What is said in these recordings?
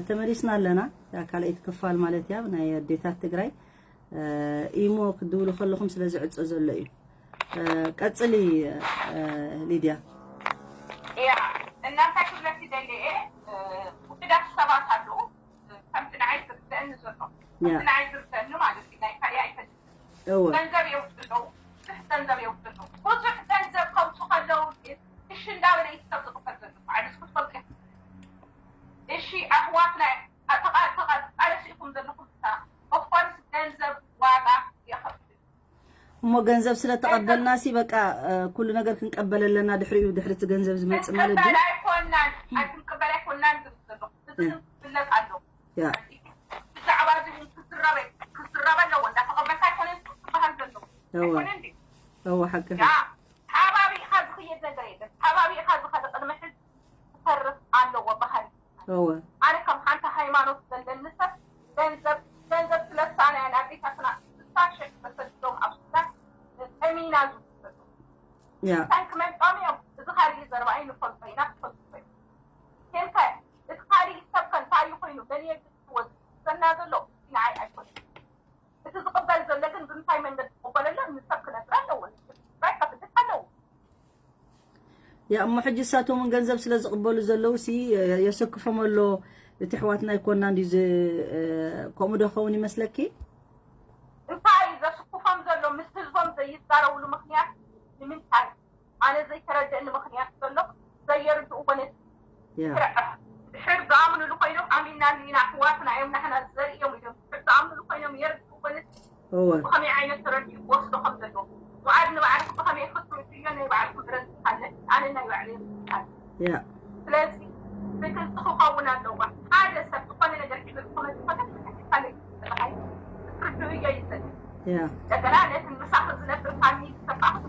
ተመሊስና ኣለና። ካልኣይቲ ክፋል ማለት እያ ናይ ኣዴታት ትግራይ። ኢሞ ክትድውሉ ከለኹም ስለ ዝዕጾ ዘሎ እዩ። ቀጽሊ ሊድያ። እያ። እናንተ ክብለኪ ደልየ ውሕዳት ሰባት ኣለዉ። ከምቲ ንዓይ ዝርደአኒ ዘሎ ከምቲ ንዓይ ዝርደአኒ ማለት እዩ። ናይ ካልእ ኣይፈልጥን። ገንዘብ የውፅኡ ኣለዉ። ብዙሕ ገንዘብ የውፅኡ ኣለዉ። ብዙሕ ገንዘብ ከምፁ ከለዉ ግን እሺ እንዳበለ እዩ ሰብ ዝቕበል ዘሎ። ዓድስ ክትፈልጡ እሺ ኣሕዋትና ተቃለስ ኢኹም ዘለኹም እታ ኦፍኮርስ ገንዘብ ዋጋ የኸፍል። እሞ ገንዘብ ስለ ተቐበልና ሲ በቃ ኩሉ ነገር ክንቀበል ኣለና። ድሕሪኡ ድሕሪ እቲ ገንዘብ ዝመጽእ ማለት ድዩ? ኣይኮናን ኣይክንቀበል ኣይኮናን ዝብል ዘሎ እዚ ግን ክፍለጥ ኣለዎ። ብዛዕባ እዚ እውን ክዝረበ ክዝረበ ኣለዎ። እንዳተቐበልካ ኣይኮነን ክበሃል ዘለዎ ኣይኮነ እንዲ እወ ሓቂ ሓባቢእካ ዝኽየድ ነገር የለን። ሓባቢእካ ዝኸደ ቅድሚ ሕዚ ክተርፍ ኣለዎ ባህል እወ ኣነ ከም ሓንቲ ሃይማኖት ዘለኒ ሰብ ገንዘብ ገንዘብ ስለሳና እያ ንኣዴታትና ስሳ ሽሕ ተሰዲዶም ኣብ ሱዳን ጠሚና ዝውሰዱ ያ እንታይ ክመልጦም እዮም እዚ ካልእ ዘረባ እዩ ንፈልጦ ኢና ክፈልጡ ኮይኑ ኬንከ እቲ ካልእ ሰብ ከ እንታይ ኮይኑ መን የግዝዎ ዝሰና ዘሎ ንዓይ ኣይኮነ እቲ ዝቕበል ዘሎ ግን ብምንታይ መንገዲ ክቕበለሎ ንሰብ ክነግር ኣለዎ ንስብ ትግራይ ከፍልጥ ኣለዎ ያ እሞ ሕጂ እሳቶም እውን ገንዘብ ስለ ዝቕበሉ ዘለዉ ሲ የሰክፎም ኣሎ እቲ ኣሕዋትና ኣይኮና እንዲ ከምኡ ዶ ኸውን ይመስለኪ እንታይ ዘስክፎም ዘሎ ምስ ህዝቦም ዘይዛረብሉ ምክንያት ንምንታይ ኣነ ዘይተረደእኒ ምክንያት ዘሎ ዘየርድእዎ ነቲ ስርዓት ድሕር ዝኣምኑሉ ኮይኖም ኣሚንና እንዲና ኣሕዋትና እዮም ናሕና ዘርእዮም ኢሎም ድሕር ዝኣምኑሉ ኮይኖም የርድእዎ ነቲ እወ ብኸመይ ዓይነት ተረዲኡ ክወስዶ ከም ዘለዎ ባዕል ንባዕልኩም ብኸመይ ክትርእዮ ናይ ባዕልኩም ረድእ ኣለ ኣነ ናይ ባዕለይ ረድእ ኣለ ያ ስለዚ ብግልፂ ክኸውን ኣለዋ ሓደ ሰብ ዝኾነ ነገር ሒዙ ክመፅእ ከሎ ብትሕቲ ካልእ ዝበሃል ክትርድእዮ ይዘል ያ እንደገና ነቲ ምሳኺ ዝነብር ፋሚሊ ተፋቕሩ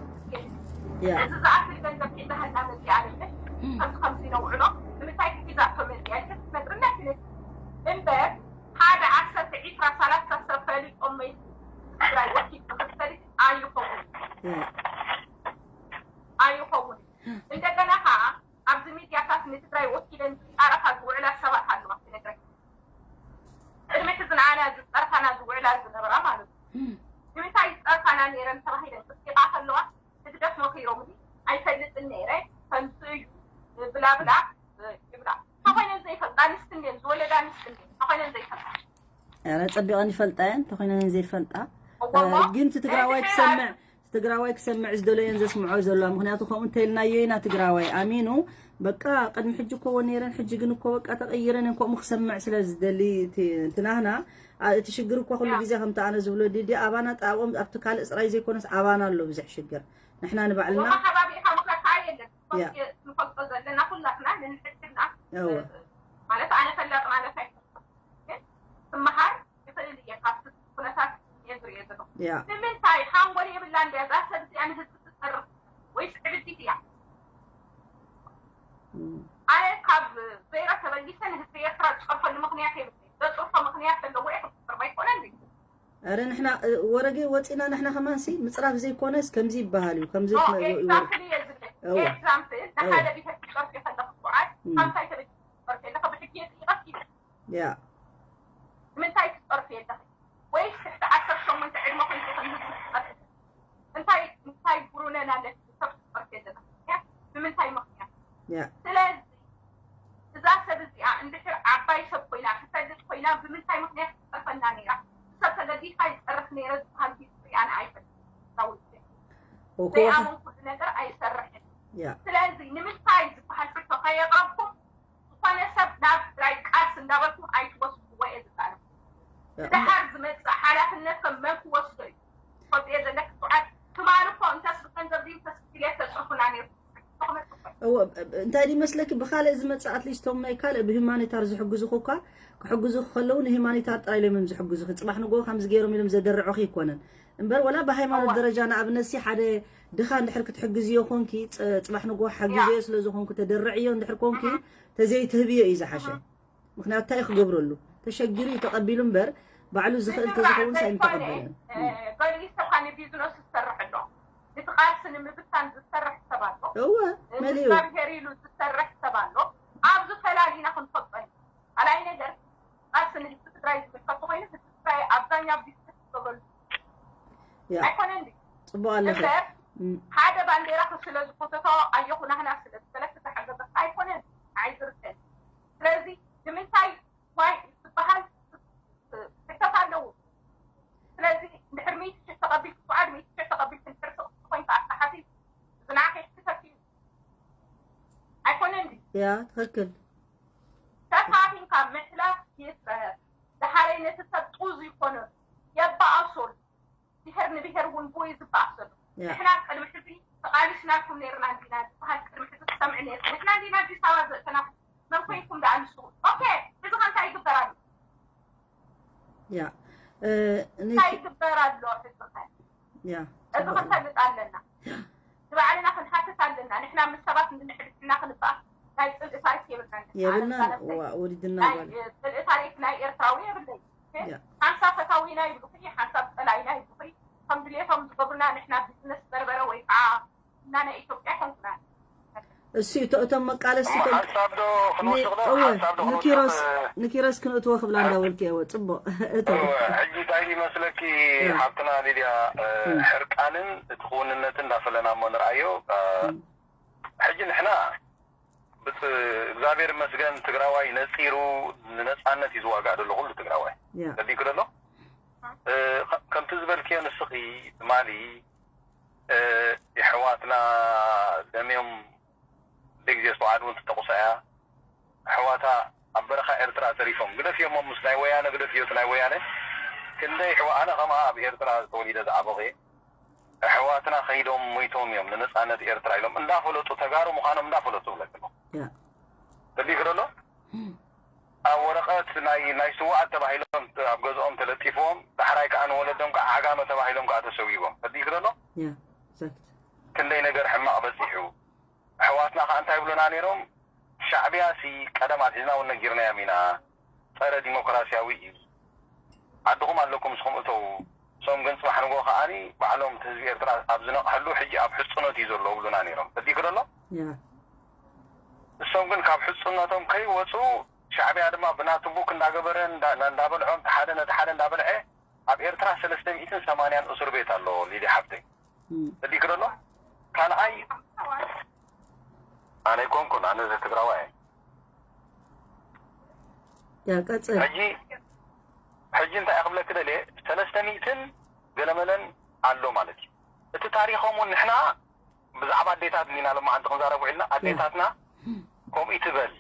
ያ እዚ ዝኣክል ገንዘብ ሒዛሃላ መፅኣ ኣለች ከምዚ ከምዚ ነውዕሎ ንምንታይ ሒዛቶ መፅኣ ኢልካ ክትነግርና ክልል እምበር ሓደ ዓሰርተ ዒስራ ሰላሳ ሰብ ፈሊጦም መይቱ ትግራይ ወኪል ክፈልጥ ኣይኸውን ያ ኣይኸውን እንደገና ከዓ ኣብዚ ሚድያታት ንትግራይ ወኪለን ዝፃረፋ ዝውዕላ ሰባት ኣለዋ ክነግረካ ቅድሚ ሕዚ ንዓና ዝፀርፋና ዝውዕላ ዝነበራ ማለት እዩ ንምንታይ ዝፀርፋና ነይረን ተባሂለን ክፅይቃ ከለዋ ህግደፍ መኺሮምኒ ኣይፈልጥን ነይረ ከምዚ እዩ ብላብላ ይብላ ተኾይነን ዘይፈልጣ ኣንስቲ እንድየን ዝወለዳ ኣንስቲ እንድየን ተኾይነን ዘይፈልጣ ኧረ ፀቢቐን ይፈልጣ እየን ተኾይነን ዘይፈልጣ እወሞ ግን እቲ ትግራዋይ ክሰምዕ እቲ ትግራዋይ ክሰምዕ ዝደለየን ዘስምዖ ዘለዋ ምክንያቱ ከምኡ እንተይልናዮ ኢና ትግራዋይ ኣሚኑ በቃ ቅድሚ ሕጂ እኮ ወ ነይረን ሕጂ ግን እኮ በቃ ተቀይረን እየን ከምኡ ክሰምዕ ስለ ዝደሊ እቲ ናህና እቲ ሽግር እኮ ኩሉ ግዜ ከምቲ ኣነ ዝብሎ ዲዲ ኣባና ጣብኦም ኣብቲ ካልእ ፅራይ ዘይኮነስ ኣባና ኣሎ ብዙሕ ሽግር ንሕና ንባዕልና ወማ ከባቢኻ ምኸካ የለን ያ። ንፈልጦ ዘለና ኩላትና ንንሕድሕድና እወ ማለት ኣነ ፈላጥ ማለት ኣይኮንኩን ግን ትመሃር ይኽእል እየ ካብቲ ኩነታት እየ ዝሪኦ ዘለኹ ያ ንምንታይ ሓንጎል የብላ እንድያ እዛ ሰብ እዚኣ ንህዝቢ ትፀርፍ ወይስ ዕብዲት እያ እም። ኣነ ካብ ዘይረ ተበጊሰ ንህዝቢ ኤርትራ ዝፀርፈሉ ምክንያት የብለይ ዘፅርፎ ምክንያት ዘለዎ እየ ክፅርፍ ኣይኮነን ኧረ ንሕና ወረጌ ወፂና ንሕና ከማንሲ ምፅራፍ ዘይኮነስ ከምዚ ይበሃል እዩ ከምዚ ኤግዛምፕል እየ ዝብል እወ። ኤግዛምፕል ንሓደ ብሄር ክፀርፍ የፈለኹ በዓል እም። ካብ እንታይ ተበጊሰ ክፀርፍ የለኹ ብሕጊ የፅይቐኪ ያ ንምንታይ ትፀርፊ የለኺ ወይስ ትሕቲ ዓሰርተ ሸሞንተ ዕድመ ኮይንኪ ከም ህዝቢ ትፀርፊ እንታይ እንታይ ጉሩነን ኣለኪ ሰብ ትፀርፊ የለኺ ምክንያት ንምንታይ ምክንያት ያ ስለዚ እዛ ሰብ እዚኣ እንድሕር ዓባይ ሰብ ኮይና ትፈልጥ ኮይና ብምንታይ ምክንያት ትፀርፈና ነይራ ሰብ ተገዲድካ ይፀርፍ ነይረ ዝበሃል ሂስትሪ ኣነ ኣይፈልጥ እኮ ዘይኣመንኩሉ ነገር ኣይሰርሕን ያ ስለዚ ንምንታይ ዝበሃል ሕቶ ከየቕረብኩም ዝኾነ ሰብ ናብ ትግራይ ቃልሲ እንዳበልኩም ኣይትወስድዎ እየ ዝዛረብ ድሓር ዝመፅእ ሓላፍነት ከ መን ክወስዶ እዩ ትፈልጥዮ ዘለኪ ሰብዓት ትማሊ እኮ እንተስ ብገንዘብ ድዩ እንተስ ብድሌት ተፅርፉና ነይሩ እወ እንታይ ድዩ መስለኪ ብካልእ ዝመፅእ ኣትሊስት ቶም ናይ ካልእ ብሂማኒታር ዝሕግዙ እኳ ክሕግዙ ከለዉ ንሂማኒታር ጥራይ ኢሎም እዮም ዝሕግዙ ጽባሕ ንጎ ከምዚ ገይሮም ኢሎም ዘደርዑኺ ይኮነን እምበር ወላ ብሃይማኖት ደረጃ ንኣብነት ሲ ሓደ ድኻ እንድሕር ክትሕግዝዮ ኮንኪ ጽባሕ ንጎ ሓግዝዮ ስለ ዝኾንኩ ተደርዕዮ እንድሕር ኮንኪ ተዘይትህብዮ እዩ ዝሓሸ ምክንያቱ እንታይ ክገብረሉ ተሸጊሩ እዩ ተቐቢሉ እምበር ባዕሉ ዝኽእል ተዝኸውን ሳይ ምተቐበለን በሊሰካ ንቢዝነስ ዝሰርሕ ኣሎ እቲ ቃልሲ ንምብታን ዝሰርሕ ሰብ ኣሎ እወ መሊኡ እግዚኣብሔር ኢሉ ዝሰርሕ ሰብ ኣሎ ኣብዚ ፈላሊና ክንፈልጦ ኢና ካልኣይ ነገር ያ ኣይኮነን ድዩ? ጽቡቕ ኣለኺ። እምበር እም፣ ሓደ ባንዴራ ስለ ዝኮተቶ ኣየኹናህና ስለ ዝበለክ ዝሓገዘካ ኣይኮነን። ኣይዝርተን። ስለዚ ንምንታይ ዋይ ዝበሃል ሕተት ኣለዎ። ስለዚ እንድሕር ሚእቲ ሽሕ ተቐቢልክ ሰብዓ ሚእቲ ሽሕ ተቐቢልክ እንድሕር ስቕ ኮይንካ ኣተሓሲብ ዝንዓኸ ይሕተት እዩ። ኣይኮነን ድዩ? ያ ትኽክል። ተፋቲንካ ምሕላፍ ይትረፍ። ደሓረይ ነቲ ሰብ ጡዝ ይኮነሉ የባኣሶሉ። ብሄር ንብሄር እውን ብኡ እዩ ዝበኣሰሉ። ያ ንሕና ቅድሚ ሕዚ ተቓሊስናልኩም ነይርና እንዲና ዝበሃል ቅድሚ ሕዚ ትሰምዕ ነይርና። ንሕና እንዲና ኣዲስ ኣበባ ዘእተናኹም። መን ኮይንኩም ደኣ ንስኹም? ኦኬ፣ ሕዚ ኸ እንታይ ይግበር ኣሎ? ያ እ፣ እንታይ ኒኪ ይግበር ኣሎ ሕዚ ኸ? ያ እዚ ጽቡቕ እዩ። ክንፈልጥ ኣለና። ንባዕልና ክንሓትት ኣለና። ንሕና ምስ ሰባት እንድንሕድሕድና ክንበኣስ ናይ ጽልኢ ታሪክ የብልናን። ኣነ የብልናን እዛ ነብሰይ ዋ ወሊድና ናይ ጓል ጽልኢ ታሪክ ናይ ኤርትራዊ የብለይ። ያ ሓንሳብ ፈታዊና ይብሉኺ፣ ሓንሳብ ጸላኢና ይብሉኺ። ከም ድሌቶም ዝገብሩና ንሕና ቢዝነስ በርበረ ወይ ከዓ እና ናይ ኢትዮጵያ ኮንኩና። እሱ እቶ እቶም መቃለስቲ እሞ እቶም ሓንሳብ ዶ ኒ- ክንወስኽ ዶ? እወ ሓንሳብ ዶ ንኪሮስ ክንወስኽ? ንኪሮስ ክንእትዎ ክብላ እንዳበልኩ እየ። እወ ጽቡቕ እቶ እወ፣ ሕጂ እንታይ ይመስለኪ ያ። ሓብትና ሊድያ፣ እ፣ እም። ሕርቃንን እቲ ክውንነትን እንዳፈለና እሞ ንርኣዮ። እ፣ እም። ሕጂ ንሕና ብት-፣ እግዚኣብሔር ይመስገን ትግራዋይ ነፂሩ ንነፃነት እዩ ዝዋጋእ ዘሎ ኩሉ ትግራዋይ ያ ፈሊኩ ዘሎ። እ፣ ከ-፣ ከምቲ ዝበልክዮ ንስኺ ትማሊ፣ እ፣ የሕዋትና ደምዮም ብግዜ ዝተዋዓድ እውን ትጠቑሳ እያ። ኣሕዋታ ኣብ በረኻ ኤርትራ ተሪፎም ግደፍዮሞም ምስ ናይ ወያነ ግደፍዮ እቲ ናይ ወያነ ክንደይ ኣሕዋ ኣነ ከምኣ ኣብ ኤርትራ ተወሊደ ዝዓበኹ እየ። ኣሕዋትና ከይዶም ሞይቶም እዮም ንነፃነት ኤርትራ ኢሎም እንዳፈለጡ ተጋሩ ምዃኖም እንዳፈለጡ እብለክሎ ያ ተሊክ ደሎ ኣብ ወረቐት ናይ ናይ ስዋኣት ተባሂሎም ኣብ ገዝኦም ተለጢፎም ዳሕራይ ከዓ ንወለዶም ከዓ ዓጋመ ተባሂሎም ከዓ ተሰዊቦም ተሊክ ደሎ ያ exact ክንደይ ነገር ሕማቕ በፂሑ ኣሕዋትና ከዓ እንታይ ይብሉና ነይሮም ሻዕብያ ሲ ቀደም ኣትሒዝና እውን ነጊርናዮም ኢና ፀረ ዲሞክራሲያዊ እዩ ዓድኹም ኣለኩም ንስኹም እተው እሶም ግን ፅባሕ ንጎ ከዓኒ ባዕሎም እቲ ህዝቢ ኤርትራ ኣብ ዝነቕሐሉ ሕጂ ኣብ ሕፅኖት እዩ ዘሎ ብሉና ነይሮም ፈዲክ ደሎ ያ እሶም ግን ካብ ሕፅኖቶም ከይወፁ ሻዕብያ ድማ ብናቱ ቡክ እንዳገበረ እንዳ- እንዳበልዖም እቲ ሓደ ነቲ ሓደ እንዳበልዐ ኣብ ኤርትራ ሰለስተ ሚእትን ሰማንያን እስር ቤት ኣሎ ሊዲ ሓፍተይ እም፣ ፈዲክ ደሎ ካልኣይ ኣነ ኣይኮንኩን ኣነ እዚ ትግራዋይ እየ ያ ቀጽል ሕጂ ሕጂ እንታይ ክብለክ ደልየ ሰለስተ ሚእትን ገለመለን ኣሎ ማለት እዩ እቲ ታሪኾም እውን ንሕና ብዛዕባ ኣዴታት ሊና ሎማዓንቲ ክንዛረብ ውዒልና ኣዴታትና ከምኡ ትበል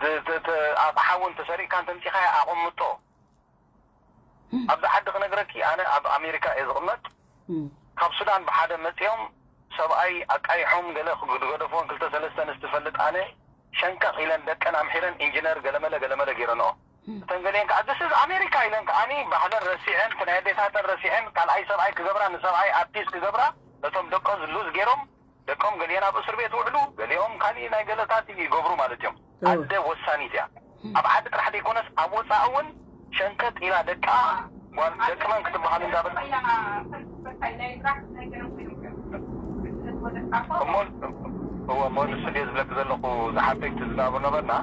ዝ- ዝ- ተ- ኣቕሓ እውን ተሰሪቕካ እንተምፂኻዮ ኣቐምጦ ኣብዚ ዓዲ ክነግረኪ ኣነ ኣብ ኣሜሪካ እየ ዝቕመጥ እም፣ ካብ ሱዳን ብሓደ መፂኦም ሰብኣይ ኣቃይሖም ገለ ዝገደፍዎን ክልተ ሰለስተ ኣንስቲ ፈልጥ ኣነ ሸንቀቕ ኢለን ደቀን ኣምሒረን ኢንጂነር ገለመለ ገለመለ ገይረንኦ እተን ገሊአን ከዓ this is ኣሜሪካ ኢለን ከዓኒ ባህለን ረሲዐን እቲ ናይ ኣዴታተን ረሲዐን ካልኣይ ሰብኣይ ክገብራ ንሰብኣይ ኣርቲስት ክገብራ ነቶም ደቆ ዝሉዝ ገይሮም ደቆም ገሊአን ኣብ እስር ቤት ውዕሉ ገሊኦም ካሊእ ናይ ገለታት ይገብሩ ማለት እዮም ኣደ ወሳኒት እያ ኣብ ዓዲ ጥራሕ ዘይኮነስ ኣብ ወፃኢ እውን ሸንቀጥ ኢላ ደቃ ጓል ደቂ መን ክትበሃል እንዳበል እሞ እወ እሞ ንሱ ድየ ዝብለክ ዘለኹ ዝሓበይቲ ዝናበ ነበርና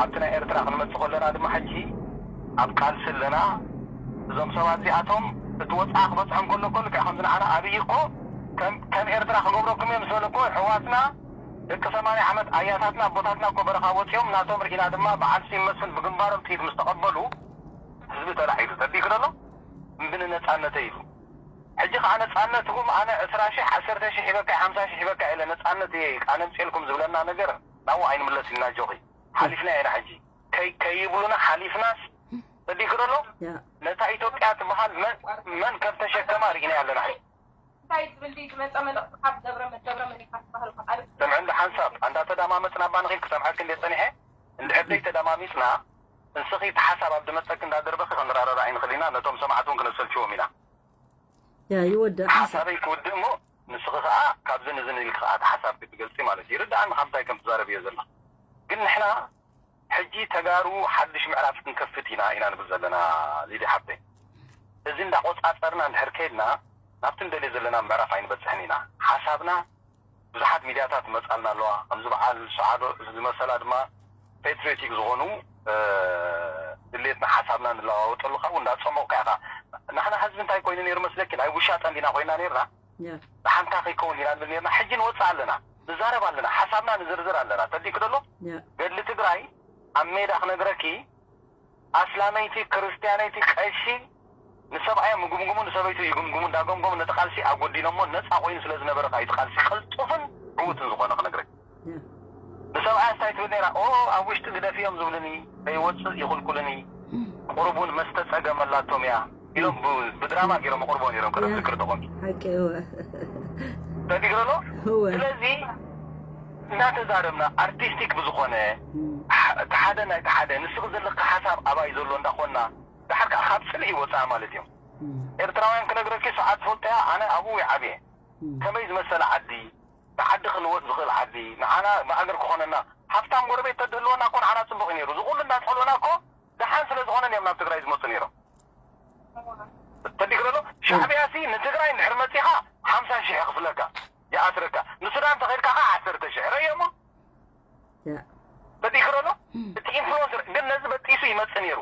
ኣብቲ ናይ ኤርትራ ክንመፅእ ከለና ድማ ሕጂ ኣብ ቃልሲ ኣለና እዞም ሰባት እዚኣቶም እቲ ወፃኢ ክበፅሖም ከሎ እኮ ልክዕ ከምዚ ንዓና ኣብይ እኮ ከም ከም ኤርትራ ክገብረኩም እዮም ዝበለ እኮ ሕዋትና ደቂ ሰማንያ ዓመት ኣያታትና ኣቦታትና እኮ በረኻ ወፂኦም ናቶም ርኢና ድማ በዓል ስዩም መስፍን ብግንባሮም ጥይት ምስ ተቐበሉ ህዝቢ ተላዒሉ ተቢክ ደሎ እምቢ ንነፃነተይ ኢሉ ሕጂ ከዓ ነፃነትኩም ኣነ ዕስራ ሽሕ ዓሰርተ ሽሕ ሂበካ ሓምሳ ሽሕ ሂበካ ኢለ ነፃነት እየ ኣነምፅኤልኩም ዝብለና ነገር ናብኡ ኣይንምለስ ኢልና ጆኺ ሓሊፍና ኢና ሕጂ ከይ- ከይብሉና ሓሊፍናስ ተቢክ ደሎ ያ ነታ ኢትዮጵያ ትበሃል መን- መን ከም ተሸከማ ርኢና ኣለና ሕጂ እንታይ ዝብል ድዩ ዝመፀ መልእኽቲ ካብ ደብረ ደብረ መሊካ ዝበሃል መቃልስ ስምዕንዲ ሓንሳብ ኣንዳ ተዳማመፅና ኣባ ንኽእል ክሰምዐኪ እንደ ፀኒሐ እንድሕር ደይ ተዳማሚፅና እንስኺ እቲ ሓሳብ ኣብ ድመፀኪ እንዳደርበኺ ክንረዳዳ ኣይንኽእል ኢና ነቶም ሰማዕቲ እውን ክነሰልችዎም ኢና ያ ይወዳእ ሓሳብ ሓሳበይ ክውድእ እሞ ንስኺ ከዓ ካብዚ ንዝን ኢልኪ ከዓ እቲ ሓሳብ ክትገልፂ ማለት እዩ ይርድኣኒ ካብ እንታይ ከም ትዛረብ እዮ ዘለኻ ግን ንሕና ሕጂ ተጋሩ ሓድሽ ምዕራፍ ክንከፍት ኢና ኢና ንብል ዘለና ሊዲ ሓብተይ እዚ እንዳቆፃፀርና እንድሕር ከይድና ናብቲ ንደልዮ ዘለና ምዕራፍ ኣይንበፅሕን ኢና ሓሳብና ብዙሓት ሚድያታት ይመፃልና ኣለዋ ከምዚ በዓል ሰዓዶ ዝመሰላ ድማ ፓትሪዮቲክ ዝኾኑ ድሌትና ሓሳብና ንለዋወጠሉ ካብኡ እንዳፀሞቕካ ኢኻ ንሕና ህዝቢ እንታይ ኮይኑ ነይሩ መስለኪ? ናይ ውሻጠ እንዲና ኮይና ነይርና። ያ ንሓንታ ከይከውን ኢና ንብል ነርና። ሕጂ ንወፅእ ኣለና፣ ንዛረብ ኣለና፣ ሓሳብና ንዝርዝር ኣለና። ተዲክ ደሎ ያ ገድሊ ትግራይ ኣብ ሜዳ ክነግረኪ፣ ኣስላመይቲ ክርስትያነይቲ ቀሺ ንሰብኣዮም ይጉምጉሙ፣ ንሰበይቱ ይጉምጉሙ፣ እንዳጎምጎሙ ነቲ ቃልሲ ኣጎዲኖሞ። ነፃ ኮይኑ ስለ ዝነበረ እዩ እቲ ቃልሲ ቅልጡፍን ዕዉትን ዝኾነ ክነግረኪ። ያ ንሰብኣያ እንታይ ትብል ነይራ? ኦ ኣብ ውሽጢ ግደፍዮም ዝብሉኒ፣ ከይወፅእ ይኹልኩሉኒ። ቁሩብ እውን መስተ ፀገም ኣላቶም እያ ኢሎም ብ- ብድራማ ገይሮም ኣቕርቦ ነይሮም። ቅድም ያ። ዝክር ተኾን ሓቂ እወ ተዲግረሎ። እወ ስለዚ እናተዛረብና ኣርቲስቲክ ብዝኾነ እም፣ ሕ- እቲ ሓደ ናይ እቲ ሓደ ንስኺ ዘለካ ሓሳብ ኣባይ ዘሎ እንዳኾንና፣ ድሓር ከዓ ካብ ፅልኢ ወፃእ ማለት እዮም። እም፣ ኤርትራውያን ክነግረኪ፣ ሰዓት ፈልጠያ ኣነ ኣብኡ ይዓብየ። እም፣ ከመይ ዝመሰለ ዓዲ፣ ንዓዲ ክልወጥ ዝኽእል ዓዲ፣ ንዓና ማእገር ክኾነና፣ ሃብታም ጎረቤት ተድህልወና እኮ ንዓና ፅቡቕ እዩ ነይሩ። እዚ ኩሉ እንዳፀልኡና እኮ ደሓን ስለ ዝኾነ እዮም ናብ ትግራይ ዝመፁ ነይሮም። ተዲግረሎ። ሻዕብያ ሲ ንትግራይ እንድሕር መፂኻ ሓምሳ ሺሕ ይኽፍለካ፣ ይኣስረካ። ንሱዳን ተኸይድካ ከዓ ዓሰርተ ሺሕ ረእዮሞ። ያ ተዲግረሎ። እቲ ኢንፍሉወንሰር ግን ነዚ በጢሱ ይመፅእ ነይሩ።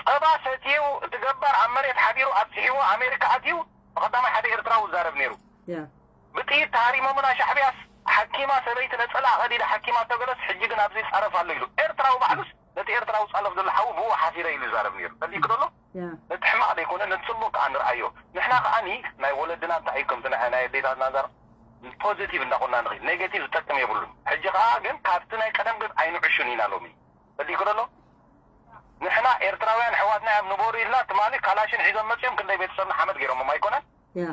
ፀባ ሰትዩ፣ እቲ ገባር ኣብ መሬት ሓቢሩ ኣብፂሕዎ ኣሜሪካ ኣትዩ፣ ብቐዳማይ ሓደ ኤርትራዊ ዝዛረብ ነይሩ። ያ ብጥይት ተሃሪሞምና ሻዕብያስ ሓኪማ ሰበይቲ ነፀላ ቀዲዳ ሓኪማ ተገለስ ሕጂ ግን ኣብዚ ይፃረፍ ኣሎ ኢሉ ኤርትራዊ ባዕሉስ ነቲ ኤርትራዊ ፃለፍ ዘሎ ሓዉ ብኡ ሓሲረ ኢሉ ይዛረብ ነይሩ። ተዲክ ደሎ ያ ነቲ ሕማቕ ዘይኮነ ነቲ ፅቡቅ ከዓ ንርኣዮ። ንሕና ከዓኒ ናይ ወለድና እንታይ እዩ ከምቲ ናይ ናይ ኣዴታትና ዛር ፖዚቲቭ እንዳኮና ንኽእል ኔጌቲቭ ዝጠቅም የብሉን። ሕጂ ከዓ ግን ካብቲ ናይ ቀደም ገፅ ኣይንዕሹን ኢና ሎሚ። ተዲክ ደሎ ንሕና ኤርትራውያን ኣሕዋትና እዮም ንበሩ ኢልና ትማሊ ካላሽን ሒዞም መፅዮም ክንደይ ቤተሰብና ሓመድ ገይሮሞም ኣይኮነን? ያ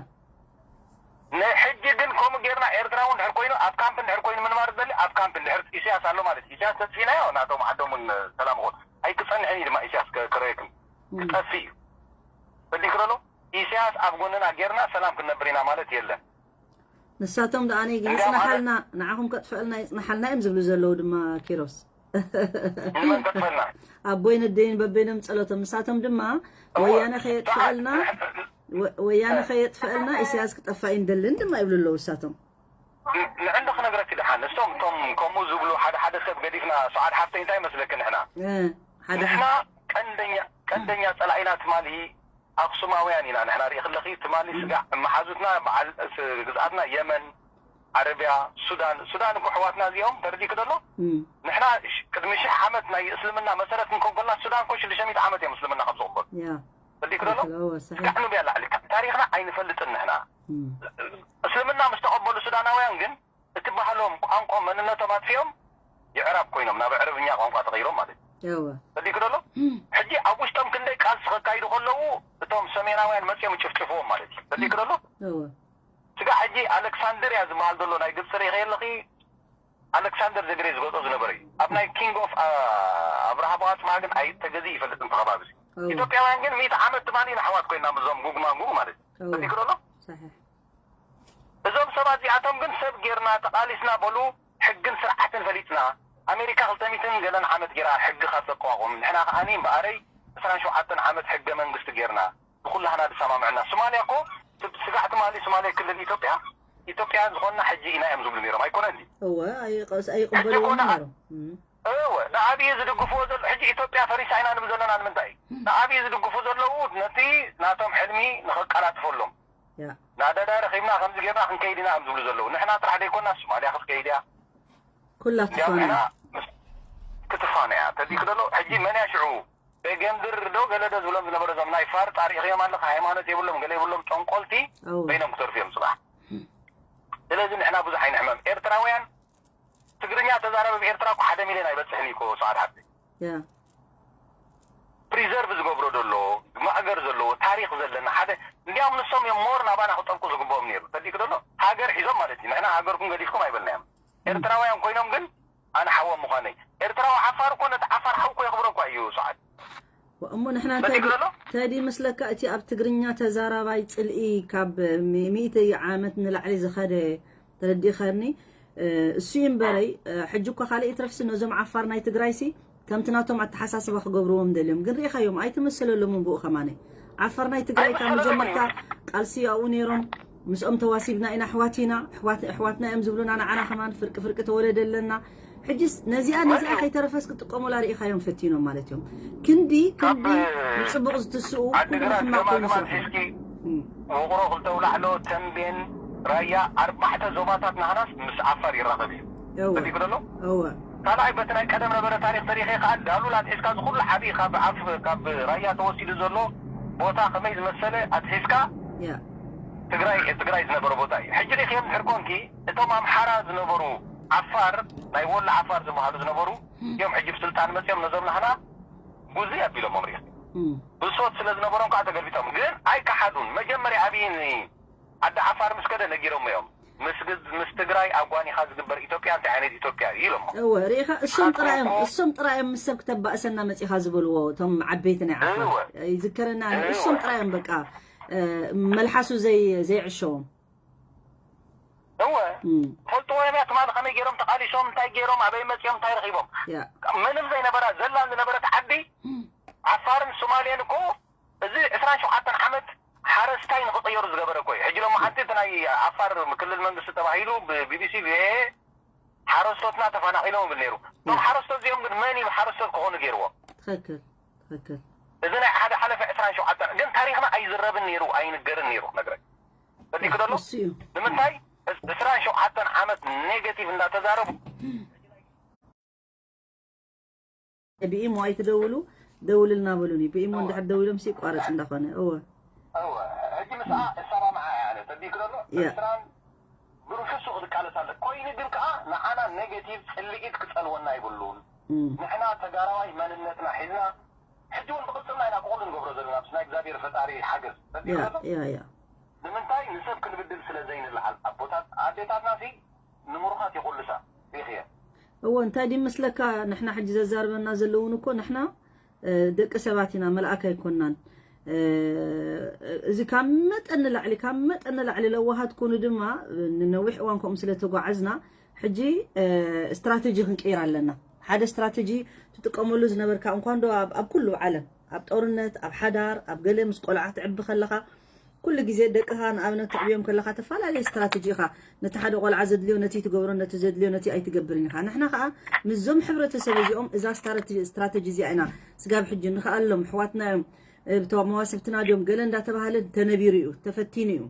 ንሕጂ ግን ከምኡ ጌርና ኤርትራዊ እንድሕር ኮይኑ ኣብ ካምፕ እንድሕር ኮይኑ ምንባር ዝደሊ ኣብ ካምፕ እንድሕር ኢሳያስ ኣሎ ማለት እዩ። ኢሳያስ ተፅፊናዮ ናቶም ዓዶም እውን ሰላም ይኹን ኣይክፀንሕን እዩ ድማ ኢሳያስ ከ- ክረየክን ክጠፊ እዩ። ፈሊክረሎ ኢሳያስ ኣብ ጎንና ጌርና ሰላም ክንነብር ኢና ማለት የለን። ንሳቶም ደኣ ነይ እንዲያውም ይጽናሓልና ንዓኹም ከጥፍኣልና ይጽናሓልና እዮም ዝብሉ ዘለዉ ድማ ኪሮስ ንመን ከጥፈልና ኣቦይ ነደይን በበይኖም ጸሎቶም ንሳቶም ድማ እወ፣ ወያነ ከየጥፍኣልና ሰዓት- ወ- ወያነ ከየጥፍኣልና ኢሳያስ ክጠፋእ ይንደልን ድማ ይብሉ ኣለዉ ንሳቶም ንዕንዶ ክነግረኪ ድሓን እሶም እቶም ከምኡ ዝብሉ ሓደ ሓደ ሰብ ገዲፍና ሰዓድ ሓፍተይ እንታይ መስለኪ ንሕና እ፣ ሓደ ንሕና ቀንደኛ ቀንደኛ ጸላኢና ትማሊ ኣክሱማውያን ኢና ንሕና ርኢ ክለኺ ትማሊ ስጋዕ መሓዙትና በዓል ስ- ግዝኣትና የመን ዓረብያ ሱዳን ሱዳን እኮ ኣሕዋትና እዚኦም ተረዲእኪ ደሎ እም፣ ንሕና ሽ- ቅድሚ ሽሕ ዓመት ናይ እስልምና መሰረት ክንከውን ከለና ሱዳን እኮ ሽዱሽተ ሚእቲ ዓመት እዮም እስልምና ካብ ዝቕበሉ ያ ተረዲእኪ ደሎ እወ ሰሒሕ ስጋዕ ንብያ ላዕሊ ታሪኽና ኣይንፈልጥን ንሕና እም፣ እስልምና ምስ ተቐበሉ ሱዳናውያን ግን እቲ ባህሎም ቋንቋ መንነቶም ኣጥፊኦም የዕራብ ኮይኖም ናብ ዕረብኛ ቋንቋ ተቐይሮም ማለት እዩ እወ ተረዲእኪ ደሎ ሕጂ ኣብ ውሽጦም ክንደይ ቃልሲ ከካይዱ ከለዉ እቶም ሰሜናውያን መፅኦም ይጭፍጭፍዎም ማለት እዩ ተረዲእኪ ደሎ እወ ስጋ ሕጂ ኣሌክሳንድርያ ዝበሃል ዘሎ ናይ ግብፂ ርኢ ከየለኺ ኣሌክሳንደር ዘግሬ ዝገጾ ዝነበረ እዩ ኣብ ናይ king of ኣብርሃ በዋፅማ ግን ኣይተገዚ ይፈልጥ እንተኸባቢ እወ ኢትዮጵያውያን ግን ሚእቲ ዓመት ትማሊ ንኣሕዋት ኮይና ምዞም ጉግማንጉግ ማለት እዩ እወ ተረዲእኪ ደሎ ሰሒሕ እዞም ሰባት እዚኣቶም ግን ሰብ ጌርና ተቓሊስና በሉ ሕግን ስርዓትን ፈሊጥና ኣሜሪካ ክልተ ሚእትን ገለን ዓመት ጌራ ሕጊ ካብ ዘቋቑም ንሕና ከዓኒ እምበኣረይ ዕስራን ሸውዓተን ዓመት ሕገ መንግስቲ ጌርና ንኩላህና ዝሰማምዕና ሶማልያ እኮ ስብ- ስጋዕ ትማሊ ሶማልያ ክልል ኢትዮጵያ ኢትዮጵያ ዝኾንና ሕጂ ኢና እዮም ዝብሉ ነይሮም ኣይኮነን ድዩ እወ ኣይቀስ- ኣይቕበልዎን ሕጂ ኮነ- ነይሮም እም፣ እወ ንኣብይ ዝድግፍዎ ዘሎ ሕጂ ኢትዮጵያ ፈሪሳ ኢና ንብል ዘለና ንምንታይ እዩ ንኣብይ ዝድግፉ ዘለዉ ነቲ ናቶም ሕልሚ ንኸቀላጥፈሎም ያ ናደዳ ረኺብና ከምዚ ጌርና ክንከይድ ኢና እዮም ዝብሉ ዘለዉ ንሕና ጥራሕ ዘይኮና ሶማልያ ክትከይድ እያ ኩላ እንዲያውም ትፋነ ንሕና ምስ- ክትፋነ እያ ተዲክ ደሎ ሕጂ መን እያ ሽዑ ቤጌምድር ዶ ገለ ዶ ዝብሎም ዝነበረ እዞም ናይ ፋርጣ ሪእኽዮም ኣለኻ ሃይማኖት የብሎም ገለ የብሎም ጠንቆልቲ እወ በይኖም ክተርፉ እዮም ፅባሕ ስለዚ ንሕና ብዙሕ ኣይንሕመም ኤርትራውያን ትግርኛ ተዛረበ ብኤርትራ እኮ ሓደ ሚልዮን ኣይበፅሕን እዩ እኮ ሰዓት ሓብቲ ያ ፕሪዘርቭ ዝገብሮ ዘሎ ማእገር ዘለዎ ታሪክ ዘለና ሓደ እንዲያውም ንሶም እዮም ሞር ናባና ክጠብቁ ዝግብኦም ነይሩ ተዲክ ደሎ ሃገር ሒዞም ማለት እዩ ንሕና ሃገርኩም ገዲፍኩም ኣይበልናዮም ኤርትራውያን ኮይኖም ግን ኣነ ሓዎም ምዃነይ ኤርትራዊ ዓፋር እኮ ነቲ ዓፋር ሓው እኮ የኽብሮ እኳ እዩ ሰዓት እሞ ንሕና በቲ ክለሎ? እንታይ ድዩ መስለካ እቲ ኣብ ትግርኛ ተዛራባይ ፅልኢ ካብ ሚ- ሚእቲ ዓመት ንላዕሊ ዝኸደ ተረዲእኻኒ እሱ እዩ እምበረይ ሕጂ እኳ ካልእ ይትረፍሲ ነዞም ዓፋር ናይ ትግራይሲ ከምቲ ናቶም ኣተሓሳስባ ክገብርዎም ደልዮም ግን ርኢኻዮም ኣይተመሰለሎምን ብኡ ከማነ ዓፋር ናይ ትግራይ ካብ መጀመርታ ቃልሲ ኣብኡ ነይሮም ምስኦም ተዋሲብና ኢና ኣሕዋት ኢና ኣሕዋት- ኣሕዋትና እዮም ዝብሉና ንዓና ከማን ፍርቂ ፍርቂ ተወለደ ኣለና ሕጅስ ነዚኣ ነዚኣ ከይተረፈስ ክጥቀሙላ ርኢኻዮም ፈቲኖም ማለት እዮም። ክንዲ ክንዲ ንጽቡቕ ዝትስኡ ኩሉ ዓድግራት ሕማቕ ኮይኑ ገማግማት ስርሑ። ሒዝኪ፣ እም። ውቕሮ፣ ክልተ ውላዕሎ፣ ተምቤን፣ ራያ፣ ኣርባዕተ ዞባታት ናህናስ ምስ ዓፋር ይራኸብ እዩ። እወ። ፈሊጥኪ ደሎ? እወ። ካልኣይ በቲ ናይ ቀደም ነበረ ታሪኽ ተሪኸ ከኣ ዳሉል ኣትሒዝካ ዝኹሉ ዓቢ ካብ ዓፍ-፣ ካብ ራያ ተወሲዱ ዘሎ ቦታ ከመይ ዝመሰለ ኣትሒዝካ ያ። ትግራይ፣ ትግራይ ዝነበረ ቦታ እዩ። ሕጂ ሪእኽዮም ድሕር ኮንኪ እቶም ኣምሓራ ዝነበሩ ዓፋር፣ ናይ ወሎ ዓፋር ዝበሃሉ ዝነበሩ እዮም ሕጂ ብስልጣን መፅዮም ነዞም ናህና ጉዚ ኣቢሎሞም ሪእኽቲ። እም። ብሶት ስለ ዝነበሮም ከዓ ተገልቢጦም። ግን ኣይከሓዱን። መጀመርያ ኣብይ ን-፣ ዓዲ ዓፋር ምስ ከደ ነጊሮም እዮም። ምስ ግዝ-፣ ምስ ትግራይ ኣጓኒኻ ዝግበር ኢትዮጵያ እንታይ ዓይነት ኢትዮጵያ እዩ ኢሎሞ። እወ፣ ሪኢኻ፣ እሶም ንስኻትኩም ጥራዮም፣ እኮ እሶም ጥራዮም ምስ ሰብ ክተባእሰና መጺኻ ዝበልዎ፣ እቶም ዓበይቲ ናይ ዓፋር። እወ። ይዝከረና፣ እወ። እሶም ጥራዮም በቃ፣ እ፣ መልሓሱ ዘይ-፣ ዘይዕሸዎም። እወ። እም። ፈልጥዎ እዮም፣ ትማሊ ከመይ ገይሮም ተቓሊሶም፣ እንታይ ገይሮም፣ ኣበይ መጺኦም፣ እንታይ ረኺቦም። ያ። ምንም ዘይነበራ፣ ዘላን ዝነበረት ዓዲ፣ እም። ዓፋርን ሶማሌን እኮ፣ እዚ ዕስራን ሸውዓተን ዓመት ሓረስታይ ንኽቕየሩ ዝገበረ እኮ እዩ። ሕጂ ሎማዓንቲ እቲ ናይ ዓፋር ክልል መንግስቲ ተባሂሉ ብቢቢሲ፣ ቪኦኤ፣ ሓረስቶትና ተፈናቒሎም ይብል ነይሩ። እቶም ያ። ሓረስቶት እዚኦም ግን መን እዩ ሓረስቶት ክኾኑ ገይርዎም? ትኽክል፣ ትኽክል። እዚ ናይ ሓደ ሓለፈ ዕስራን ሸውዓተን፣ ግን ታሪኽና ኣይዝረብን ነይሩ፣ ኣይንገርን ነይሩ ክነግረን። ፈሊጥኪ ደሎ? እሱ እዩ። ንምንታይ? ዕስ-፣ ዕስራን ሸውዓተን ዓመት ኔጌቲቭ እንዳተዛረቡ ብኢሞ ኣይትደውሉ፣ ደውልልና በሉኒ። ብኢሞ እንድሕር ደዊሎም ሲ ይቋረጽ እንዳኾነ። እወ። እወ፣ ሕጂ ምስኣ እሰማምዓ እየ ኣነ። ፈሊጥኪ ደሎ? ያ። ኤርትራን ብርሑሱ ክትቃለስ ኣለ። ኮይኑ ግን ከኣ ንዓና ኔጌቲቭ ጽልኢት ክጸልወና ይብሉን። እም። ንሕና ተጋራዋይ መንነትና ሒዝና፣ ሕጂ እውን ብቕጽልና ኢና ክቕሉ ንገብሮ ዘለና፣ ምስ ናይ እግዚኣብሔር ፈጣሪ ሓገዝ። ፈሊጥኪ ያ፣ ደሎ? ያ፣ ያ። ንምንታይ ንሰብ ክንብድል ስለ ዘይንልዓል፣ ኣቦታት ኣዴታትና ሲ ንምሩኻት ይኹልሳ ሪኽየ። እወ፣ እንታይ ድዩ መስለካ፣ ንሕና ሕጂ ዘዛርበና ዘለውን እኮ ንሕና፣ እ፣ ደቂ ሰባት ኢና፣ መልኣክ ኣይኮናን። እ፣ እዚ ካብ መጠን ንላዕሊ፣ ካብ መጠን ንላዕሊ ለዋሃት ኮኑ ድማ፣ ንነዊሕ እዋን ከምኡ ስለ ተጓዓዝና፣ ሕጂ፣ እ፣ ስትራተጂ ክንቀይር ኣለና። ሓደ ስትራተጂ ትጥቀመሉ ዝነበርካ፣ እንኳን ዶ ኣብ፣ ኣብ ኩሉ ዓለም፣ ኣብ ጦርነት፣ ኣብ ሓዳር፣ ኣብ ገለ ምስ ቆልዓ ትዕቢ ከለኻ፣ ኩሉ ግዜ ደቅኻ ንኣብነት ተዕብዮም ከለኻ ተፈላለየ ስትራተጂ ኢኻ። ነቲ ሓደ ቆልዓ ዘድልዮ ነቲ ትገብሮ፣ ነቲ ዘድልዮ ነቲ ኣይትገብርን ኢኻ። ንሕና ኸኣ ምስዞም ሕብረተሰብ እዚኦም እዛ ስትራተ-፣ ስትራተጂ እዚኣ ኢና ስጋብ ሕጂ ንኽኣሎም ኣሕዋትና እዮም፣ እ፣ ብተዋ-፣ መዋስብትና ድዮም ገለ እንዳተባሃለ ተነቢሩ እዩ፣ ተፈቲኑ እዩ።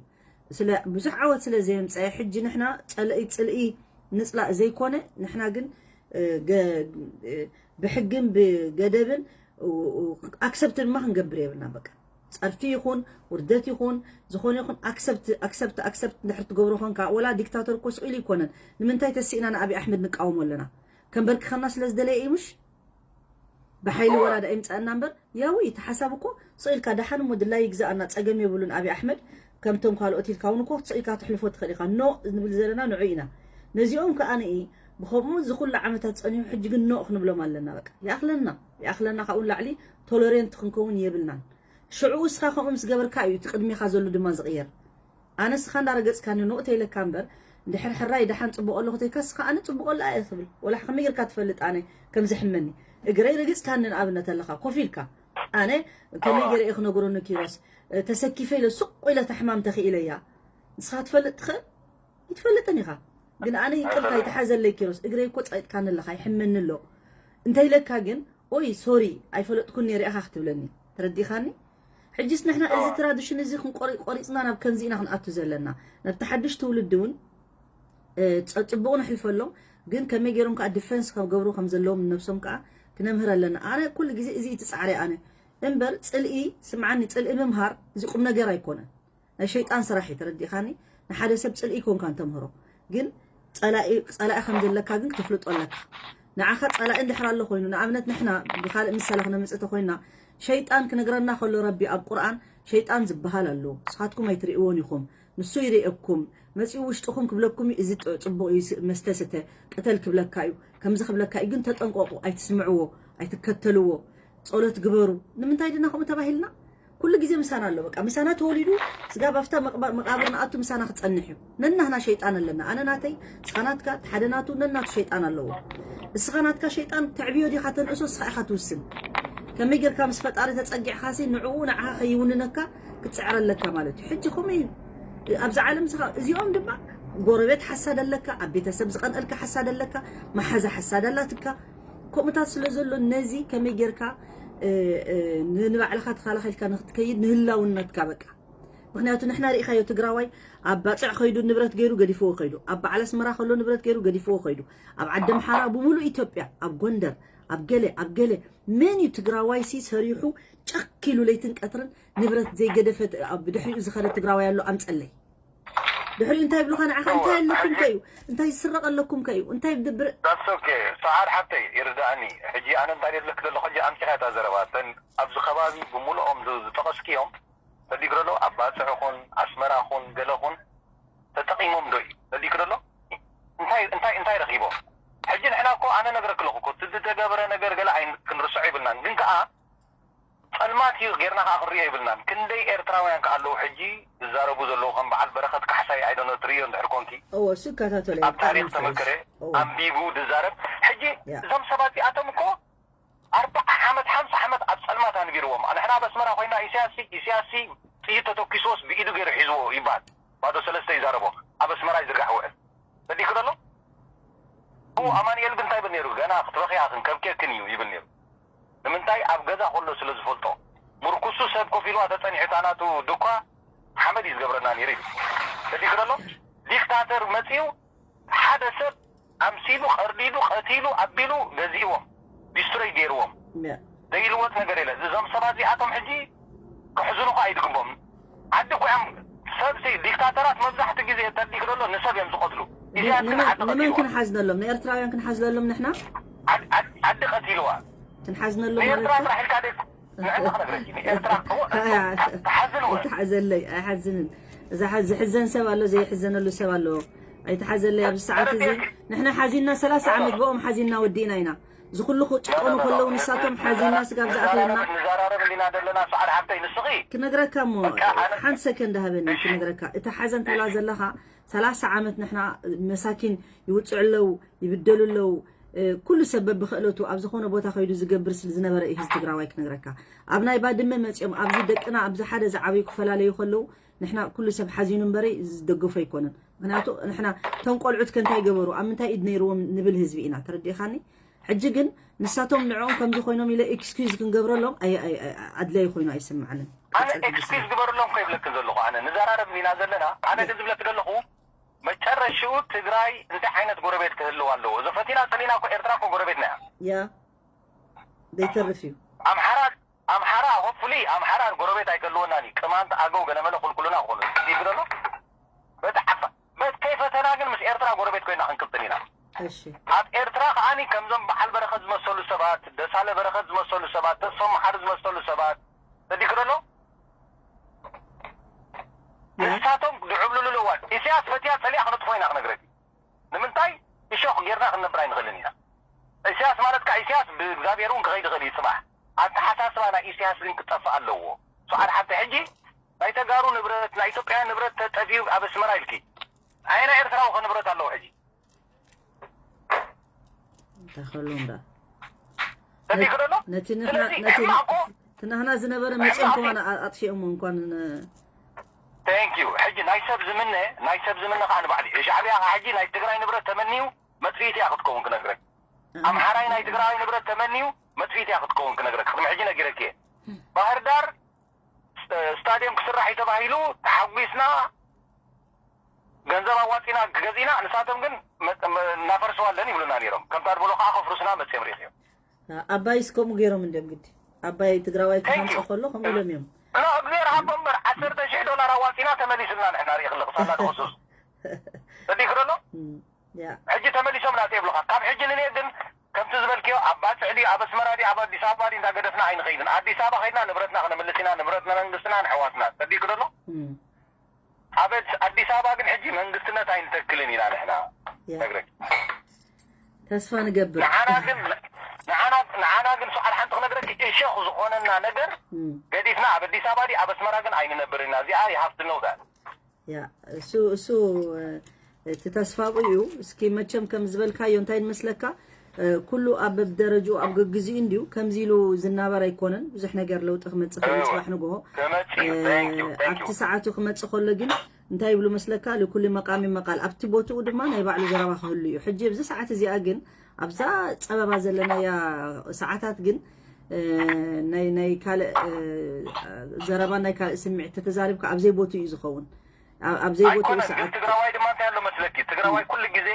ስለ ብዙሕ ዓወት ስለ ዘየምፀአ ሕጂ ንሕና ጸልኢ ጽልኢ ንጽላእ ዘይኮነ ንሕና ግን፣ እ፣ ገ-፣ እ፣ ብሕግን ብገደብን፣ እ፣ እ፣ ኣክሰፕት ድማ ክንገብር የብልና። በቃ ጸርፊ ይኹን ውርደት ይኹን ዝኾነ ይኹን ኣክሰፕት፣ ኣክሰፕት፣ ኣክሰፕት እንድሕር ትገብሮ ኾንካ፣ ወላ ዲክታቶር እኮ ስቕ ኢሉ ይኮነን። ንምንታይ ተሲእና ንኣብይ ኣሕመድ ንቃወሞ ኣለና? ከንበርክኸና ስለ ዝደለየ እዩ ምሽ? ብሓይሊ እወ። ወላ ዳ ይምጻእና እምበር፣ ያው እቲ ሓሳብ እኮ ስቕ ኢልካ ደሓን እሞ ድላይ ይግዛእና፣ ጸገም የብሉን ኣብይ ኣሕመድ፣ ከምቶም ካልኦት ኢልካ እውን እኮ ስቕ ኢልካ ትሕልፎ ትኽእል ኢኻ። ኖ ንብል ዘለና ንዑ ኢና። ነዚኦም ከኣ ንኢ ብኸምኡ እዚ ኩሉ ዓመታት ጸኒሑ፣ ሕጂ ግን ኖ ክንብሎም ኣለና። በቃ ይኣኽለና፣ ይኣኽለና፣ ካብኡ ንላዕሊ ቶለሬንት ክንከውን የብልናን። ሽዑ እስኻ ከምኡ ምስ ገበርካ እዩ እቲ ቅድሚኻ ዘሎ ድማ ዝቕየር። ኣነ እስኻ እንዳረገጽካኒ ኖእ ተይለካ እምበር፣ እንድሕር ሕራይ ደሓን ጽቡቕ ኣለኹ ተይካ፣ እስኻ ኣነ ጽቡቕ ኣላ እየ ትብል። ወላ ከመይ ጌርካ ትፈልጥ ኣነ ከም ዝሕመኒ? እግረይ ረጊጽካኒ ንኣብነት ኣለኻ፣ ኮፍ ኢልካ። ኣነ ከመይ ጌረ እየ ክነግሮ ንኪሮስ? እ፣ ተሰኪፈ ኢለ ሱቕ ኢለ እታ ሕማም ተኽኢለያ። ንስኻ ትፈልጥ ትኽእል? ይትፈልጥን ኢኻ። ግን ኣነ ይቅርታ ኣይትሓዘለይ ኪሮስ፣ እግረይ እኮ ጸቂጥካኒ ኣለኻ፣ ይሕመኒ ኣሎ። እንተይለካ ግን፣ ኦይ፣ ሶሪ፣ ኣይፈለጥኩን ነይረ ኢኻ ክትብለኒ። ተረዲኻኒ? ሕጅስ ንሕና እዚ ትራዲሽን እዚ ክንቆሪ-፣ ቆሪጽና ናብ ከምዚ ኢና ክንኣቱ ዘለና። ናብቲ ሓድሽ ትውልዲ እውን፣ እ፣ ጸ-፣ ጽቡቕ ነሕልፈሎም፣ ግን ከመይ ገይሮም ከኣ ዲፈንስ ክገብሩ ከም ዘለዎም ንነብሶም ከኣ ክነምህር ኣለና። ኣነ ኩሉ ግዜ እዚ እዩ እቲ ጻዕሪ ኣነ። እምበር ጽልኢ፣ ስምዓኒ፣ ጽልኢ ምምሃር እዚ ቁም ነገር ኣይኮነን። ናይ ሸይጣን ስራሕ እዩ፣ ተረዲኻኒ? ንሓደ ሰብ ጽልኢ ይኮንካ እንተምህሮ፣ ግን ጸላኢ፣ ጸላኢ ከም ዘለካ ግን ክተፍልጦ ኣለካ። ንዓኻ ጸላኢ እንድሕር ኣሎ ኮይኑ፣ ንኣብነት ንሕና ብኻልእ ምሳሌ ክነምጽእ ተኮይና፣ ሸይጣን ክነግረና ከሎ ረቢ ኣብ ቁርኣን ሸይጣን ዝበሃል ኣሎ። ንስኻትኩም ኣይትርእይዎን ኢኹም። ንሱ ይርእየኩም። መጺኡ ውሽጥኹም ክብለኩም እዩ፣ እዚ ጥ-፣ ጽቡቕ እዩ፣ ስ-፣ መስተ ስተ፣ ቅተል ክብለካ እዩ፣ ከምዚ ክብለካ እዩ። ግን ተጠንቀቑ፣ ኣይትስምዕዎ፣ ኣይትከተልዎ። ጸሎት ግበሩ። ንምንታይ ድና ከምኡ ተባሂልና? ኩሉ ግዜ ምሳና ኣሎ። በቃ ምሳና ተወሊዱ፣ ስጋብ ኣብታ መቕባ-፣ መቓብር ንኣቱ ምሳና ክጸንሕ እዩ። ነናህና ሸይጣን ኣለና። ኣነ ናተይ፣ እስኻ ናትካ፣ እቲ ሓደ ናቱ፣ ነናቱ ሸይጣን ኣለዎ። እስኻ ናትካ ሸይጣን ተዕብዮ ዲኻ ተንእሶ፣ እስኻ ኢኻ ትውስን። ከመይ ጌርካ ምስ ፈጣሪ ተጸጊዕኻሲ ንዕኡ ንዓኻ ከይውንነካ ክትጽዕር ኣለካ ማለት እዩ። ሕጂ ከምኡ እዩ። ኣብዛ ዓለም ስኻ-፣ እዚኦም ድማ ጎረቤት ሓሳድ ኣለካ፣ ኣብ ቤተሰብ ዝቐንአልካ ሓሳድ ኣለካ፣ መሓዛ ሓሳድ ኣላትካ። ከምኡታት ስለ ዘሎ ነዚ ከመይ ጌርካ፣ እ፣ እ፣ ን-፣ ንባዕልኻ ተኸላኺልካ ንኽትከይድ ንህላውነትካ በቃ። ምኽንያቱ ንሕና ርኢኻዮ ትግራዋይ ኣብ ባጽዕ ኸይዱ ንብረት ገይሩ ገዲፍዎ ኸይዱ፣ ኣብ በዓል ኣስመራ ከሎ ንብረት ገይሩ ገዲፍዎ ኸይዱ፣ ኣብ ዓዲ ኣምሓራ ብምሉእ ኢትዮጵያ፣ ኣብ ጎንደር፣ ኣብ ገለ፣ ኣብ ገለ መን እዩ ትግራዋይ ሲ ሰሪሑ ጨክ ኢሉ ለይትን ቀትርን ንብረት ዘይገደፈ ት-፣ ኣብ ድሕሪኡ ዝኸደ ትግራዋይ ኣሎ ኣምጸለይ። ድሕሪኡ እንታይ ይብሉኻ ንዓኻ? እንታይ ኣለኩም ከዩ? እንታይ ዝስረቕ ኣለኩም ከዩ? እንታይ ብድብር That's okay። ሰዓር ሓብተይ ይርዳእኒ። ሕጂ ኣነ እንታይ ደለክ ዘለኹ ሕጂ ኣምሲኻ እታ ዘረባ እተን ኣብዚ ከባቢ ብምሉኦም ዝ- ዝጠቐስክዮም ተዲግረሎ ኣብ ባጽዕ ኹን ኣስመራ ኹን ገለ ኹን ተጠቒሞም ዶ እዩ ተዲግረሎ እንታይ እንታይ እንታይ ረኺቦም? ሕጂ ንሕና እኮ ኣነ ነግረክ ኣለኹ እኮ እቲ ዝተገበረ ነገር ገለ ኣይ ክንርስዖ ይብልናን ግን ከኣ ጸልማት እዩ ጌርና ከኣ ክንሪኦ ይብልናን። ክንደይ ኤርትራውያን ከኣ ኣለዉ ሕጂ ዝዛረቡ ዘለዉ ከም በዓል በረኸት ካሕሳይ ኣይደኖ ትርእዮ እንድሕር ኮንኪ እወ እሱ ይከታተሎ ኣብ ታሪኽ ተመክረ ኣንቢቡ ዝዛረብ ሕጂ እዞም ሰባት እዚኣቶም እኮ ኣርባዓ ዓመት ሓምሳ ዓመት ኣብ ጸልማት ኣንቢርዎም ንሕና ኣብ ኣስመራ ኮይና ኢሳያስ ኢሳያስ ጥይት ተተኪስዎስ ብኢዱ ገይሩ ሒዝዎ ይበሃል ባዶ ሰለስተ ይዛረቦ ኣብ ኣስመራ ይዝርጋሕ ውዕል ፈዲክ ደሎ ኣማንኤል ግን እንታይ ብል ነይሩ ገና ክትበኽያ ክንከብኬክን እዩ ይብል ነይሩ ንምንታይ ኣብ ገዛ ከሎ ስለ ዝፈልጦ ምርኩሱ ሰብ ኮፍ ኢልዋ ተጸኒሑ እታ ናቱ ድኳ ሓመድ እዩ ዝገብረና ነይሩ እዩ ፈዲክ ደሎ ዲክታተር መጺኡ ሓደ ሰብ ኣምሲሉ ቀርዲዱ ቀቲሉ ኣቢሉ ገዚእዎም ዲስትሮይ ገይርዎም ዘይልወጥ ነገር የለ እዞም ሰባት እዚኣቶም ሕጂ ክሕዝኑ ከ ኣይድግቦም ዓዲ ኮይም ሰብሲ ዲክታተራት መብዛሕቲ ግዜ ተዲክ ዘሎ ንሰብ እዮም ዝቀትሉ ኢሳያስ ግን ዓዲ ንመን ቀቲልዋ ክንሓዝነሎም ንኤርትራውያን ክንሓዝነሎም ንሕና ዓዲ- ዓዲ ዓዲ ቀቲልዋ ክንሓዝነሎም ማለት ንኤርትራ እዩ? ጥራሕ ኢልካ ደ ንዕና ክነግረኪ ንኤርትራ እዎ ኣያ- ተሓዝንዎ ኣይትሓዘለይ ኣይሓዝንን እዛ ሓ- ዝሕዘን ሰብ ኣሎ ዘይሕዘነሉ ሰብ ኣሎ ኣይትሓዘለይ ኣብዚ ሰዓት እዚ ንሕና ሓዚንና ሰላሳ ዓመት ብኦም ሓዚንና ወዲእና ኢና ዝኩሉ ክጭቆኑ ከለዉ ንሳቶም ሓዚንና ስጋብ ዝኣኽለና ንዛራረብ እንዲና ዘለና ሰዓድ ሓብተይ ንስኺ ክነግረካ እሞ ሓንቲ ሰከንድ ሃበኒ ክነግረካ እታ ሓዘን ትብላ ዘለኻ ሰላሳ ዓመት ንሕና መሳኪን ይውፅዑ ኣለዉ ይብደሉ ኣለዉ ኩሉ ሰብ በብክእለቱ ኣብ ዝኾነ ቦታ ከይዱ ዝገብር ስለ ዝነበረ እዩ ህዝቢ ትግራዋይ ክነግረካ ኣብ ናይ ባድመ መፂኦም ኣብዚ ደቅና ኣብዚ ሓደ ዝዓብዩ ክፈላለዩ ከለዉ ንሕና ኩሉ ሰብ ሓዚኑ እምበረይ ዝደገፎ ኣይኮነን ምክንያቱ ንሕና እቶም ቆልዑት ከ እንታይ ገበሩ ኣብ ምንታይ ኢድ ነይርዎም ንብል ህዝቢ ኢና ተረዲእኻኒ ሕጂ ግን ንሳቶም ንዕኦም ከምዚ ኮይኖም ኢለ ኤክስኪዝ ክንገብረሎም ኣድላይ ኮይኑ ኣይስምዓንን ኣነ ኤክስኪዝ ግበርሎም ኮይብለክ ዘለኹ ኣነ ንዘራረብ ኢና ዘለና ኣነ ግን ዝብለክ ዘለኹ መጨረሽኡ ትግራይ እንታይ ዓይነት ጎረቤት ክህልው ኣለዎ እዚ ፈቲና ፀሊና ኮ ኤርትራ ኮ ጎረቤትና እያ ያ ዘይተርፍ እዩ ኣምሓራ ኣምሓራ ሆፕፉሊ ኣምሓራ ጎረቤት ኣይከልወናን እዩ ቅማንት ኣገው ገለመለ ኩልኩልና ክኾኑ ይግደሎ በቲ ዓፋ በቲ ከይፈተና ግን ምስ ኤርትራ ጎረቤት ኮይና ክንቅፅል ኢና እሺ ኣብ ኤርትራ ከዓኒ ከምዞም በዓል በረኸት ዝመሰሉ ሰባት ደሳለ በረኸት ዝመሰሉ ሰባት ተስፎም መሓሪ ዝመሰሉ ሰባት ተዲክረሎ ንሳቶም ዝዕብልሉ እዋን ኢሳያስ ፈትያ ፀሊኣ ክነጥፎ ኢና ክነግረኪ ንምንታይ እሾኽ ጌርና ክንነብር ኣይንኽእልን ኢና ኢሳያስ ማለት ከዓ ኢሳያስ ብእግዚኣብሔር እውን ክኸይድ ይኽእል እዩ ፅባሕ ኣተሓሳስባ ናይ ኢሳያስ ግን ክጠፍእ ኣለዎ ሰዓድ ሓብቲ ሕጂ ናይ ተጋሩ ንብረት ናይ ኢትዮጵያ ንብረት ተጠፊኡ ኣብ ኣስመራ ኢልኪ ኣየና ኤርትራዊ ከ ንብረት ኣለዎ ሕጂ እንታይ ከሎ እንዳ ተዲክረሎ ነቲ ንሕና ነቲ እቲ ናህና ዝነበረ መፅኦም ከማን ኣጥፊኦሞ እንኳን thank you ሕጂ ናይ ሰብ ዝምነ ናይ ሰብ ዝምነ ከዓ ንባዕሉ እዩ ሻዕብያ ከዓ ሕጂ ናይ ትግራይ ንብረት ተመንዩ መጥፊኢት እያ ክትከውን ክነግረክ ኣምሓራይ ናይ ትግራይ ንብረት ተመንዩ መጥፊኢት እያ ክትከውን ክነግረክ ቅድሚ ሕጂ ነጊረክ እየ ባህር ዳር ስታድዮም ክስራሕ እዩ ተባሂሉ ተሓጒስና ገንዘብ ኣዋፂና ገዚእና ንሳቶም ግን እናፈርስዋ ኣለን ይብሉና ነይሮም ከምታ ድብሎ ከዓ ከፍሩስና መፅኦም ሪእኽዮም ኣባይስ ከምኡ ገይሮም እንዲም ግዲ ኣባይ ትግራዋይ ክሃንፀ ከሎ ከምኡ ኢሎም እዮም እግዜር ሃቦ እምበር ዓሰርተ ሽሕ ዶላር ኣዋፂና ተመሊስልና ንሕና ርኢ ክልኽሳላ ተኸሱስ እዲ ክደሎ ሕጂ ተመሊሶም ናፀ ይብሉካ ካብ ሕጂ ንኔ ግን ከምቲ ዝበልክዮ ኣብ ባፅዕ ድዩ ኣብ ኣስመራ ድዩ ኣብ ኣዲስ ኣበባ ድዩ እንዳገደፍና ኣይንኸይድን ኣዲስ ኣበባ ከይድና ንብረትና ክነምልስ ኢና ንብረት ንመንግስትና ንሕዋትና እዲ ክደሎ ኣብ ኣዲስ ኣበባ ግን ሕጂ መንግስትነት ኣይንተክልን ኢና ንሕና ነግረክ ተስፋ ንገብር ንዓና ግን ንዓና ንዓና ግን ሰዓል ሓንቲ ክነግረክ እሾኽ ዝኾነና ነገር ገዲፍና ኣብ ኣዲስ ኣበባ ድዩ ኣብ ኣስመራ ግን ኣይንነብር ኢና እዚኣ you have to know that ያ እሱ እሱ እቲ ተስፋ እዩ እስኪ መቸም ከም ዝበልካዮ እንታይ ንመስለካ ኩሉ ኣብ በብደረጅኡ ኣብ ገግዚኡ እንድዩ ከምዚ ኢሉ ዝናበር ኣይኮነን ብዙሕ ነገር ለውጢ ክመፅእ ክእል ፅባሕ ንግሆ ኣብቲ ሰዓቱ ክመፅእ ከሎ ግን እንታይ ይብሉ መስለካ? ልኩል መቃሚ መቃል። ኣብቲ ቦትኡ ድማ ናይ ባዕሉ ዘረባ ክህሉ እዩ። ሕጂ ኣብዚ ሰዓት እዚኣ ግን ኣብዛ ጸበባ ዘለናያ ሰዓታት ግን ናይ ናይ ካልእ ዘረባ ናይ ካልእ ስምዒት ተተዛሪብካ ኣብዘይ ቦትኡ እዩ ዝኸውን። ኣብ ዘይቦትኡ ሰዓት ትግራዋይ ድማ እንታይ ኣሎ መስለኪ? ትግራዋይ ኩሉ ግዜ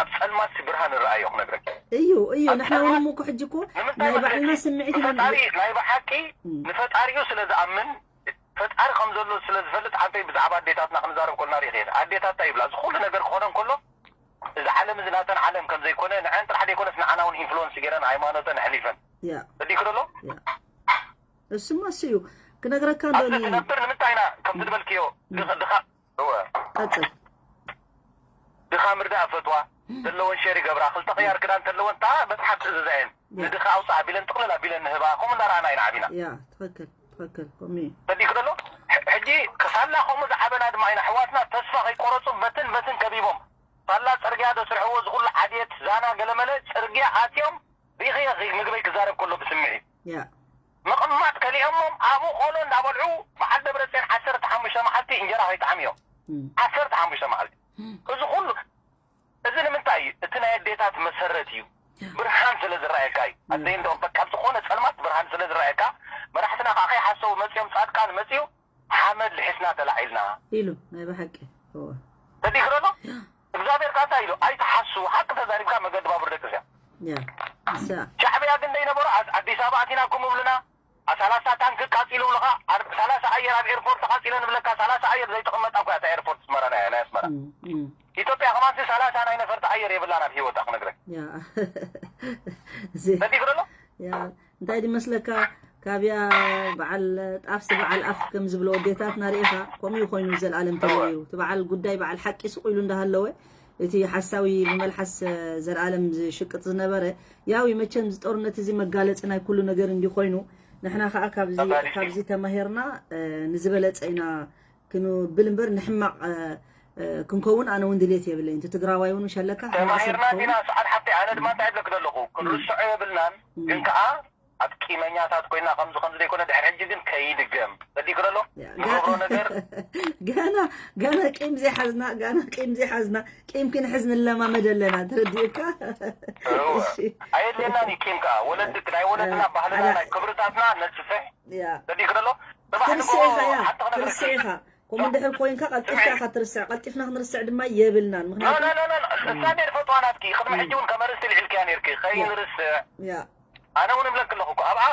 ኣብ ጸልማት ብርሃን ርኣዮ ክነግረኪ እዩ እዩ። ንሕና እውን እኮ ሕጂ እኮ ናይ ባዕልና ስምዒት ኢና። ናይ ብሓቂ ንፈጣሪኡ ስለ ዝኣምን ፈጣሪ ከም ዘሎ ስለ ዝፈልጥ፣ ሓንተይ ብዛዕባ ኣዴታትና ክንዛረብ ኮልና ሪኢኺ፣ ኣዴታት እንታይ ይብላ? እዚ ኩሉ ነገር ክኾነ እንከሎ፣ እዚ ዓለም እዚ ናተን ዓለም ከም ዘይኮነ፣ ንዐን ጥራሕ ዘይኮነስ ንዓና እውን ኢንፍሉወንስ ገይረን ሃይማኖተን ኣሕሊፈን። ተዲክ ደሎ እሱማ እሱ እዩ ክነግረካ። ኣብዚ ትነብር ንምንታይ ኢና ከምዚ ዝበልክዮ ድኻ እወ ቀጽል ድኻ ምርዳእ ፈትዋ ዘለወን ሸር ይገብራ። ክልተ ቅያር ክዳን ተለወን ታ በጽሓት ትእዝዛ እየን። ንድኻ ኣውፅእ ኣቢለን ጥቕልል ኣቢለን ንህባ። ከምኡ እንዳረኣና ኢና ዓቢና። ያ ትኽክል ትኽክል። ከምኡ እዩ። ተዲክ ደሎ ሕጂ ክሳላ ከምኡ ዝዓበና ድማ ኢና። ኣሕዋትና ተስፋ ከይቆረፁ በትን በትን ከቢቦም ሳላ ፅርግያ ዘስርሕዎ ዝኩሉ ዓድየት ዛና ገለመለ ፅርግያ ኣትዮም ሪኢኺ ምግበይ ክዛረብ ከሎ ብስምዒት ያ ምቕማጥ ከሊኦሞም ኣብኡ ቆሎ እንዳበልዑ በዓል ደብረፅዮን ዓሰርተ ሓሙሽተ መዓልቲ እንጀራ ከይጠዓምዮም። ዓሰርተ ሓሙሽተ መዓልቲ። እዚ ኩሉ እዚ ንምንታይ እዩ? እቲ ናይ ኣዴታት መሰረት እዩ። ብርሃን ስለ ዝረኣየካ እዩ። ኣደይ እንደኦም በቃ ኣብ ዝኾነ ፀልማት ብርሃን ስለ ዝረኣየካ መራሕትና ከዓ ከይሓሰቡ መፅኦም ፃድቃን መፅኡ ሓመድ ልሒስና ተላዒልና። ኢሉ ናይ ብሓቂ እወ ተዲክረሎ እግዚኣብሔር ካታ ኢሉ ኣይትሓሱ ሓቂ ተዛሪብካ መገዲ ባቡር ደቂ እዚኣ ያ እሳ ሻዕብያ ግን ደይነበሩ ኣስ- ኣዲስ ኣበባ ኣቲና ኩም እብልና ኣሳላሳ ታንክ ቃፂሉ ብልካ ኣር- ሰላሳ ኣየር ኣብ ኤርፖርት ተቃፂለ ንብለካ ሰላሳ ኣየር ዘይተቀመጣ እኮ እያ እታ ኤርፖርት ስመራ ናይ ናይ ኣስመራ እም፣ እም፣ ኢትዮጵያ ከማንሲ ሰላሳ ናይ ነፈርቲ ኣየር የብላን ኣብ ሂወታ ክነግረክ ያ እዚ- ተዲክረሎ ያ እንታይ ድመስለካ ካብያ በዓል ጣፍሲ በዓል ኣፍ ከም ዝብሎ ወዴታትና ርኢኻ ከምኡ ኮይኑ ዘልኣለም ተለዩ እቲ በዓል ጉዳይ በዓል ሓቂ ስቕ ኢሉ እንዳሃለወ እቲ ሓሳዊ ብመልሓስ ዘልኣለም ዝሽቅጥ ዝነበረ ያው መቸም ዝጦርነት እዚ መጋለፂ ናይ ኩሉ ነገር እንዲ ኮይኑ ንሕና ከዓ ካብዚ ተጋሊፂ። ካብዚ ተማሂርና ንዝበለፀ ኢና ክንብል እምበር ንሕማቕ ክንከውን ኣነ እውን ድሌት የብለይ እቲ ትግራዋይ እውን ሸለካ ተማሂርና እንዲና ሰዓድ ሓፍተይ ኣነ ድማ እንታይ ይብለክ ዘለኹ ክንርስዖ የብልናን ግን ከዓ ኣብ ቂመኛታት ኮይና ከምዚ ከምዚ ዘይኮነ ድሕሪ ሕጂ ግን ከይድገም ጸዲቅ ዘሎ ንገብሮ ነገር ገና ገና ቂም ዘይሓዝና ገና ቂም ዘይሓዝና ቂም ክንሕዝ ንለማመድ ኣለና ተረዲኡካ ኣየድልየናን እዩ ቂም ከዓ ወለድ ናይ ወለድና ባህልና ናይ ክብርታትና ነስፍሕ ጸዲቅ ዘሎ ትርስዕ ኢኻ ያ ትርስዕ ኢኻ ከምኡ እንድሕር ኮይንካ ቀልጢፍካ ኢኻ ትርስዕ ቀልጢፍና ክንርስዕ ድማ የብልናን ምክንያቱ እሳ እንደ ፈትዋ ናትኪ ቅድሚ ሕጂ እውን ከመርስቲ ልዕልክያ ነርኪ ከይንርስዕ ኣነ እውን እብለክ ኣለኹ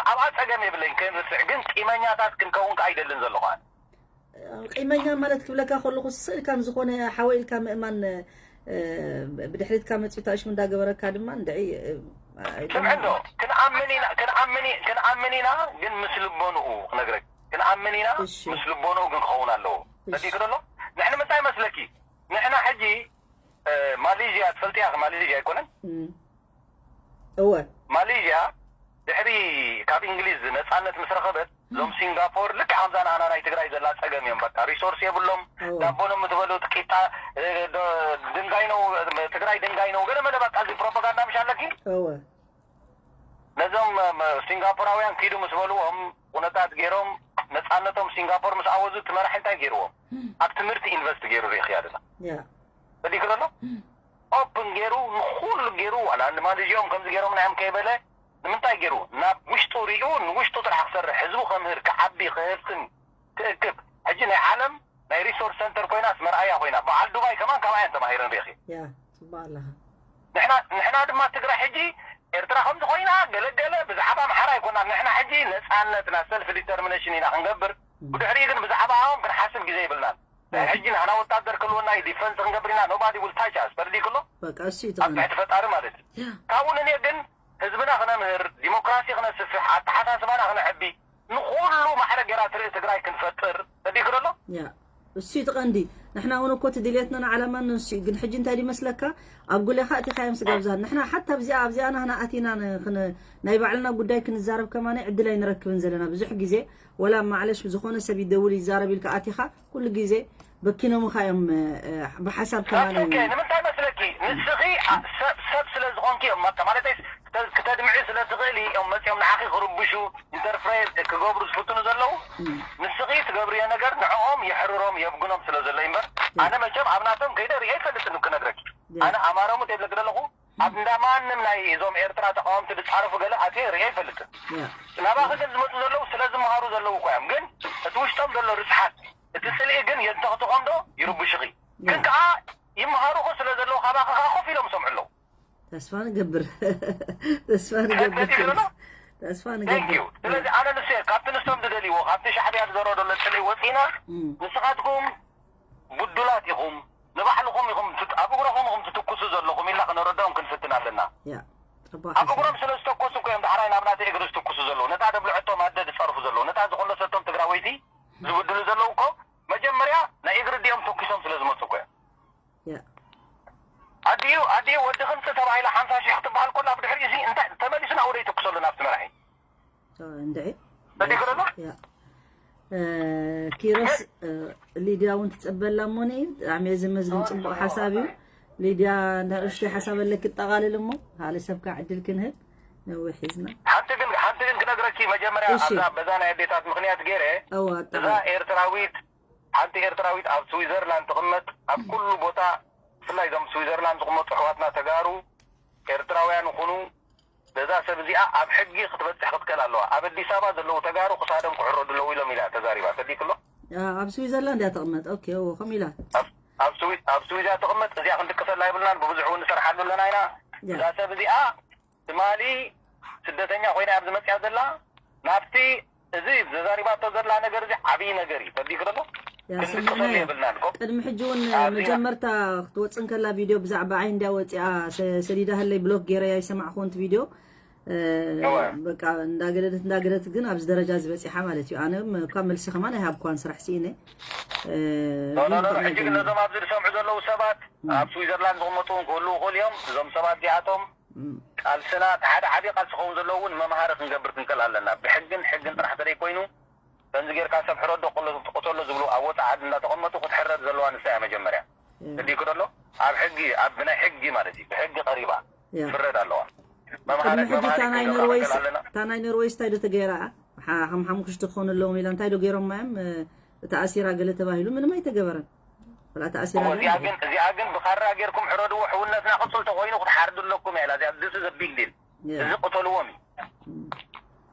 ኣብኣ ፀገም የብለኝ ከይንርስዕ ግን ቂመኛታት ክንከውን ከዓ ኣይደልን ዘለኹ ኣነ ቂመኛ ማለት ክብለካ ከለኹ ስእልካን ዝኾነ ሓወ ኢልካ ምእማን ብድሕሪትካ መፂኡ ታእሽሙ እንዳገበረካ ድማ እንድዒ ስምዕዶ ክንኣምን ኢና ክንኣምን ኢ- ክንኣምን ኢና ግን ምስ ልቦንኡ ክነግረክ ክንኣምን ኢና እሺ። ምስ ልቦንኡ ግን ክኸውን ኣለዎ እሺ። ፈቲክ ደሎ ንሕና ምንታይ መስለኪ ንሕና ሕጂ እ፣ ማሌዥያ ትፈልጥያ ማሌዥያ ኣይኮነን እም። እወ ማሌዥያ ድሕሪ ካብ እንግሊዝ ነፃነት ምስ ረኸበት እዞም ሲንጋፖር ልክዕ ከምዛ ንኣና ናይ ትግራይ ዘላ ፀገም እዮም በቃ ሪሶርስ የብሎም እወ ዳቦኖም ትበሉ ጥቂጣ እ፣ ዶ- ድንጋይ ነው ትግራይ ድንጋይ ነው ገለ መለ በቃ እዚ ፕሮፓጋንዳ ምሽ ኣለኪ እወ ነዞም እ፣ ሲንጋፖራውያን ኪዱ ምስ በልዎም ኩነታት ገይሮም ነፃነቶም ሲንጋፖር ምስ ኣወዙ እቲ መራሒ እንታይ ገይርዎም ኣብ ትምህርቲ ኢንቨስት ገይሩ ርኢኽያ ደላ ያ በዲክ ዘሎ ኦፕን ገይሩ ንኩሉ ገይሩ ዋላ ንማሌዥኦም ከምዚ ገይሮም ናዮም ከይበለ ንምንታይ ገይሩ ናብ ውሽጡ ሪኡ ንውሽጡ ጥራሕ ክሰርሕ ህዝቡ ከምህር ክዓቢ ክህፍትን ክእክብ ሕጂ ናይ ዓለም ናይ ሪሶርስ ሰንተር ኮይና ኣስመራ እያ ኮይና በዓል ዱባይ ከማን ካባይ እየን ተማሂረን ርኢኺ ያ ጽቡቅ ኣለኻ ንሕና ንሕና ድማ ትግራይ ሕጂ ኤርትራ ከምዚ ኮይና ገለገለ ብዛዕባ ኣምሓራ ኣይኮና ንሕና ሕጂ ነፃነትና ሰልፍ ዲተርሚኔሽን ኢና ክንገብር ብድሕሪኡ ግን ብዛዕባኦም ክንሓስብ ግዜ ይብልናን ናይ ሕጂ ንሕና ወታደር ክልወና እዩ ዲፈንስ ክንገብር ኢና nobody will touch us ተረዲእክሎ በቃ እሱ እዩ ኣብ ትኽክል። ትሕቲ ፈጣሪ ማለት እዩ ያ ካብኡ ንኔ ግን ህዝብና ክነምህር ዲሞክራሲ ክነስፍሕ ኣተሓሳስባና ክነዕቢ ንኩሉ ማዕረ ገይራ ትርኢ ትግራይ ክንፈጥር ተዲክ ደሎ ያ እሱ እዩ ትቐንዲ ንሕና እውን እኮ እቲ ድልየትናን ዓላማን ንሱ እዩ ግን ሕጂ እንታይ ድመስለካ ኣብ ጉሌኻ እቲኻዮም ስጋብዛን ንሕና ሓታ ኣብዚኣ ኣብዚኣ ናህና ኣቲና ን- ክን- ናይ ባዕልና ጉዳይ ክንዛረብ ከማነ ዕድል ኣይንረክብን ዘለና ብዙሕ ግዜ ወላ ማዕለሽ ዝኾነ ሰብ ይደውል ይዛረብ ኢልካ ኣቲኻ ኩሉ ግዜ በኪኖምኻ እዮም እ፣ ብሓሳብ ከማነ ኣትከ ንምንታይ መስለኪ ንስኺ ኣ- ሰብ ሰብ ስለ ዝኾንኪ እዮም ማለተይ ክተ- ክተድምዒ ስለ ትኽእሊ እዮም መፂኦም ንዓኺ ክርብሹ ኢንተርፍሬት ክገብሩ ዝፍትኑ ዘለዉ፣ ንስኺ ትገብርዮ ነገር ንዕኦም የሕርሮም የብግኖም ስለ ዘሎ እምበር፣ ኣነ መቸም ኣብ ናቶም ከይደ ርእየ ኣይፈልጥን ክነግረኪ። ኣነ ኣማረሙ ተብለኪ ዘለኹ ኣብ እንዳ ማንም ናይ እዞም ኤርትራ ተቃወምቲ ዝጻረፉ ገለ ኣትየ ርእየ ኣይፈልጥን። ናባኺ ግን ዝመጹ ዘለዉ ስለ ዝመሃሩ ዘለዉ እኮ እዮም። ግን እቲ ውሽጦም ዘሎ ርስሓት፣ እቲ ጽልኢ ግን የንተኽትኾም ዶ ይርብሽኺ። ግን ከኣ ይመሃሩ እኮ ስለ ዘለዉ ካባኺ ከኣ ኮፍ ኢሎም ይሰምዑ ኣለዉ። ተስፋ ንገብር። ተስፋ ንገብር። ተስፋ ንገብር። ስለዚ ኣነ ንሱ እየ ካብቲ ንሶም ዝደልይዎ፣ ካብቲ ሻዕብያ ዝዘረደሎ ጽልኢ ወጺና፣ ንስኻትኩም ብዱላት ኢኹም፣ ንባዕልኹም ኢኹም ትት-፣ ኣብ እግሮኹም ኢኹም ትትኩሱ ዘለኹም ኢልና ክነረድኦም ክንፍትን ኣለና። ኣብ እግሮም ስለ ዝተኮሱ እኮ እዮም ዳሕራይ ናብ ናተይ እግሪ ዝትኩሱ ዘለዉ። ነታ ደብልዐቶም ኣደ ዝጸርፉ ዘለዉ። ነታ ዝቆለሰቶም ትግራወይቲ ዝብድሉ ዘለዉ እኮ መጀመርያ ናይ እግሪ ዲኦም ተኩሶም ስለ ዝመጹ እኮ እዮም። ኣዲኡ፣ ኣዲኡ ወዲ ክምጽእ ተባሂላ ሓምሳ ሺሕ ክትበሃል ከላ ብድሕሪኡ እዚ እንታይ ተመሊሱ ናብኡ ዶ ይትኩሰሉ ናብቲ መራሒ? እንድዒ። በዲግረሎ? ያ። እ፣ ኪሮስ፣ እ፣ ሊድያ እውን ትጸበላ እሞ ነይ፣ ብጣዕሚ እየ ዘመስግን፣ ጽቡቕ ሓሳብ እዩ። ሊድያ፣ ንእሽተይ ሓሳብ ኣለኪ፣ ጠቓልል እሞ፣ ካልእ ሰብ ከዓ ዕድል ክንህብ፣ ነዊሕ ሒዝና። ሓንቲ ግን፣ ሓንቲ ግን ክነግረኪ፣ መጀመርያ እሺ። ኣብዛ፣ በዛ ናይ ኣዴታት ምኽንያት ገይረ፣ እዋ፣ እዛ ኣጠቓልል። ኤርትራዊት፣ ሓንቲ ኤርትራዊት ኣብ ስዊዘርላንድ ትቕመጥ፣ ኣብ ኩሉ ቦታ፣ ብፍላይ እዞም ስዊዘርላንድ ዝቕመጡ ኣሕዋትና ተጋሩ፣ ኤርትራውያን ይኹኑ፣ ነዛ ሰብ እዚኣ ኣብ ሕጊ ክትበጽሕ ክትከል ኣለዋ። ኣብ ኣዲስ ኣበባ ዘለዉ ተጋሩ ክሳዶም ክሕረዱ ኣለዉ ኢሎም ኢላ ተዛሪባ። ተዲክሎ? ያ፣ ኣብ ስዊዘርላንድ እያ ትቕመጥ። ኦኬ፣ እዎ፣ ከምኡ ኢላ። ኣብ፣ ኣብ ስዊ-፣ ኣብ ስዊዝ እያ ትቕመጥ። እዚኣ ክንድቅሰላ የብልናን። ብብዙሕ እውን ንሰርሓሉ ኣለና ኢና። ያ። እዛ ሰብ እዚኣ ትማሊ ስደተኛ ኮይና እያ ኣብዚ መጽያ ዘላ። ናብቲ እዚ ዘዛሪባቶ ዘላ ነገር እዚ ዓብዪ ነገር እዩ። ተዲክሎ? ያ፣ ክንድቅሰሉ ሰሚዕናያ። የብልናን። ኮ-፣ ቅድሚ ሕጂ እውን ኣዚና። መጀመርታ ክትወጽእ እንከላ ቪድዮ ብዛዕባ ዓይን እንድያ ወጺኣ ሰ-፣ ሰዲዳ ህለይ ብሎክ ገይረ እያ ይሰማዕኹን እቲ ቪድዮ። እ፣ እወ። በቃ እንዳገደደት እንዳገደደት ግን ኣብዚ ደረጃ እዚ በጺሓ ማለት እዩ። ኣነ ም-፣ እኳ መልሲ ከማን ኣይሃብኳን ስራሕ ስኢነ። እ፣ ኖ፣ ኖ፣ ግን ኖ፣ ኖ። ከምኡ ሕጂ ግን ይገብር። ነዞም ኣብዚ ዝሰምዑ ዘለዉ ሰባት ም። ኣብ ስዊዘርላንድ ዝቕመጡ እውን ክህልዉ ይኽእሉ እዮም። እዞም ሰባት እዚኣቶም ም። ቃልስና እቲ ሓደ ዓብዪ ቃልሲ ክኸውን ዘለዎ እውን መምሃሪ ክንገብር ክንክእል ኣለና። ብሕግን ሕግን ጥራሕ ተደይ ኮይኑ ከምዚ ጌርካ ሰብ ሕረዶ ቆሎ-፣ ቆተሎ ዝብሉ ኣብ ወጻኢ ዓዲ እንዳተቐመጡ ክትሕረድ ዘለዋ ንሳ እያ መጀመርያ። ያ። ተዲክሎ ኣሎ? ኣብ ሕጊ፣ ኣብ ብናይ ሕጊ ማለት እዩ። ብሕጊ ቀሪባ ያ። ትፍረድ ኣለዋ። መምሃሪ፣ ቅድሚ ሕጂ መምሃሪ እታ ናይ ክንገብራ ኖርወይስ፣ ክንክእል ኣለና። እታ ናይ ኖርወይስ እንታይ ዶ ተገይራ? ሓ-፣ ከም ሓሙኽሽቲ ክኾኑ ኣለዎም ኢላ እንታይ ዶ ገይሮማ እዮም? እ፣ እታ ኣሲራ ገለ ተባሂሉ ምንም ኣይተገበረን። ወላ እታ ኣሲራ እሞ ገለ እዚኣ ግን፣ እዚኣ ግን ብኻራ ጌርኩም ሕረድዎ፣ ሕውነትና ቅጹል ተኾይኑ ክትሓርዱ ኣለኩም እያ ኢላ። እዚኣ this is a big deal። ያ። እዚ ቅተልዎም እዩ። ም።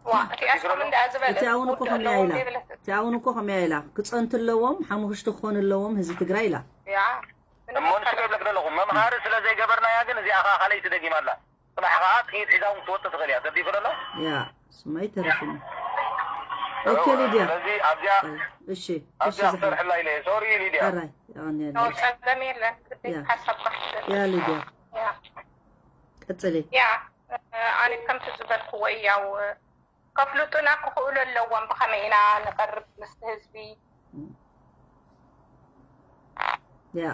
ዋ፣ እቲ ኣስኩም እንዳ ዝበለት እቲ ኣውን እኮ ውድእ ከምያ ኣለዎም ኢላ። ዘይብለት። እቲ ኣውን እኮ ከምያ ኢላ። ክጸንቱ ኣለዎም፣ ሓሙኽሽቲ ክኾኑ ኣለዎም ህዝቢ ትግራይ ኢላ። ያ። እሞ ንሱ ከብለክ ዘለኹ፣ መምሃሪ ስለ ዘይገበርናያ ግን እዚኣ ኸዓ ካልኣይቲ ደጊማ ኣላ። ጽባሕ ኸዓ ጥይት ሒዛ እውን ክትወጽእ ትኽእል እያ። ተዲፉ ደሎ? ያ፣ ስማ ኣይተርፍን። ኦኬ፣ ሊድያ። ስለዚ ኣብዚኣ፣ እ፣ እሺ፣ እሺ፣ ኣብዚኣ ዝሓ-፣ ክሰርሕላ ኢለ እየ። ሶሪ፣ ሊድያ። ኣራይ፣ ኣነ ያለ፣ ኖ፣ እሺ። ጸገም የለን። ግዴታ ያ። ሓሳብካ ክትገልጽ። ያ፣ ሊድያ። ያ። ቀጽሊ። ያ፣ ኣነ ከምቲ ዝበልክዎ እዩ፣ ያው፣ ከፍልጡና ክኽእሉ ኣለዎም፣ ብኸመይ ኢና ንቐርብ ምስቲ ህዝቢ። ያ።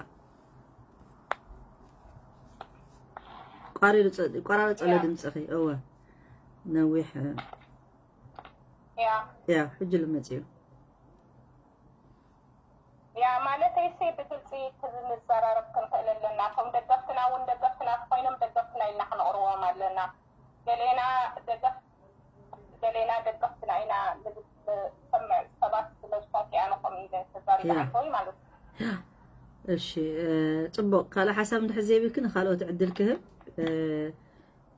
ቋሪሩ ጸ-፣ ይቆራረጽ ኣሎ ያ። ድምጽኺ። እወ። ነዊሕ፣ ያ። ያ፣ ሕጂ ልመጽእ እዩ። ያ፣ ማለተይሲ ብግልጺ ክንዘራረብ ክንክእል ኣለና። እቶም ደገፍትና እውን ደገፍትና ኮይኖም ደገፍትና ኢልና ክነቕርቦም ኣለና። ገሌና ደገፍ-፣ ገሌና ደገፍትና ኢና ንብል ዝሰምዕ ሰባት ስለ ዝኾንኩ እየ ኣነ ከምኡ ኢለ ተዛሪበ ያ። ሓንቶይ ማለት እዩ። ያ። እሺ፣ እ፣ ጽቡቕ። ካልእ ሓሳብ እንድሕር ዘይብልኪ ንኻልኦት ዕድል ክህብ። እ፣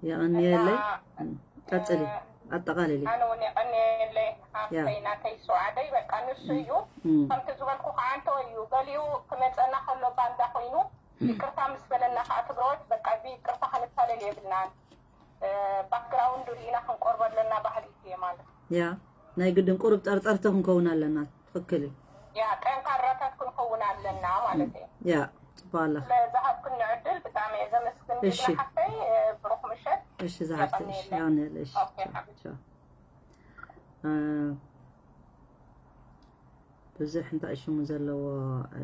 የቐንየለይ። እና፣ እም፣ ቀጽሊ፣ እ፣ ኣጠቓልሊ። ኣነ እውን የቐንየለይ፣ ያ። ሓፍተይ ናተይ፣ ሰዓደይ፣ በቃ፣ ንሱ እም፣ እዩ። እም። ከምቲ ዝበልኩ ከዓ፣ እንተ እዩ፣ ገሊኡ ክመጸና ከሎ ባንዳ ኮይኑ፣ እም። ይቅርታ ምስ በለና ከዓ፣ ትግራዎት፣ በቃ፣ እዚ ይቅርታ ክንታለል የብልናን። እ፣ ባክግራውንዱ ርኢና ክንቆርቦ ኣለና፣ ባህሊ እዩ ማለት። ያ። ናይ ግድን ቁሩብ ጠርጠርቲ ክንከውን ኣለና። ትኽክል እዩ። ያ፣ ጠንካራታት ክንኸውን ኣለና ማለት እዩ። ያ፣ ጽቡቕ ኣለኻ። ስለዝሃብክኒ ዕድል ብጣዕሚ እየ ዘመስግን እሺ። ጅግና ሓፍተይ፣ እ፣ ብሩኽ ምሸት። እሺ፣ ዝሓፍተይ፣ እሺ፣ የቐንየለይ። የቐንየለይ፣ እሺ፣ ኦኬ፣ ቻው፣ ሓቢቢ። ቻው። እ፣ ብዙሕ እንታይ ሽሙ ዘለዎ፣ እ፣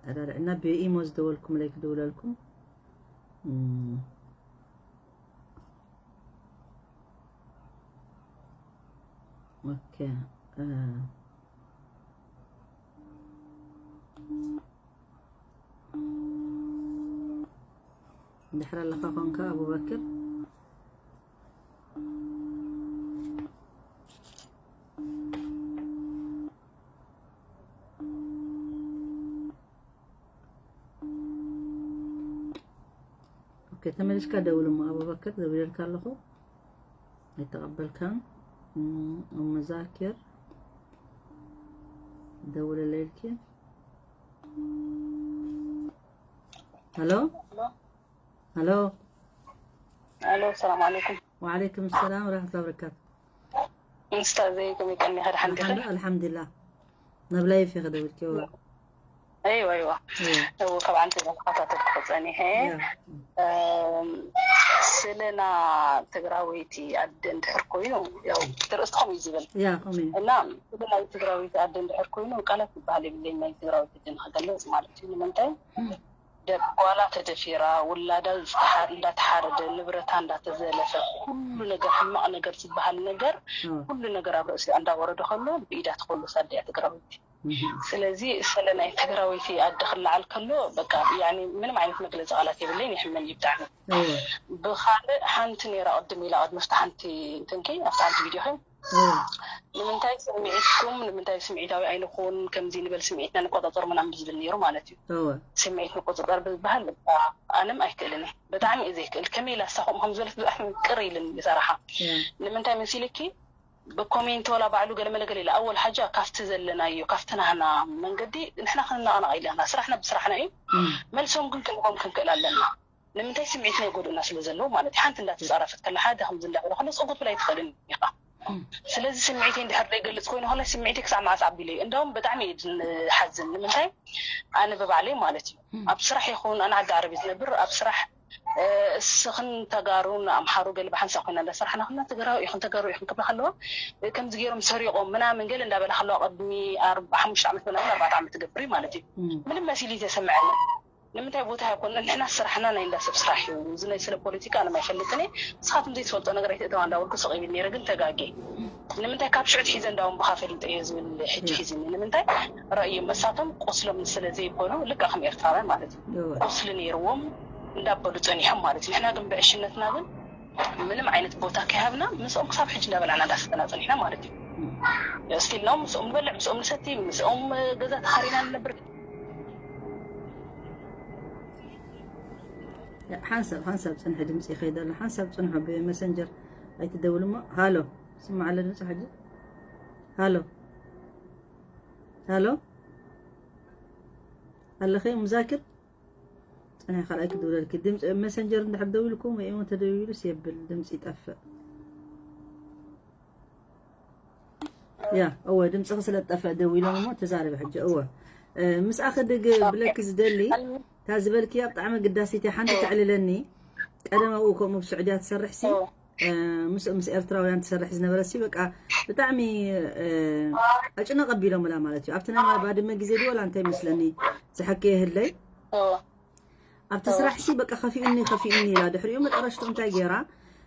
ኣዳልዕና ብኢሞ ዝደወልኩምለይ ክድውለልኩም። እም። ኦኬ፣ እ፣ ድሕሪ ኣለኻ ኮንካ ኣቡበክር? ከተመልሽካ ደውል እሞ ኣቡበከር፣ ደውለልካ ኣለኹ ኣይተቐበልካን። እም፣ እም ዛኪር ደውለለይ ኢልኪ። ሃሎ፣ ሃሎ። ኣሎ፣ ሰላም ዓለይኩም። ወዓለይኩም ሰላም ወራህመቱላሂ ወበረካቱ። ምስታዘይ ከመይ ቀኒኻ? ደሓን ዲኺ? ኣልሓምዱ-፣ ኣልሓምዱሊላህ። ናብ ላይፍ ኢኺ ደውልኪ? እወ። ኣይዋ ኣይዋ። እወ። እው፣ ካብ ዓንቲ ተኸታተልኩ ጸኒሐ። ያ። እም፣ ስለና ትግራወይቲ ኣደ እንድሕር ኮይኑ፣ ያው ትርእስትኹም እዩ ዝብል። ያ፣ ከምኡ እዩ። እና ስለና ትግራወይቲ ኣደ እንድሕር ኮይኑ ቃላት ዝበሃል የብለይ ናይ ትግራወይቲ ኣደ ንኽገልጽ ማለት እዩ። ንምንታይ? ደብ ጓላ ተደፊራ፣ ውላዳ ዝተሓ-፣ እንዳተሓረደ፣ ንብረታ እንዳተዘለፈ፣ ኩሉ ነገር ሕማቕ ነገር ዝበሃል ነገር፣ እወ። ኩሉ ነገር ኣብ ርእሲኣ እንዳወረደ ከሎ ብኢዳ ትኸሉ ኣደ እያ ትግራወይቲ። እህ። ስለዚ ስለ ናይ ትግራወይቲ ኣደ ክለዓል ከሎ በቃ ያኒ ምንም ዓይነት መግለፂ ቃላት የብለይን፣ ይሕመኒ ብጣዕሚ። እወ። ብኻልእ ሓንቲ ነይራ ቅድም ኢላ፣ ቅድሚ ኣብቲ ሓንቲ እንትንኪ፣ ኣብቲ ሓንቲ ቪዲዮኺ እወ። ንምንታይ ስምዒትኩም፣ ንምንታይ ስምዒታዊ ኣይንኹን፣ ከምዚ ንበል፣ ስምዒትና ንቆጻጸር ምናምን ብዝብል ነይሩ ማለት እዩ። እወ። ስምዒት ንቆጻጸር ብዝበሃል በቃ ኣነም ኣይክእልን እየ። ብጣዕሚ እየ ዘይክእል። ከመይ ኢላ እሳ ከምኡ ከም ዝበለት ብጣዕሚ ቅር ኢልን ይሰራሓ። ያ። ንምንታይ መሲልኪ? ብኮሜንት ወላ ባዕሉ ገለመለ ገለ ኢላ። ኣወል ሓጃ ካብቲ ዘለናዮ፣ ካብቲ ናህና መንገዲ ንሕና ክንነቓነቕ ኢለና። ስራሕና ብስራሕና እዩ። እም። መልሶም ግን ክንቦም ክንክእል ኣለና። ንምንታይ ስምዒትና ይጎድኡና ስለ ዘለዉ ማለት እዩ። ሓንቲ እንዳተጻረፈት ከላ፣ ሓደ ከምዚ እንዳበለ ከሎ ጸጉት ብላይ ትኽእልን ኢኻ። እም። ስለዚ ስምዒተይ እንድሕር ዘይገልጽ ኮይኑ ከላ፣ ስምዒተይ ክሳዕ መዓስ ኣቢለ እዩ። እንዳውም ብጣዕሚ እየ ዝሓዝን። ንምንታይ? ኣነ ብባዕለይ ማለት እዩ። እም። ኣብ ስራሕ ይኹን፣ ኣነ ዓዲ ዓረብ እየ ዝነብር፣ ኣብ ስራሕ፣ እ፣ እስኽን ተጋሩን ኣምሓሩ ገለ ብሓንሳእ ኮይና እንዳሰራሕና ከለና፣ ትግራዊ ኢኹን ተጋሩ ኢኹን ክብላ ከለዋ፣ እ፣ ከምዚ ገይሮም ሰሪቖም ምናምን ገለ እንዳበላ ከለዋ፣ ቅድሚ ኣርባ፣ ሓሙሽተ ዓመት ምናምን፣ ኣርባዕተ ዓመት ትገብር እዩ ማለት እዩ። እም። ምንም መሲሉ ተሰምዐኒ። ንምንታይ ቦታ ኣይኮን? ንሕና ስራሕና ናይ እንዳ ሰብ ስራሕ እዩ። እዚ ናይ ስለ ፖለቲካ ኣነ ኣይፈልጥን እየ። ንስኻትኩም ዘይትፈልጦ ነገር ኣይትእተዋ እንዳበልኩ ስቕ ኢለ ነይረ፣ ግን ተጋግየ። ንምንታይ ካብ ሽዑ ትሒዘ እንዳውም ብኻ ፈሊጠ እየ ዝብል ሕጂ ያ። ሒዝኒ። ንምንታይ? ራእዮም እሳቶም ቁስሎም ስለ ዘይበሉ፣ ልክዕ ከም ኤርትራውያን ማለት እዩ። እወ። ቁስሊ ነይርዎም እንዳበሉ ጸኒሖም ማለት እዩ። ንሕና ግን ብዕሽነትና ግን ምንም ዓይነት ቦታ ከይሃብና ምስኦም ክሳብ ሕጂ እንዳበላዕና እንዳሰተና ጸኒሕና ማለት እዩ። እም። ስቲል ነው ምስኦም ንበልዕ፣ ምስኦም ንሰቲ፣ ምስኦም ገዛ ተኻሪና ንነብር። ሓንሳብ፣ ሓንሳብ ጽንሒ፣ ድምጺ ይኸይድ ኣሎ። ሓንሳብ ጽንሑ፣ ብመሰንጀር ኣይትደውል እሞ። ሃሎ፣ ስማዕ ኣሎ ድምጺ ሕጂ? ሃሎ፣ ሃሎ፣ ኣለኸ ሙዛክር? ጽንሒ፣ ካልኣይ ክድውለልኪ። ድምጺ፣ መሰንጀር እንድሕር ደዊልኩም ወይ እውን ተደዊሉስ የብል፣ ድምጺ ይጠፍእ። ያ፣ እወ፣ ድምፅኺ ስለ ዝጠፍአ ደዊሎም እሞ ተዛረቢ ሕጂ። እወ፣ እ፣ ምስኣ ክድግ ብለኪ ዝደሊ፣ እታ ዝበልክያ ብጣዕሚ ግዳሲት እያ። ሓንቲ ተዕልለኒ፣ ቀደም ኣብኡ ከምኡ ኣብ ስዑድያ ትሰርሕ ሲ፣ እ፣ ምስ፣ ምስ ኤርትራውያን ትሰርሕ ዝነበረት ሲ፣ በቃ ብጣዕሚ፣ እ፣ ኣጭነቕ ኣቢሎምላ ማለት እዩ። ኣብቲ ናይ ባድመ ግዜ ድዩ ወላ እንታይ መስለኒ ዝሓከየ ህለይ። ኣብቲ ስራሕ ሲ በቃ ከፊኡኒ፣ ከፊኡኒ ኢላ። ድሕሪኡ መጠረሽቱ እንታይ ገይራ?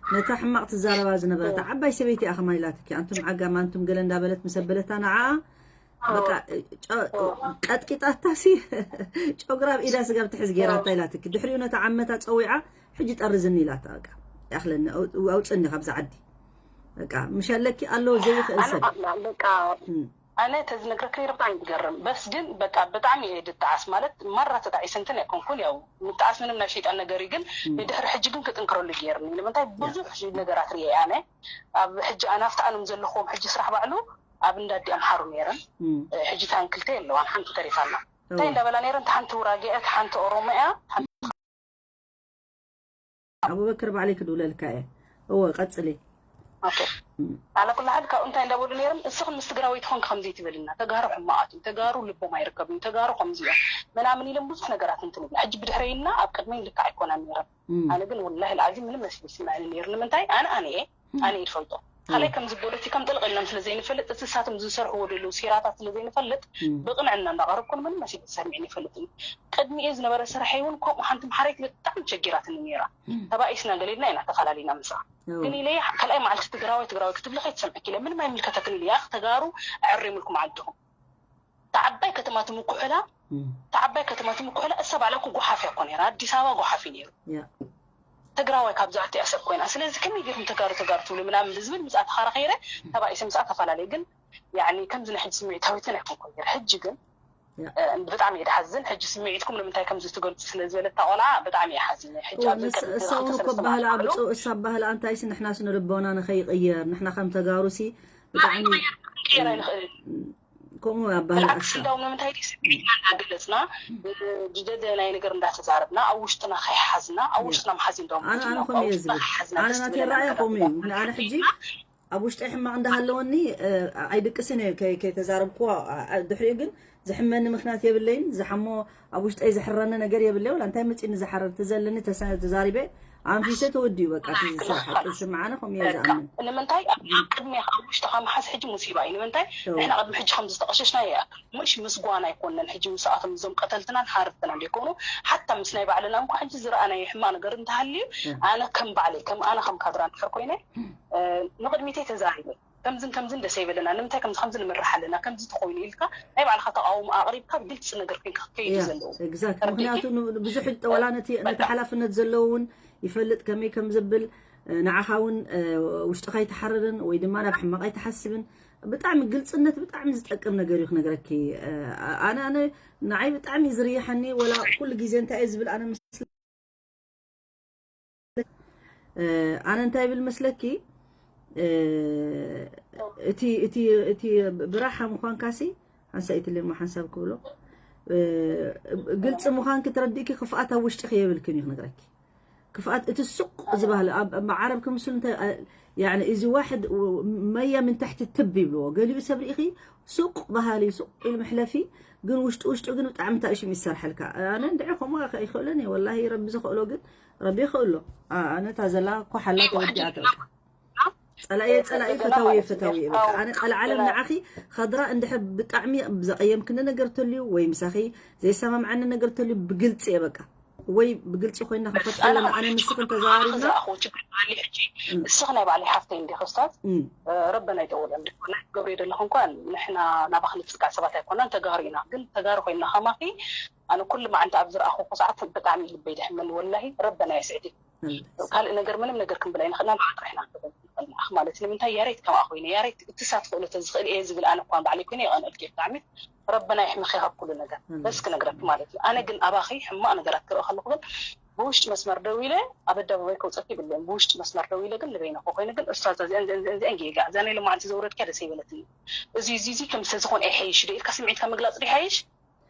ነታ ሕማቕ ትዛረባ ዝነበረት ዓባይ ሰበይቲ እያ ከማን ኢላትኪ። ኣንቱም ዓጋመ፣ ኣንቱም ገለ እንዳበለት ምስ ኣበለታ ንዓኣ በቃ ጨ-፣ ቀጥቂጣታ ሲ ጨጉራ ኣብ ኢዳ ስጋብ ትሕዝ ገይራታ ኢላትኪ። ድሕሪኡ ነታ ዓመታ ጸዊዓ ሕጂ ጠርዝኒ ኢላታ። በቃ ይኣኽለኒ፣ ኣው-፣ ኣውጽኒ ካብዛ ዓዲ። በቃ ምሽ ኣለኪ ኣሎ ዘይኽእል ሰብ። በቃ ኣነ ተዝነግረክ ነይረ ብጣዕሚ ትገርም። በስ ግን በቃ ብጣዕሚ እየ ድጣዓስ፣ ማለት ማራ ተጣዒሰ እንትን ኣይኮንኩን፣ ያው ምጣዓስ ምንም ናይ ሸይጣን ነገር እዩ፣ ግን ንድሕሪ ሕጂ ግን ክጥንክረሉ ገይርኒ። ንምንታይ ብዙሕ ነገራት ርየ ኣነ ኣብ ሕጂ ኣነ ኣብቲ ኣንም ዘለኹዎም ሕጂ ስራሕ ባዕሉ ኣብ እንዳዲ ኣምሓሩ ነይረን። ሕጂ ታን ክልተ የለዋን፣ ሓንቲ ተሪፋ ኣላ። እንታይ እንዳበላ ነይረን? ሓንቲ ውራጌ እያ፣ ሓንቲ ኦሮሞ እያ፣ ሓንቲ ኣቡበከር ባዕለይ ክድውለልካ እየ። እወ ቀጽሊ። ኦኬ። ኣላ ኩሉ ሓድ ካብኡ እንታይ እንዳበሉ ነይሮም? እስኽን ምስ ትግራወይቲ ኮንክ ከምዚ ትብልና፣ ተጋሩ ሕማቓት እዩ፣ ተጋሩ ልቦም ኣይርከብን፣ ተጋሩ ከምዚ እዮም ምናምን ኢሎም ብዙሕ ነገራት እንትን ይብላ። ሕጂ ብድሕረይና ኣብ ቅድመይ ልክዕ ኣይኮናን ነይረን። ኣነ ግን ወላሂ ልዓዚም ምንም መሲሉ ይስምዐኒ ነይሩ። ንምንታይ? ኣነ ኣነ እየ፣ ኣነ እየ ዝፈልጦ። ካልኣይ ከምዚ በሉቲ ከም ጥልቕ ኢልና ስለ ዘይንፈልጥ፣ እቲ ንሳቶም ዝሰርሕዎ ዘለዉ ሴራታት ስለ ዘይንፈልጥ፣ ብቕንዕና እንዳቐረብኩ ምንም መሲሉ ተሰሚዕኒ ይፈልጥን እዩ። ቅድሚኡ ዝነበረ ስራሐይ እውን ከምኡ ሓንቲ መሓረይቲ ብጣዕሚ ቸጊራትኒ ነይራ። ተባኢስና ገለ ኢልና ኢና ተፈላለና ምስኣ። ግን ኢለያ ካልኣይ መዓልቲ ትግራዋይ ትግራዋይ ክትብሊ ከይትሰምዕኪ ኢለ፣ ምንም ኣይምልከተክን ኢለያ፣ ተጋሩ ኣዕሪምልኩም ዓድኹም። ተዓባይ ከተማ ትምኩሕላ፣ ተዓባይ ከተማ ትምኩሕላ እሳ ባዕላ እኮ ጓሓፍ እያ እኮ ነይራ። ኣዲስ ኣበባ ጓሓፍ እዩ ነይሩ። ትግራዋይ ካብዛ ኣትያ ሰብ ኮይና። ስለዚ ከመይ ገይርኩም ተጋሩ ተጋሩ ትብሉ ምናምን ብዝብል ምስኣ ተኻራኺረ ተባኢሰ ምስኣ ተፈላለየ። ግን ያኒ ከምዚ ናይ ሕጂ ስምዒታዊትን ኣይኮንኩን ነይረ። ሕጂ ግን ብጣዕሚ እየ ድሓዝን። ሕጂ ስምዒትኩም ንምንታይ ከምዚ ትገልጹ ስለ ዝበለታ ቆልዓ ብጣዕሚ እየ ሓዚነ። ሕጂ ኣብዚ ቅድሚ እሳ እውን እኮ ባህላ ብፁ እሳ ባህላ እንታይ ንሕና ስነ ልቦና ንኸይቕየር ንሕና ከም ተጋሩ ሲ ብጣዕሚ ከምኡ ኣብ ባህላ እሳ እንዳውም ንምንታይ ስምዒትና እንዳገለጽና ዝደለናይ ነገር እንዳተዛረብና ኣብ ውሽጥና ከይሓዝና ኣብ ውሽጥና ምሓዝ እንዳውም ኣነ ኣነ ከምኡ እየ ዝብል ኣነ ናተይ ራእየ ከምኡ እዩ። ኣነ ሕጂ ኣብ ውሽጠይ ሕማቕ እንዳሃለወኒ ኣይድቅስን እየ ከይተዛረብክዎ። ድሕሪኡ ግን ዝሕመኒ ምክንያት የብለይን። ዝሓሞ ኣብ ውሽጠይ ዝሕረኒ ነገር የብለይ። ወላ እንታይ መፂኒ ዝሓረር ትዘለኒ ተዛሪበ ኣንፊሰ ተወዲኡ በቃ ትዝሰብ ሓቂ ስምዓነ ከምኡ እየ ዝኣምን። ንምንታይ ኣብ ቅድሜ ኣብ ውሽጥኻ ምሓዝ ሕጂ ሙሲባ እዩ። ንምንታይ ንሕና ቅድሚ ሕጂ ከም ዝተቐሸሽና ይኣክል ምሽ ምስ ጓና ኣይኮነን። ሕጂ ምስኣቶም እዞም ቀተልትናን ሓረድትናን ዘይኮኑ ሓታ ምስ ናይ ባዕልና እንኳ ሕጂ ዝረኣናዮ ሕማቕ ነገር እንተሃልዩ ኣነ ከም ባዕለይ ከም ኣነ ከም ካድራ እንድሕር ኮይነ ንቕድሚተይ ተዛሪበ ከምዝን ከምዝን ደስ ኣይበለና ንምንታይ ከምዚ ከምዚ ንምራሕ ኣለና ከምዚ ተኮይኑ ኢልካ ናይ ባዕልካ ተቃውሞ ኣቅሪብካ ግልፂ ነገር ኮይንካ ክትከይድ እዩ ዘለዎ። ምክንያቱ ብዙሕ ዋላ ነቲ ሓላፍነት ዘለዎ እውን ይፈልጥ ከመይ ከም ዝብል ንዓኻ እውን ውሽጥኻ ኣይትሓርርን ወይ ድማ ናብ ሕማቕ ኣይትሓስብን። ብጣዕሚ ግልፅነት ብጣዕሚ ዝጠቅም ነገር እዩ ክነግረኪ። ኣነ ኣነ ንዓይ ብጣዕሚ ዝርይሓኒ ወላ ኩሉ ግዜ እንታይ እየ ዝብል ኣነ ኣነ እንታይ ብል መስለኪ እቲ እቲ እቲ ብራሓ ምዃንካሲ ሓንሳእ ኢትልሞ ሓንሳብ ክብሎ ግልፂ ምዃንኪ ተረዲእኪ ክፍኣት ኣብ ውሽጢ ከየብልክን እዩ ክነግረኪ። ክፍኣት እቲ ሱቕ ዝበሃል ኣብ ዓረብ ክምስሉ እንተ ያኒ እዚ ዋሕድ መያ ምን ታሕቲ ትብ ይብልዎ ገሊኡ ሰብ ርኢኺ ሱቕ በሃሊ ሱቕ ኢሉ መሕለፊ ግን ውሽጡ ውሽጡ ግን ብጣዕሚ ታእሽም ይሰርሐልካ። ኣነ እንድዒ ከምኡ ኣይክእለን እየ ወላሂ ረቢ ዝኽእሎ ግን ረቢ ይኽእሎ። ኣነ እታ ዘላ ኮሓላ ተወዲኣ ተልካ ጸላእየ ጸላኢ ፈታውየ ፈታውየ በቃ ኣነ ቀልዓለም ንዓኺ ኸድራ እንድሕር ብጣዕሚ ዘቐየምክኒ ነገር ተልዩ ወይ ምሳኺ ዘይሰማምዓኒ ነገር ተልዩ ብግልፂ እየ በቃ ወይ ብግልፂ ኮይና ክንፈትሖ ኣለና ኣነ ምስኽን ተዘራሪብና። እስኺ ናይ ባዕለይ ሓፍተይ እንዲኺ ስታት ረበና ይጠውለን ናይ ገብርዮ ዘለኹ እንኳን ንሕና ናባኺ ንፅጋዕ ሰባት ኣይኮናን ተጋሩ ኢና ግን ተጋሩ ኮይና ከማኺ ኣነ ኩሉ መዓልቲ ኣብ ዝረኣኹ ሰዓት ብጣዕሚ ልበይ ደሕመኒ ወላሂ ረበና የስዕድክ ካልእ ነገር ምንም ነገር ክንብል ኣይንኽእልና ንዓኻ ጥራሕ ኢና ክንብል ንኽእል ንዓኺ ማለት እዩ ንምንታይ ያሬት ከምኣ ኮይነ ያሬት እቲ ሳት ክእሎ ተዝኽእል እየ ዝብል ኣነ እኳ ንባዕለይ ኮይነ የቐንኣልኪ እየ ብጣዕሚ ረበና የሕምኺ ካብ ኩሉ ነገር በስ ክነግረኪ ማለት እዩ ኣነ ግን ኣባኺ ሕማቕ ነገራት ክርኢ ከለኹ ግን ብውሽጢ መስመር ደው ኢለ ኣብ ኣደባባይ ከውፀኪ ይብለን ብውሽጢ መስመር ደው ኢለ ግን ንበይነ እኮ ኮይነ ግን ኡስታዝ እዚአን እዚአን እዚአን ጌጋ እዛ ናይ ሎማዓንቲ ዘውረድኪያ ደስ ኣይበለትኒ እዚ እዚ እዚ ከምዚ ተዝኾን ኣይሓይሽ ዶ ኢልካ ስምዒትካ ምግላፅ ዶ ይሓይሽ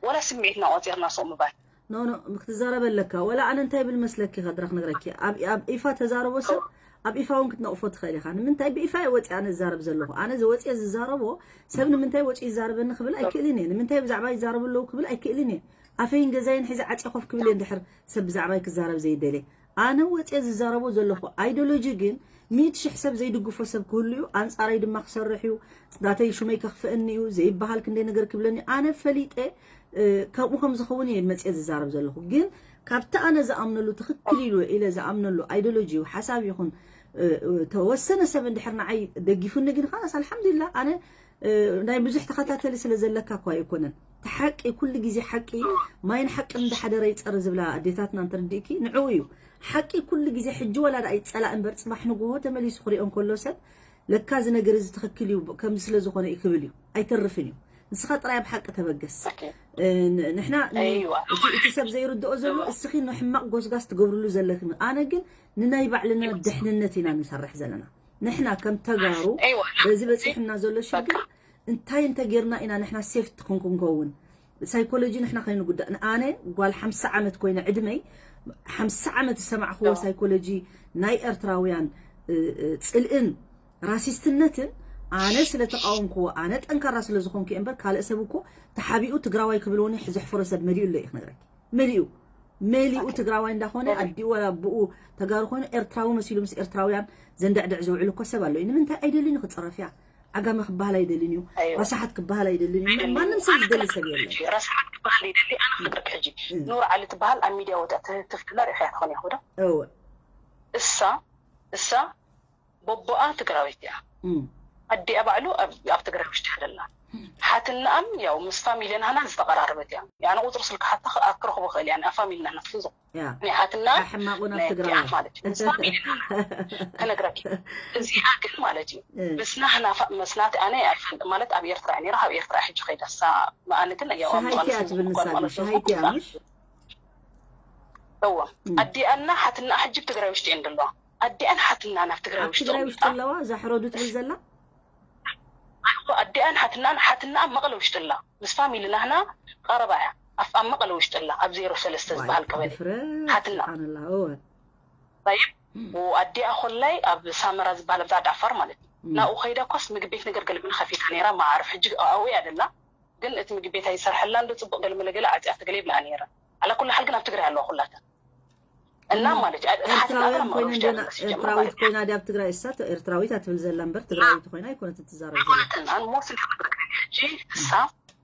ወላ ስምዒትና ቆፂርና ሱቕ ምባል። ኖ ኖ ክትዛረብ ኣለካ ወላ ኣነ እንታይ ብል መስለኪ ከድራ ክነግረኪ ኣብ ኣብ ኢፋ ተዛረቦ ሰብ ኣብ ኢፋ እውን ክትነቕፎ ትኽእል ኢኻ ንምንታይ ብኢፋ እየ ወፂ ኣነ ዝዛረብ ዘለኹ ኣነ ዝወፅየ ዝዛረቦ ሰብ ንምንታይ ወፂ ይዛረበኒ ክብል ኣይክእልን እየ ንምንታይ ብዛዕባ ይዛረቡ ኣለዉ ክብል ኣይክእልን እየ ኣፈይን ገዛይን ሒዘ ዓፅየ ኮፍ ክብል እየ እንድሕር ሰብ ብዛዕባይ ክዛረብ ዘይደልየ ኣነ ወፅየ ዝዛረቦ ዘለኹ ኣይዶሎጂ ግን ሚእቲ ሽሕ ሰብ ዘይድግፎ ሰብ ክህሉ እዩ ኣንፃረይ ድማ ክሰርሕ እዩ ናተይ ሹመይ ከኽፍእኒ እዩ ዘይበሃል ክንደይ ነገር ክብለኒ ኣነ ፈሊጠ ከምኡ ከም ዝኸውን እየ መፅየ ዝዛረብ ዘለኹ ግን ካብቲ ኣነ ዝኣምነሉ ትኽክል ኢሉ ኢለ ዝኣምነሉ ኣይዶሎጂ ሓሳብ ይኹን ተወሰነ ሰብ እንድሕር ንዓይ ደጊፉኒ ግን ካላስ ኣልሓምዱሊላ ኣነ ናይ ብዙሕ ተኸታተሊ ስለ ዘለካ እኳ ኣይኮነን ሓቂ ኩሉ ግዜ ሓቂ ማይን ሓቅን እንዳሓደረ ይፀሪ ዝብላ ኣዴታትና እንተርዲእኪ ንዕኡ እዩ ሓቂ ኩሉ ግዜ ሕጂ ወላ ደኣ ይፀላእ እምበር ፅባሕ ንግሆ ተመሊሱ ክሪኦ እንከሎ ሰብ ለካ እዚ ነገር እዚ ትኽክል እዩ ከምዚ ስለ ዝኾነ እዩ ክብል እዩ ኣይተርፍን እዩ ንስኻ ጥራይ ኣብ ሓቂ ተበገስ ንሕና እቲ ሰብ ዘይርድኦ ዘሎ እስኺ ንሕማቕ ጎስጋስ ትገብርሉ ዘለኺ ኣነ ግን ንናይ ባዕልና ድሕንነት ኢና ንሰርሕ ዘለና ንሕና ከም ተጋሩ በዚ በፂሑና ዘሎ ሽግር እንታይ እንተጌርና ኢና ንሕና ሴፍቲ ክንክንከውን ሳይኮሎጂ ንሕና ከይንጉዳእ ኣነ ጓል ሓምሳ ዓመት ኮይነ ዕድመይ ሓምሳ ዓመት ዝሰማዕክዎ ሳይኮሎጂ ናይ ኤርትራውያን ፅልእን ራሲስትነትን ኣነ ስለ ተቃወምክዎ ኣነ ጠንካራ ስለ ዝኾንኩ እየ እምበር ካልእ ሰብ እኮ ተሓቢኡ ትግራዋይ ክብልዎኒ ዘሕፈሮ ሰብ መሊኡ ኣሎ እዩ ክነግረኪ መሊኡ መሊኡ ትግራዋይ እንዳኾነ ኣዲኡ ወላ ኣቦኡ ተጋሩ ኮይኑ ኤርትራዊ መሲሉ ምስ ኤርትራውያን ዘንደዕድዕ ዝውዕል እኮ ሰብ ኣሎ እዩ ንምንታይ ኣይደልን እዩ ክፅረፍያ ዓጋመ ክበሃል ኣይደልን እዩ ረሳሓት ክበሃል ኣይደልን እዩ ማንም ሰብ ዝደሊ ሰብ የለን ረሳሓት ክበሃል ይደሊ ኣነ ክነግረኪ ሕጂ ኑር ዓሊ ትበሃል ኣብ ሚድያ ወፅያ ትህትፍ ድላ ሪኢኻያ ትኾን ኢኹ ዶ እወ እሳ እሳ ቦቦኣ ትግራዊት እያ ኣዲኣ ባዕሉ ኣብ ትግራይ ውሽጢ ሓደላ ሓትናኣም ያው ምስ ፋሚሊ ናህና ዝተቐራረበት እያ። ያነ ቁፅሪ ስልክ ሓታ ክረኽቦ ክእል እያ ፋሚሊ ናህና ትፍዞ ያ ናይ ሓትና ኣሕማቑን ኣብ ናይ ትግራይ ኣዲኣ ማለት እዩ። ምስ ፋሚሊ ናህና ክነግረኪ እዚኣ ግን ማለት እዩ እ። ምስ ናህና ፋ- ምስ ናቲ ኣነ ኣይፈልጥ ማለት ኣብ ኤርትራ እያ ነይራ። ካብ ኤርትራ ሕጂ ከይዳ ሳ ኣነ ግን ያው ኣብ ሻሃይቲ እያ መቐለ ትብል ንሳ መቐለ ግን ሻሃይቲ እያ ምሽ እዎ ኣዲኣና ሓትና ሕጂ ኣብ ትግራይ ውሽጢ እየን ዘለዋ። ኣዲኣን ሓትና ናብ ትግራይ ኣብ ውሽጢ ትግራይ ውሽጢ ኣውዲኣ ኣለዋ እዛ ሕረዱ ትብል ዘላ ኣዲኣን ሓትናን ሓትና ኣብ መቐለ ውሽጢ ኣላ። ምስ ፋሚሊ ናህና ቀረባ እያ። ኣብ ኣብ መቐለ ውሽጢ ኣላ ኣብ ዜሮ ሰለስተ ዝበሃል ቀበሌ ድፍረት ሓትና ስብሓንላ እወ طيب ኣዲኣ ኮላይ ኣብ ሳመራ ዝበሃል ኣብ ዛዕዳ ዓፋር ማለት እዩ። ናብኡ ከይዳ ኮስ ምግቢ ቤት ነገር ገለመለ ከፊታ ነይራ። ማዓርፍ ሕጂ ኣብኡ እያ ደላ ግን እቲ ምግቢ ቤት ኣይሰርሐላን ዶ ፅቡቅ ገለመለ ገለ ዓፅያ ትገለ ይብላ ነይራ። ዓላ ኩሉ ሓል ግን ኣብ ትግራይ ኣለዋ ኩላተን እና ማለት እዩ። ሓትና ኤርትራውያን ኣብ መቐለ ኮይነን ውሽጢ ዲና ኣለዋ ሲጀመር ኤርትራዊት ማለት እዩ። ኮይና ዲያ ኣብ ትግራይ እሳ ኤርትራዊት እያ ትብል ዘላ እምበር ትግራዊት ኮይና ኣይኮነትን ትዛረብ ዘላ ኣይኮነትን ኣን ሞስሊ ሕጂ እሳ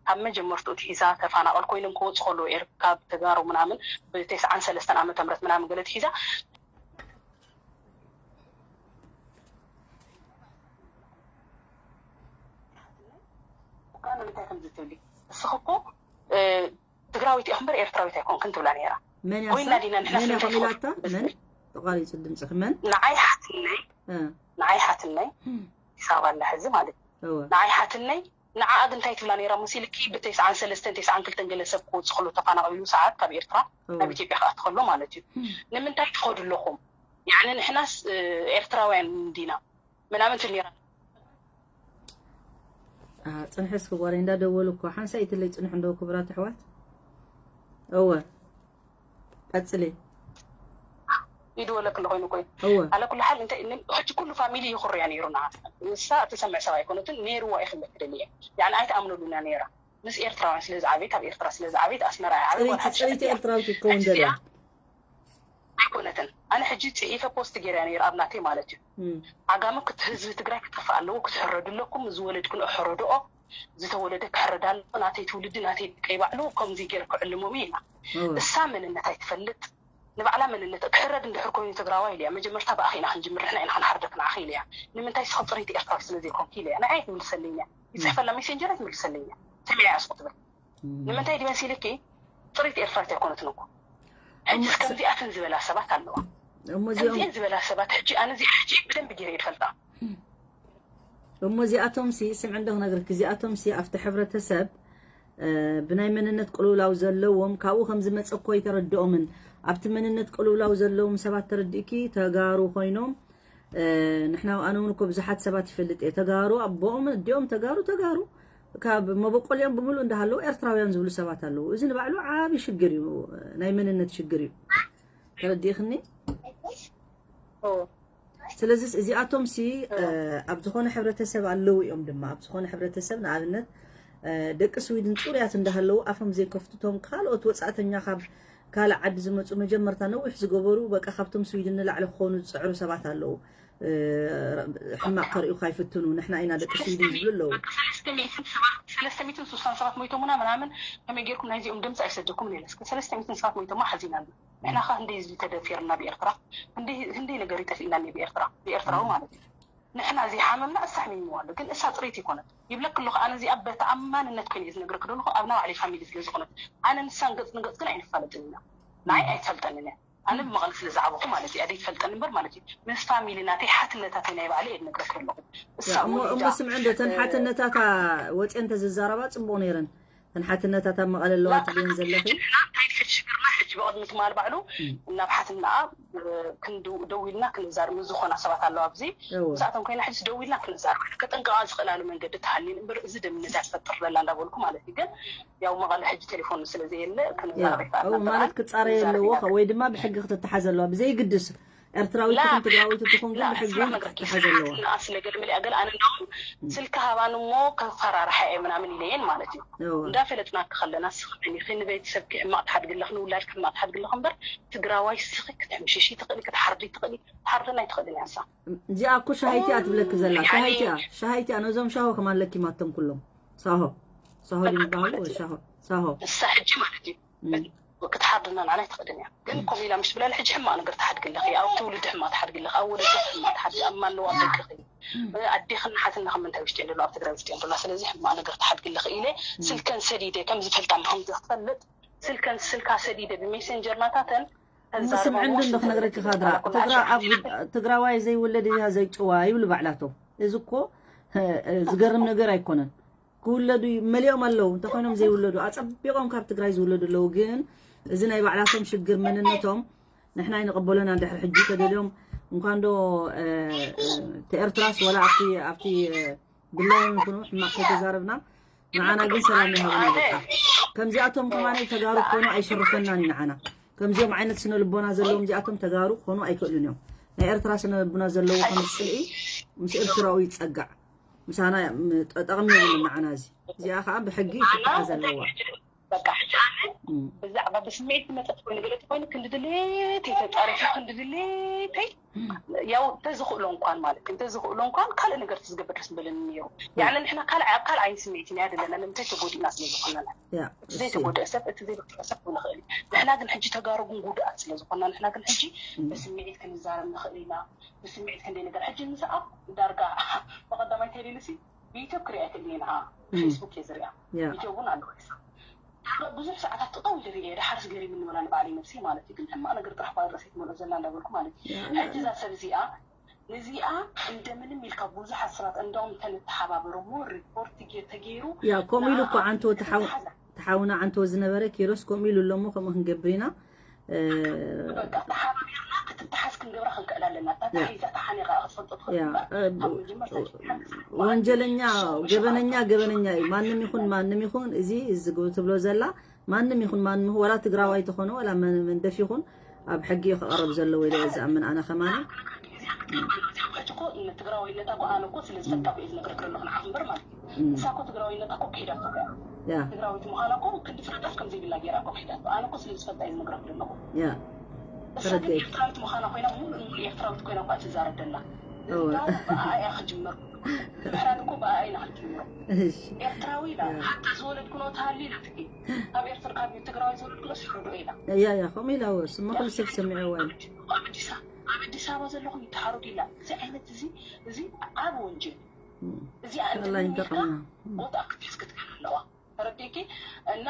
ካብ መጀመርትኡ ትሒዛ ተፋናቐል ኮይኖም ክወፁ ከለዉ ኤር- ካብ ተጋሩ ምናምን ብተስዓን ሰለስተን ዓመተ ምህረት ምናምን ገለ ትሒዛ እኳ ንምንታይ ከምዚ ትብሊ እስኺ እኮ እ፣ ትግራዊት ኢኹ እምበር ኤርትራዊት ኣይኮንክን ትብላ ነይራ። መን እያ ኮይና እሳ? ዲና ንሕና መን እያ ፍንደይ ከምኢላታ ትፈልጥ? መን ተቋሪፁ ድምፅኺ መን ንዓይ ሓትነይ እ፣ ንዓይ ሓትነይ እ፣ ኣዲስ ኣበባ ኣላ ሕዚ ማለት እዩ። እወ ንዓይ ሓትነይ ንዓኣ ግን እንታይ ትብላ ነይራ መሲልኪ ብተስዓን ሰለስተን ተስዓን ክልተን ገለ ሰብ ክወፅእ ከሎ ተፋናቒሉ ሰዓት ካብ ኤርትራ እወ ናብ ኢትዮጵያ ክኣቲ ከሎ ማለት እዩ። ንምንታይ ትኸዱ ኣለኹም? ያኒ ንሕናስ እ፣ ኤርትራውያን እንዲና ምናምን ትብል ነይራ። አ፣ ፅንሒ እስኪ ጓለይ እንዳደወሉ እኮ ሓንሳእ ኢትለይ ፅንሑ እንደው ክቡራት ኣሕዋት እወ ቀፅሊ ይድወለክ ኣለኮይኑ ኮይኑ እወ ኣለ ኩሉ ሓል እንታይ ን- ሕጂ ኩሉ ፋሚሊ ይኹርያ ነይሩ ንዓ ንሳ እትሰምዕ ሰብ ኣይኮነትን ነይርዋ ይኽልክ ደልየ ያኒ ኣይትኣምነሉና ነይራ ምስ ኤርትራውያን ስለ ዝዓበይት ኣብ ኤርትራ ስለ ዝዓበይት ኣስመራ እያ ዓበይ ፅሪቲ ወላ ሓንቲ ፅሪቲ እያ ኤርትራዊት ክትከውን ሕጂ ደልያ እዚኣ ኣይኮነትን ኣነ ሕጂ ፅሒፈ ፖስት ገይረ ነይሩ ኣብ ናተይ ማለት እዩ እም፣ ዓጋመ ክት ህዝቢ ትግራይ ክጠፍእ ኣለዎ ክትሕረዱ ኣለኩም ዝወለድክን ሕረድኦ ዝተወለደ ክሕረድ ኣለዎ ናተይ ትውልዲ ናተይ ደቀይ ባዕሉ ከምዚ ገይረ ክዕልሞም እየ ኢላ እወ እሳ መንነት ኣይትፈልጥ ንባዕላ መንነት ክሕረድ እንድሕር ኮይኑ ትግራዋይ ኢልያ መጀመርታ ብኣኺ ኢና ክንጅምር ንሕና ኢና ክንሓርደክ ንዓኺ ኢልያ ንምንታይ ስኸ ፅሪት ኤርትራዊ ስለ ዘይኮንኪ ኢልያ ንዓይ ትምልሰለኛ ይፅሕፈላ ሜሴንጀር ኣይትምልሰለኛ ሰሚዐ እያ ስኹ ትብል ንምንታይ ድመሲልኪ ፅሪት ኤርትራዊት ኣይኮነትን እኮ ሕጂ ከምዚኣትን ዝበላ ሰባት ኣለዋ እሞ እዚኦም ከምዚአን ዝበላ ሰባት ሕጂ ኣነ እዚኣ ሕጂ ብደንቢ ገይረ እየ ዝፈልጣ እሞ እዚኣቶም ሲ ስምዒ እንዶ ክነግርክ እዚኣቶም ሲ ኣብቲ ሕብረተሰብ እ፣ ብናይ መንነት ቅልውላው ዘለዎም ካብኡ ከም ዝመፀ እኮ ይተረድኦምን ኣብቲ መንነት ቅልውላው ዘለዎም ሰባት ተረዲእኪ ተጋሩ ኮይኖም እ፣ ንሕና ኣነ እውን እኮ ብዙሓት ሰባት ይፈልጥ እየ ተጋሩ ኣቦኦም ኣዲኦም ተጋሩ ተጋሩ ካብ መበቆሊኦም ብምሉእ እንዳሃለዉ ኤርትራውያን ዝብሉ ሰባት ኣለዉ እዚ ንባዕሉ ዓብዪ ሽግር እዩ ናይ መንነት ሽግር እዩ ተረዲእኽኒ ስለዚስ እዚኣቶም ሲ ኣብ ዝኾነ ሕብረተሰብ ኣለዉ እዮም ድማ ኣብ ዝኾነ ሕብረተሰብ ንኣብነት ደቂ ስዊድን ፅሩያት እንዳሃለዉ ኣፎም ዘይከፍቱ እቶም ካልኦት ወፃእተኛ ካብ ካልእ ዓዲ ዝመፁ መጀመርታ ነዊሕ ዝገበሩ በቃ ካብቶም ስዊድን ንላዕሊ ክኾኑ ዝፅዕሩ ሰባት ኣለዉ ሕማቕ ከርእዩካ ይፍትኑ ንሕና ኢና ደቂ ስዊድን ዝብሉ ኣለዉ ሰለስተ ሚእትን ስሳን ሰባት ሞይቶሙና ምናምን ከመይ ጌርኩም ናይዚኦም ድምፂ ኣይሰደኩም ሌለስ ሰለስተ ሚእትን ሰባት ሞይቶማ ሓዚና ንሕና ኸ ህንደይ ህዝቢ ተደፊርና ብኤርትራ ህንደይ ነገር ይጠፊእና ብኤርትራ ብኤርትራዊ ማለት እዩ ንሕና ዘይሓመምና እሳ ሕሚምዋ ኣሎ ግን እሳ ፅሬት ይኮነት ይብለክ ኣለኹ ኣነ እዚኣ በተኣማንነት ኮይነ ዝነግረክ ዘለኹ ኣብ ናባዕለይ ፋሚሊ ስለ ዝኾነት ኣነ ንሳን ገፅ ንገፅ ግን ኣይንፋለጥን ኢና ንዓይ ኣይትፈልጠንን እያ ኣነ ብመቐለ ስለ ዝዓበኹ ማለት እዩ ኣደይ ትፈልጠኒ እምበር ማለት እዩ ምስ ፋሚሊ ናተይ ሓትነታተይ ናይ ባዕለይ እየ ዝነግረክ ዘለኹ እሳ እሞ እሞ ወሊዳ ስምዒ እንዶ ተን ሓትነታታ ወፅየን ተዝዛረባ ፅቡቕ ነይረን ተን ሓትነታት ኣብ መቐለ ኣለዋ ትብልን ዘለኺ እንታይ ትፈል ሽግርና ሕጂ ብቕድሚ ትማል ባዕሉ ናብ ሓትናኣ ክንደዊልና ክንዛር ምስ ዝኾና ሰባት ኣለዋ ኣብዚ እወ ምስኣቶም ኮይና ሕጂ ደዊልና ክንዛር ከጠንቀቓ ዝኽእላሉ መንገዲ ተሃልየን እምበር እዚ ደምነት እያ ትፈጥር ዘላ እንዳበልኩ ማለት እዩ ግን ያው መቐለ ሕጂ ቴሌፎን ስለ ዘየለ ክንዛረብ ያው ማለት ክፃረየ ኣለዎ ወይ ድማ ብሕጊ ክትተሓዘ ኣለዋ ብዘይግድስ ኤርትራዊት ትኹን ትግራዊት ትኹን ግን ብሕጊ እውን ክትተሓዘ ኣለዋ ስለ ገለ መሊኣ ገለ ኣነ እንዳውም ስልኪ ሃባን እሞ ከፈራርሓ እየ ምናምን ኢለየን ማለት እዩ እወ እንዳፈለጥናኪ ከለና ስኽዕኒ ንቤተሰብኪ ሕማቕ ትሓድግለኽ ንውላድኪ ሕማቕ ትሓድግለኽ እምበር ትግራዋይ ስኺ ክትሕምሽሺ ትኽእሊ ክትሓርዲ ትኽእሊ ትሓርደና ኣይትኽእልን እያ ንሳ እዚኣ እኮ ሻሃይቲ እያ ትብለኪ ዘላ ሻሃይቲ እያ ሻሃይቲ እያ ነዞም ሻሆ ከማን ለኪማቶም ኩሎም ሳሆ ሳሆ ድዩ ዝበሃሉ ወይ ሻሆ ሳሆ ንሳ ሕጂ ማለት እዩ እም። ክትሓርድና ንዓና ኣይትኽእልን እያ። ግን ከምኡ ኢላ ምስ ብላል ሕጂ ሕማቕ ነገር ትሓድግለኺ፣ ኣብ ትውልዲ ሕማቕ ትሓድግለኺ፣ ኣብ ወለዲ ሕማቕ ትሓድጊ፣ ኣብ ማለዋ ኣብ ደቅኺ ኣዴኽን ሓትንኽን ምንታይ ውሽጢ እንደሎ ኣብ ትግራይ ውሽጢ እንደሎ ስለዚ ሕማቕ ነገር ትሓድግለኺ ኢለ ስልከን ሰዲደ ከም ዝፈልጣ ምዃን ክትፈልጥ ስልከን ስልካ ሰዲደ ብሜሴንጀር ናታተን ስምዕንዲ እንዶ ክነግረኪ ካድራ ትግራ ኣብ ትግራዋይ ዘይወለድ እያ ዘይጭዋ ይብሉ ባዕላቶም። እዚ እኮ ዝገርም ነገር ኣይኮነን። ክውለዱ መሊኦም ኣለዉ እንተኾይኖም ዘይውለዱ ኣጸቢቖም ካብ ትግራይ ዝውለዱ ኣለዉ። ግን እዚ ናይ ባዕላቶም ሽግር መንነቶም ንሕና ኣይንቕበሎን። ኣንድሕሪ ሕጂ ተደልዮም እንኳን ዶ ተኤርትራስ ወላ ኣብቲ ኣብቲ ድላዮም ይኹኑ ሕማቕ ተተዛረብና ንዓና ግን ሰላም ይሃቡና። በቃ ከምዚኣቶም ከማን ተጋሩ ክኾኑ ኣይሽርፈናን እዩ ንዓና። ከምዚኦም ዓይነት ስነ ልቦና ዘለዎም እዚኣቶም ተጋሩ ክኾኑ ኣይክእሉን እዮም። ናይ ኤርትራ ስነ ልቦና ዘለዎ ከም ፅልኢ ምስ ኤርትራዊ ይፀጋዕ ምሳና ጠጠቕሚ የብሉ ንዓና። እዚ እዚኣ ከዓ ብሕጊ ክትጠሓ ዘለዋ በቃ ሕጂ ኣነ ብዛዕባ ብስምዒት ዝመፀት ኮይኑ ገለ ተኮይኑ ክንዲ ድሌተይ ተፃሪፈ ክንዲ ድሌተይ ያው እንተዝኽእሎ እንኳን ማለት እንተዝኽእሎ እንኳን ካልእ ነገር ትዝገብር ደስ ምበለኒ ነይሩ። ያዕለ ንሕና ካልእ ኣብ ካልእ ዓይነት ስምዒት ኢና ዘለና ንምንታይ ተጎዲእና ስለ ዝኾነና። እቲ ዘይተጎድአ ሰብ እቲ ዘይበክዖ ሰብ ክነኽእል እዩ። ንሕና ግን ሕጂ ተጋሩ ግን ጉድኣት ስለ ዝኾንና ንሕና ግን ሕጂ ብስምዒት ክንዛረብ ንኽእል ኢና። ብስምዒት ክንደይ ነገር ሕጂ ምስ ኣብ ዳርጋ ብቐዳማይ ተሪሉሲ ብዩቱብ ክሪኣ ኣይክእልን እየ ንዓ ብፌስቡክ እየ ዝሪኣ። ቪድዮ እውን ኣለዎ ሒሳ ብዙሕ ሰዓታት ጠጠው ኢለ ርእየ ድሓርስ ገሪምኒ ወላ ንባዕለይ ነብሰይ ማለት እዩ ግን ሕማቕ ነገር ጥራሕ ኳ ርእሰይ ትመልኦ ዘላ እንዳበልኩ ማለት እዩ ሕጂ እዛ ሰብ እዚኣ ነዚኣ እንደምንም ኢልካ ብዙሕ ኣስራት እንዳውም እንተንተሓባበር እሞ ሪፖርት ተገይሩ ያ ከምኡ ኢሉ እኮ ዓንቶ ተሓውና ዓንቶ ዝነበረ ኪሮስ ከምኡ ኢሉ ኣሎ እሞ ከምኡ ክንገብር ኢና በቃ ተሓባቢርና ክትተሓዝ ክንገብራ ክንክእል ኣለና። እታ ተሓይዛ ተሓኒቓ ክትፈልጦ ትኽእል እምበር ካብ መጀመርታ ጀሚርካ ክትሓግዝ ወንጀለኛ ገበነኛ ገበነኛ እዩ። ማንም ይኹን ማንም ይኹን እዚ እዚ ትብሎ ዘላ ማንም ይኹን ማንም ይኹን ወላ ትግራዋይ ተኾነ ወላ መን- መንደፍ ይኹን ኣብ ሕጊ እዩ ክቐረብ ዘለዎ ኢለ እየ ዝኣምን ኣነ ከማነ። ሕጂ እኮ ንትግራዋይነታ እኮ ኣነ እኮ ስለ ዝፈልጣ እኮ እየ ዝነግረክ ዘለኹ ንዓኹም እምበር ማለት እዩ። ንሳ እኮ ትግራዋይነታ እኮ ክሒዳቶ እያ። ያ ትግራዊት ምዃና እኮ ክንዲ ፍለጣት ከም ዘይብላ ገይራ እኮ ክሒዳቶ። ኣነ እኮ ስለ ዝፈልጣ እየ ዝነግረክ ዘለኹ። ያ እሳ ግን ኤርትራዊት ምዃና ኮይና ሙሉእ ንሙሉእ ኤርትራዊት ኮይና እኳ ትዛረብ ደላ። እወ። እንዳውም ብኣኣ እያ ክጅመር። ምሕራድ እኮ ብኣኣ ኢና ክንጅምሮ። እሺ ኤርትራዊ ኢላ ሓታ ዝወለድክኖ ተሃልዩ ኢላ ትኪ ካብ ኤርትራ ካብ ትግራዊ ዝወለድክኖ ስሕርዶ ኢላ ያ ያ ከምኡ ኢላ ወስ እሞ ኩሉ ሰብ ሰሚዕዋ እዩ። ኣብ ኣዲስ ኣብ ኣዲስ ኣበባ ዘለኹም ይተሓረዱ ኢላ። እዚ ዓይነት እዚ እዚ ዓብ ወንጀል እዩ። እዚኣ ኣላ እንተመኒኻ ይንጠቕምና ቦታ ክትሕዝ ክትክእል ኣለዋ። ተረዲእኪ እና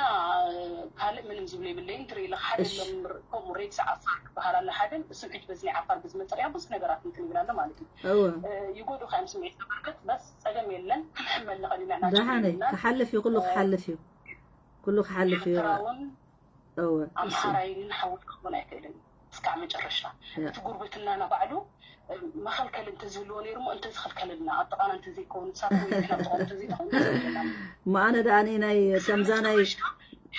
ካልእ ምንም ዝብሎ የብለይን። ትርኢ ኢለ ሓደ ሎም ከምኡ ሬድሲ ዓፋር ክበሃል ኣለ ሓደ ስምዒት በዚ ናይ ዓፋር ብዝመፅእ ሪኣ ብዙሕ ነገራት እንትን ይብል ኣሎ ማለት እዩ። እወ ይጎዱኻ እዮም ስምዒት ተበርከት በስ ፀገም የለን። ክንሕመል ንኽእል ኢና። ደሓነይ ክሓልፍ እዩ፣ ኩሉ ክሓልፍ እዩ፣ ኩሉ ክሓልፍ እዩ። ኤርትራውን እወ ኣምሓራይን ሓውል ክኸውን ኣይክእልን እስካዕ መጨረሻ። እቲ ጉርብትናና ባዕሉ መኸልከል እንተዝህልዎ ነይሩ እሞ እንተዝኸልከለልና ኣብ ጥቓና እንተዘይከውን ንሳት ወይ ንሕና ኣብ ጥቓኦም እንተዘይተኾን ዘብለና መኣነ ደኣ ኣነ ናይ ከምዛ ናይ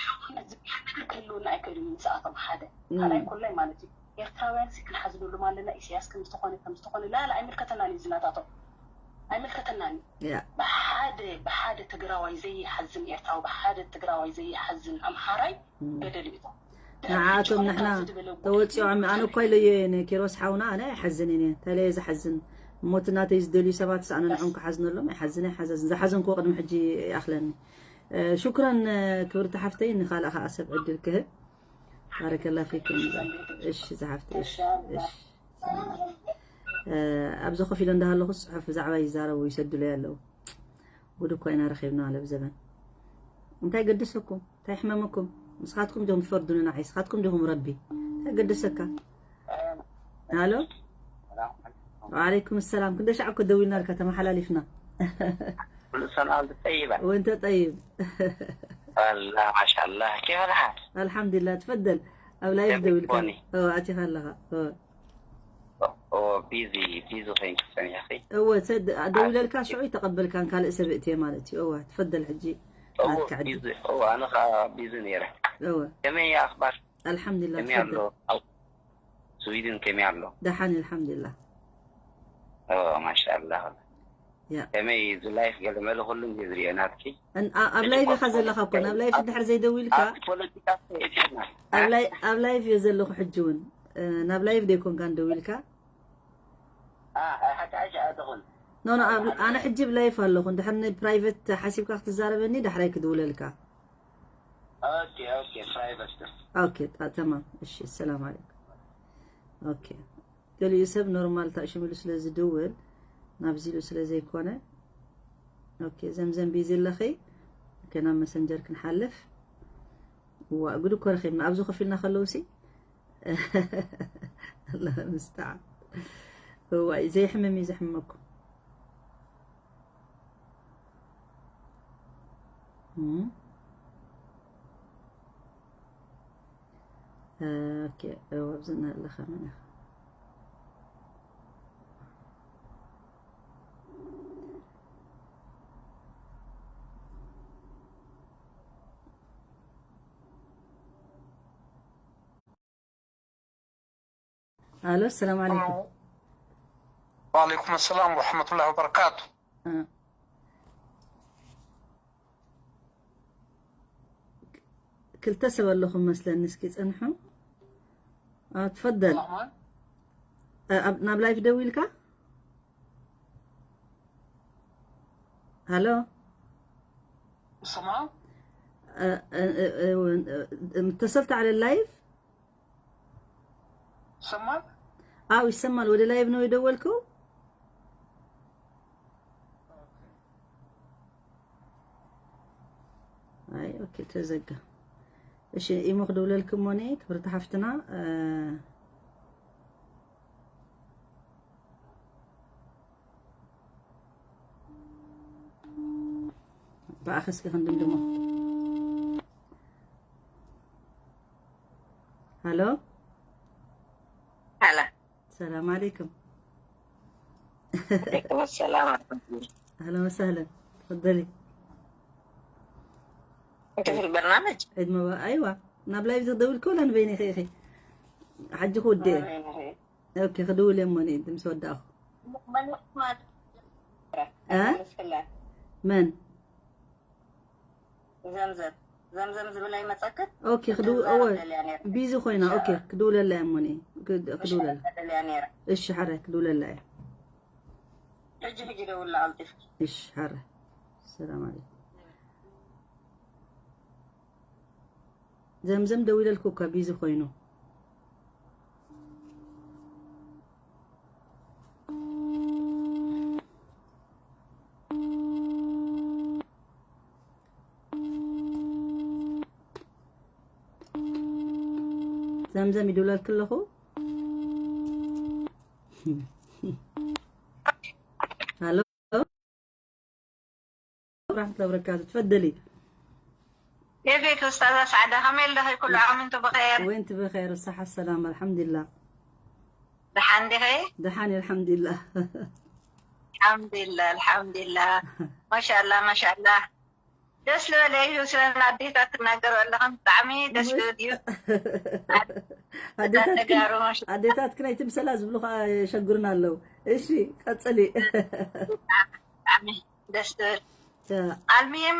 ሕውነት ዝበሃል ነገር ክህልወና ኣይክእልን እዩ። ንስኣቶም ሓደ ካልኣይ ኮላይ ማለት እዩ። ኤርትራውያን ሲ ክንሓዝለሎም ኣለና። ኢሳያስ ከምዝተኾነ ከምዝተኾነ ላላ ኣይምልከተናን እዩ ዝናታቶም ኣይምልከተናን እዩ። ያ ብሓደ ብሓደ ትግራዋይ ዘይሓዝን ኤርትራዊ ብሓደ ትግራዋይ ዘይሓዝን ኣምሓራይ ገደል እዩ። ንዓኣቶም ንሕና ተወፂዖም ኣነ እኳ ኢለዮ እየ ንኪሮስ ሓውና ኣነ ኣይሓዝን እየ ተለየ ዝሓዝን እሞት እናተይ ዝደልዩ ሰባት ኣነ ንዖም ክሓዝነሎም ኣይሓዝን ኣይሓዘዝን ዝሓዘንክዎ ቅድሚ ሕጂ ይኣኽለኒ። እ፣ ሹክረን እ፣ ክብርቲ ሓፍተይ ንኻልእ ከዓ ሰብ ዕድል ክህብ። ባረከላ ፊክም። እሺ ዝሓፍተይ እሺ እሺ። እ፣ ኣብዚ ኮፍ ኢለ እንዳሃለኹ ፅሑፍ ብዛዕባ ይዛረቡ ይሰድሉ ኣለዉ። ጉድ እኮ ኢና ረኺብና ለብ ዘበን። እንታይ ገደሰኩም? እንታይ ሕመመኩም? ንስኻትኩም ዲኹም ትፈርዱኒ ንዓይ? ንስኻትኩም ዲኹም ረቢ? እንታይ ገደሰካ? ሃሎ? ወዓለይኩም ሰላም። ክንደይ ሻዕ እኮ ደዊልናልካ ተመሓላሊፍና። كل سنة وأنت طيبة. وأنت طيب. والله ما شاء الله، كيف الحال؟ الحمد لله، تفضل. ኣብ ላይፍ ደዊልካ ኣቲኻ ኣለኻ። ቢዚ ቢዚ ኮይንኪ ጸኒሕኺ። እወ፣ ደዊለልካ ሽዑ ይተቐበልካን ካልእ ሰብ እእትየ ማለት እዩ። እወ፣ ትፈደል ሕጂ ናትካ ዕድል። ቢዚ እወ፣ ኣነ ኸኣ ቢዚ ነይረ። እወ፣ ከመይ ኣኽባር? ኣልሓምዱሊላህ፣ ከመይ ኣሎ? ትፈደል። ኣብ ስዊድን ከመይ ኣሎ? ደሓን፣ ኣልሓምዱሊላህ። እወ፣ ማሻኣላህ። ያ። ከመይ እዚ ላይፍ ገለ መለ ኩሉ እንደ ዝሪኦ ናትኪ። እን-፣ ኣ-፣ ኣብ ላይፍ ኢኻ ዘለኻ እኮ፣ ናብ ላይፍ እንድሕር ዘይደዊልካ። ኣብ ፖለቲካ ተይትና። ኣብ ላይ-፣ ኣብ ላይፍ እየ ዘለኹ ሕጂ እውን። እ፣ ናብ ላይፍ ደይኮንካ እንደዊልካ? ኣ፣ ኣይ፣ ሓቂ፣ ኣይ፣ ኣይ፣ ትኹን። ኖ፣ ኖ፣ ኣብ፣ ኣነ ሕጂ ኣብ ላይፍ ኣለኹ። እንድሕር ንፕራይቨት ሓሲብካ ክትዛረበኒ ዳሕራይ ክድውለልካ። Okay, okay, private. Okay, ጣ- تمام. እሺ፣ السلام عليكم. Okay. ገሊኡ ሰብ ኖርማል ታሽምሉ ስለ ዝድውል ናብዚ ኢሉ ስለ ዘይኮነ። Okay፣ ዘምዘም ቢዚ ኣለኺ። Okay፣ ናብ መሰንጀር ክንሓልፍ። ዋ፣ ጉድ እኮ ረኺብና ኣብዚ ኮፍ ኢልና ከለውሲ። ኣላህ ምስተዓን። እዋይ፣ ዘይሕምም እዩ ዘሕምመኩም። እም። ኦኬ፣ እወ፣ ኣብዚ እናለኻ መን ኢኻ? الو، السلام عليكم. وعليكم السلام ورحمة الله وبركاته. آه. ክልተ ሰብ ኣለኹም መስለኒ። እስኪ ጸንሑ። آه، تفضل. الرحمن. آه، ኣብ ናብ ላይፍ ደው ኢልካ? ሃሎ? سمعة؟ آه، آه، آه، آه، اتصلت على اللايف؟ سمعة؟ አዎ ይሰማል። ወደ ላይቭ ነው የደወልከው? አይ ኦኬ፣ ተዘጋ። እሺ፣ ኢሞ ክድውለልኩም ሞኔ ክብርቲ ሓፍትና። እ፣ ብኣኸ እስኪ ክንድምድሞ። ሃሎ። هلا. السلام عليكم. عليكم السلام ورحمة الله. اهلا وسهلا، تفضلي. انت في البرنامج؟ عيد مبارك. ايوه، ናብ ላይቭ ዝደውል ኮላ ንበይነ ኸይኸ ሓጂ ክወደ። ኦኬ፣ ክድውል እየ እሞ እኔ ምስ ወዳእኹ። من اسمك؟ እ? መን? ዘምዘም። ዘምዘም ዝብል ኣይመጸክን? ኦኬ፣ ክድው- ክዛረብ እወ፣ ደልያ ነይረ። ቢዚ ኮይና። ኦኬ፣ ክድውለላ እየ እሞ እኔ። ክድ- ክድውለላ። ደልያ ነይረ። እሺ፣ ሓረ ክድውለላ እየ። ሕጂ ሕጂ ደውላ ቀልጢፍ። እሺ፣ ሓረ። ሰላም ዓለይኩም። ዘምዘም ደዊለልኩ እኳ ቢዚ ኮይኑ። ዘምዘም ይድውለልክ ኣለኹ። ሃሎ። ورحمة الله وبركاته. تفضلي. كيفك أستاذة سعدة؟ ከመይ ኣለኺ? ኩሉ ዓም እንቱ ብኸይር? وانت بخير وصحة السلامة، الحمد لله. ደሓን ዲኺ? ደሓን እየ፣ الحمد لله. الحمد لله، الحمد لله. ما شاء الله، ما شاء الله. ደስ ዝበለ እዩ። ስለ ኣዴታት ትናገሩ ኣለኹም ብጣዕሚ ደስ ዝብል እዩ። ኣዴታት ተጋሩ፣ ማሻ- ኣዴታት ክናይ ትምሰላ ዝብሉ ከዓ የሸግሩና ኣለዉ። እሺ፣ ቀጽሊ። ብጣዕሚ ደስ ዝብል። ተ- ኣልሚም፣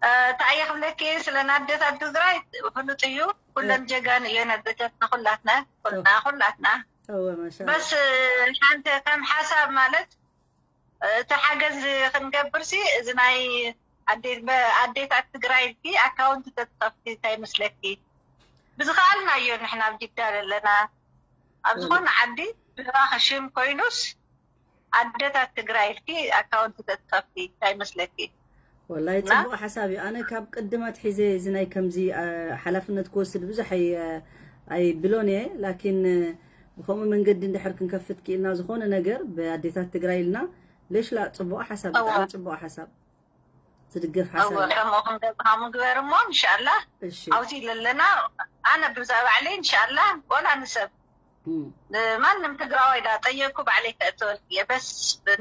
እ፣ እንታይ እየ ክብለኪ፣ ስለ ኣዴታት ትግራይ ፍሉጥ እዩ። ኩለን ጀጋኑ እየን ኣዴታትና፣ ኩላትና፣ ኩልና፣ ኩላትና። እወ፣ ማሻ በስ ሓንቲ ከም ሓሳብ ማለት እቲ ሓገዝ ክንገብርሲ፣ እዚ ናይ ኣዴ- በ- ኣዴታት ትግራይ ኢልኪ ኣካውንት ተትኸፍቲ እንታይ ይመስለኪ? ብዝኸኣልናዮ ንሕና ኣብ ጅዳ ዘለና፣ ኣብ ዝኾነ ዓዲ ብባኺ ሽም ኮይኑስ ኣዴታት ትግራይ ኢልኪ ኣካውንት ተትኸፍቲ እንታይ ይመስለኪ? ወላሂ እና ጽቡቕ ሓሳብ እዩ። ኣነ ካብ ቅድም ኣትሒዘ እዚ ናይ ከምዚ፣ አ፣ ሓላፍነት ክወስድ ብዙሕ ኣይ-፣ ኣይብሎን እየ። ላኪን፣ እ፣ ብኸምኡ መንገዲ እንድሕር ክንከፍት ክኢልና ዝኾነ ነገር ብኣዴታት ትግራይ ኢልና ሌሽላ ጽቡቕ ሓሳብ፣ እወ። ብጣዕሚ ጽቡቕ ሓሳብ። ዝድገፍ ሓሳብ እወ፣ እዩ። ከምኡ ክንገብር፣ ከምኡ ግበር እሞ፣ እንሻላ እሺ። ኣብዚ ለለና፣ ኣነ ብዛ ባዕለይ፣ እንሻላ፣ ወላ ንሰብ እም። ማንም ትግራዋይ ዳ ጠየቅኩ ባዕለይ ከእተወልክ እየ። በስ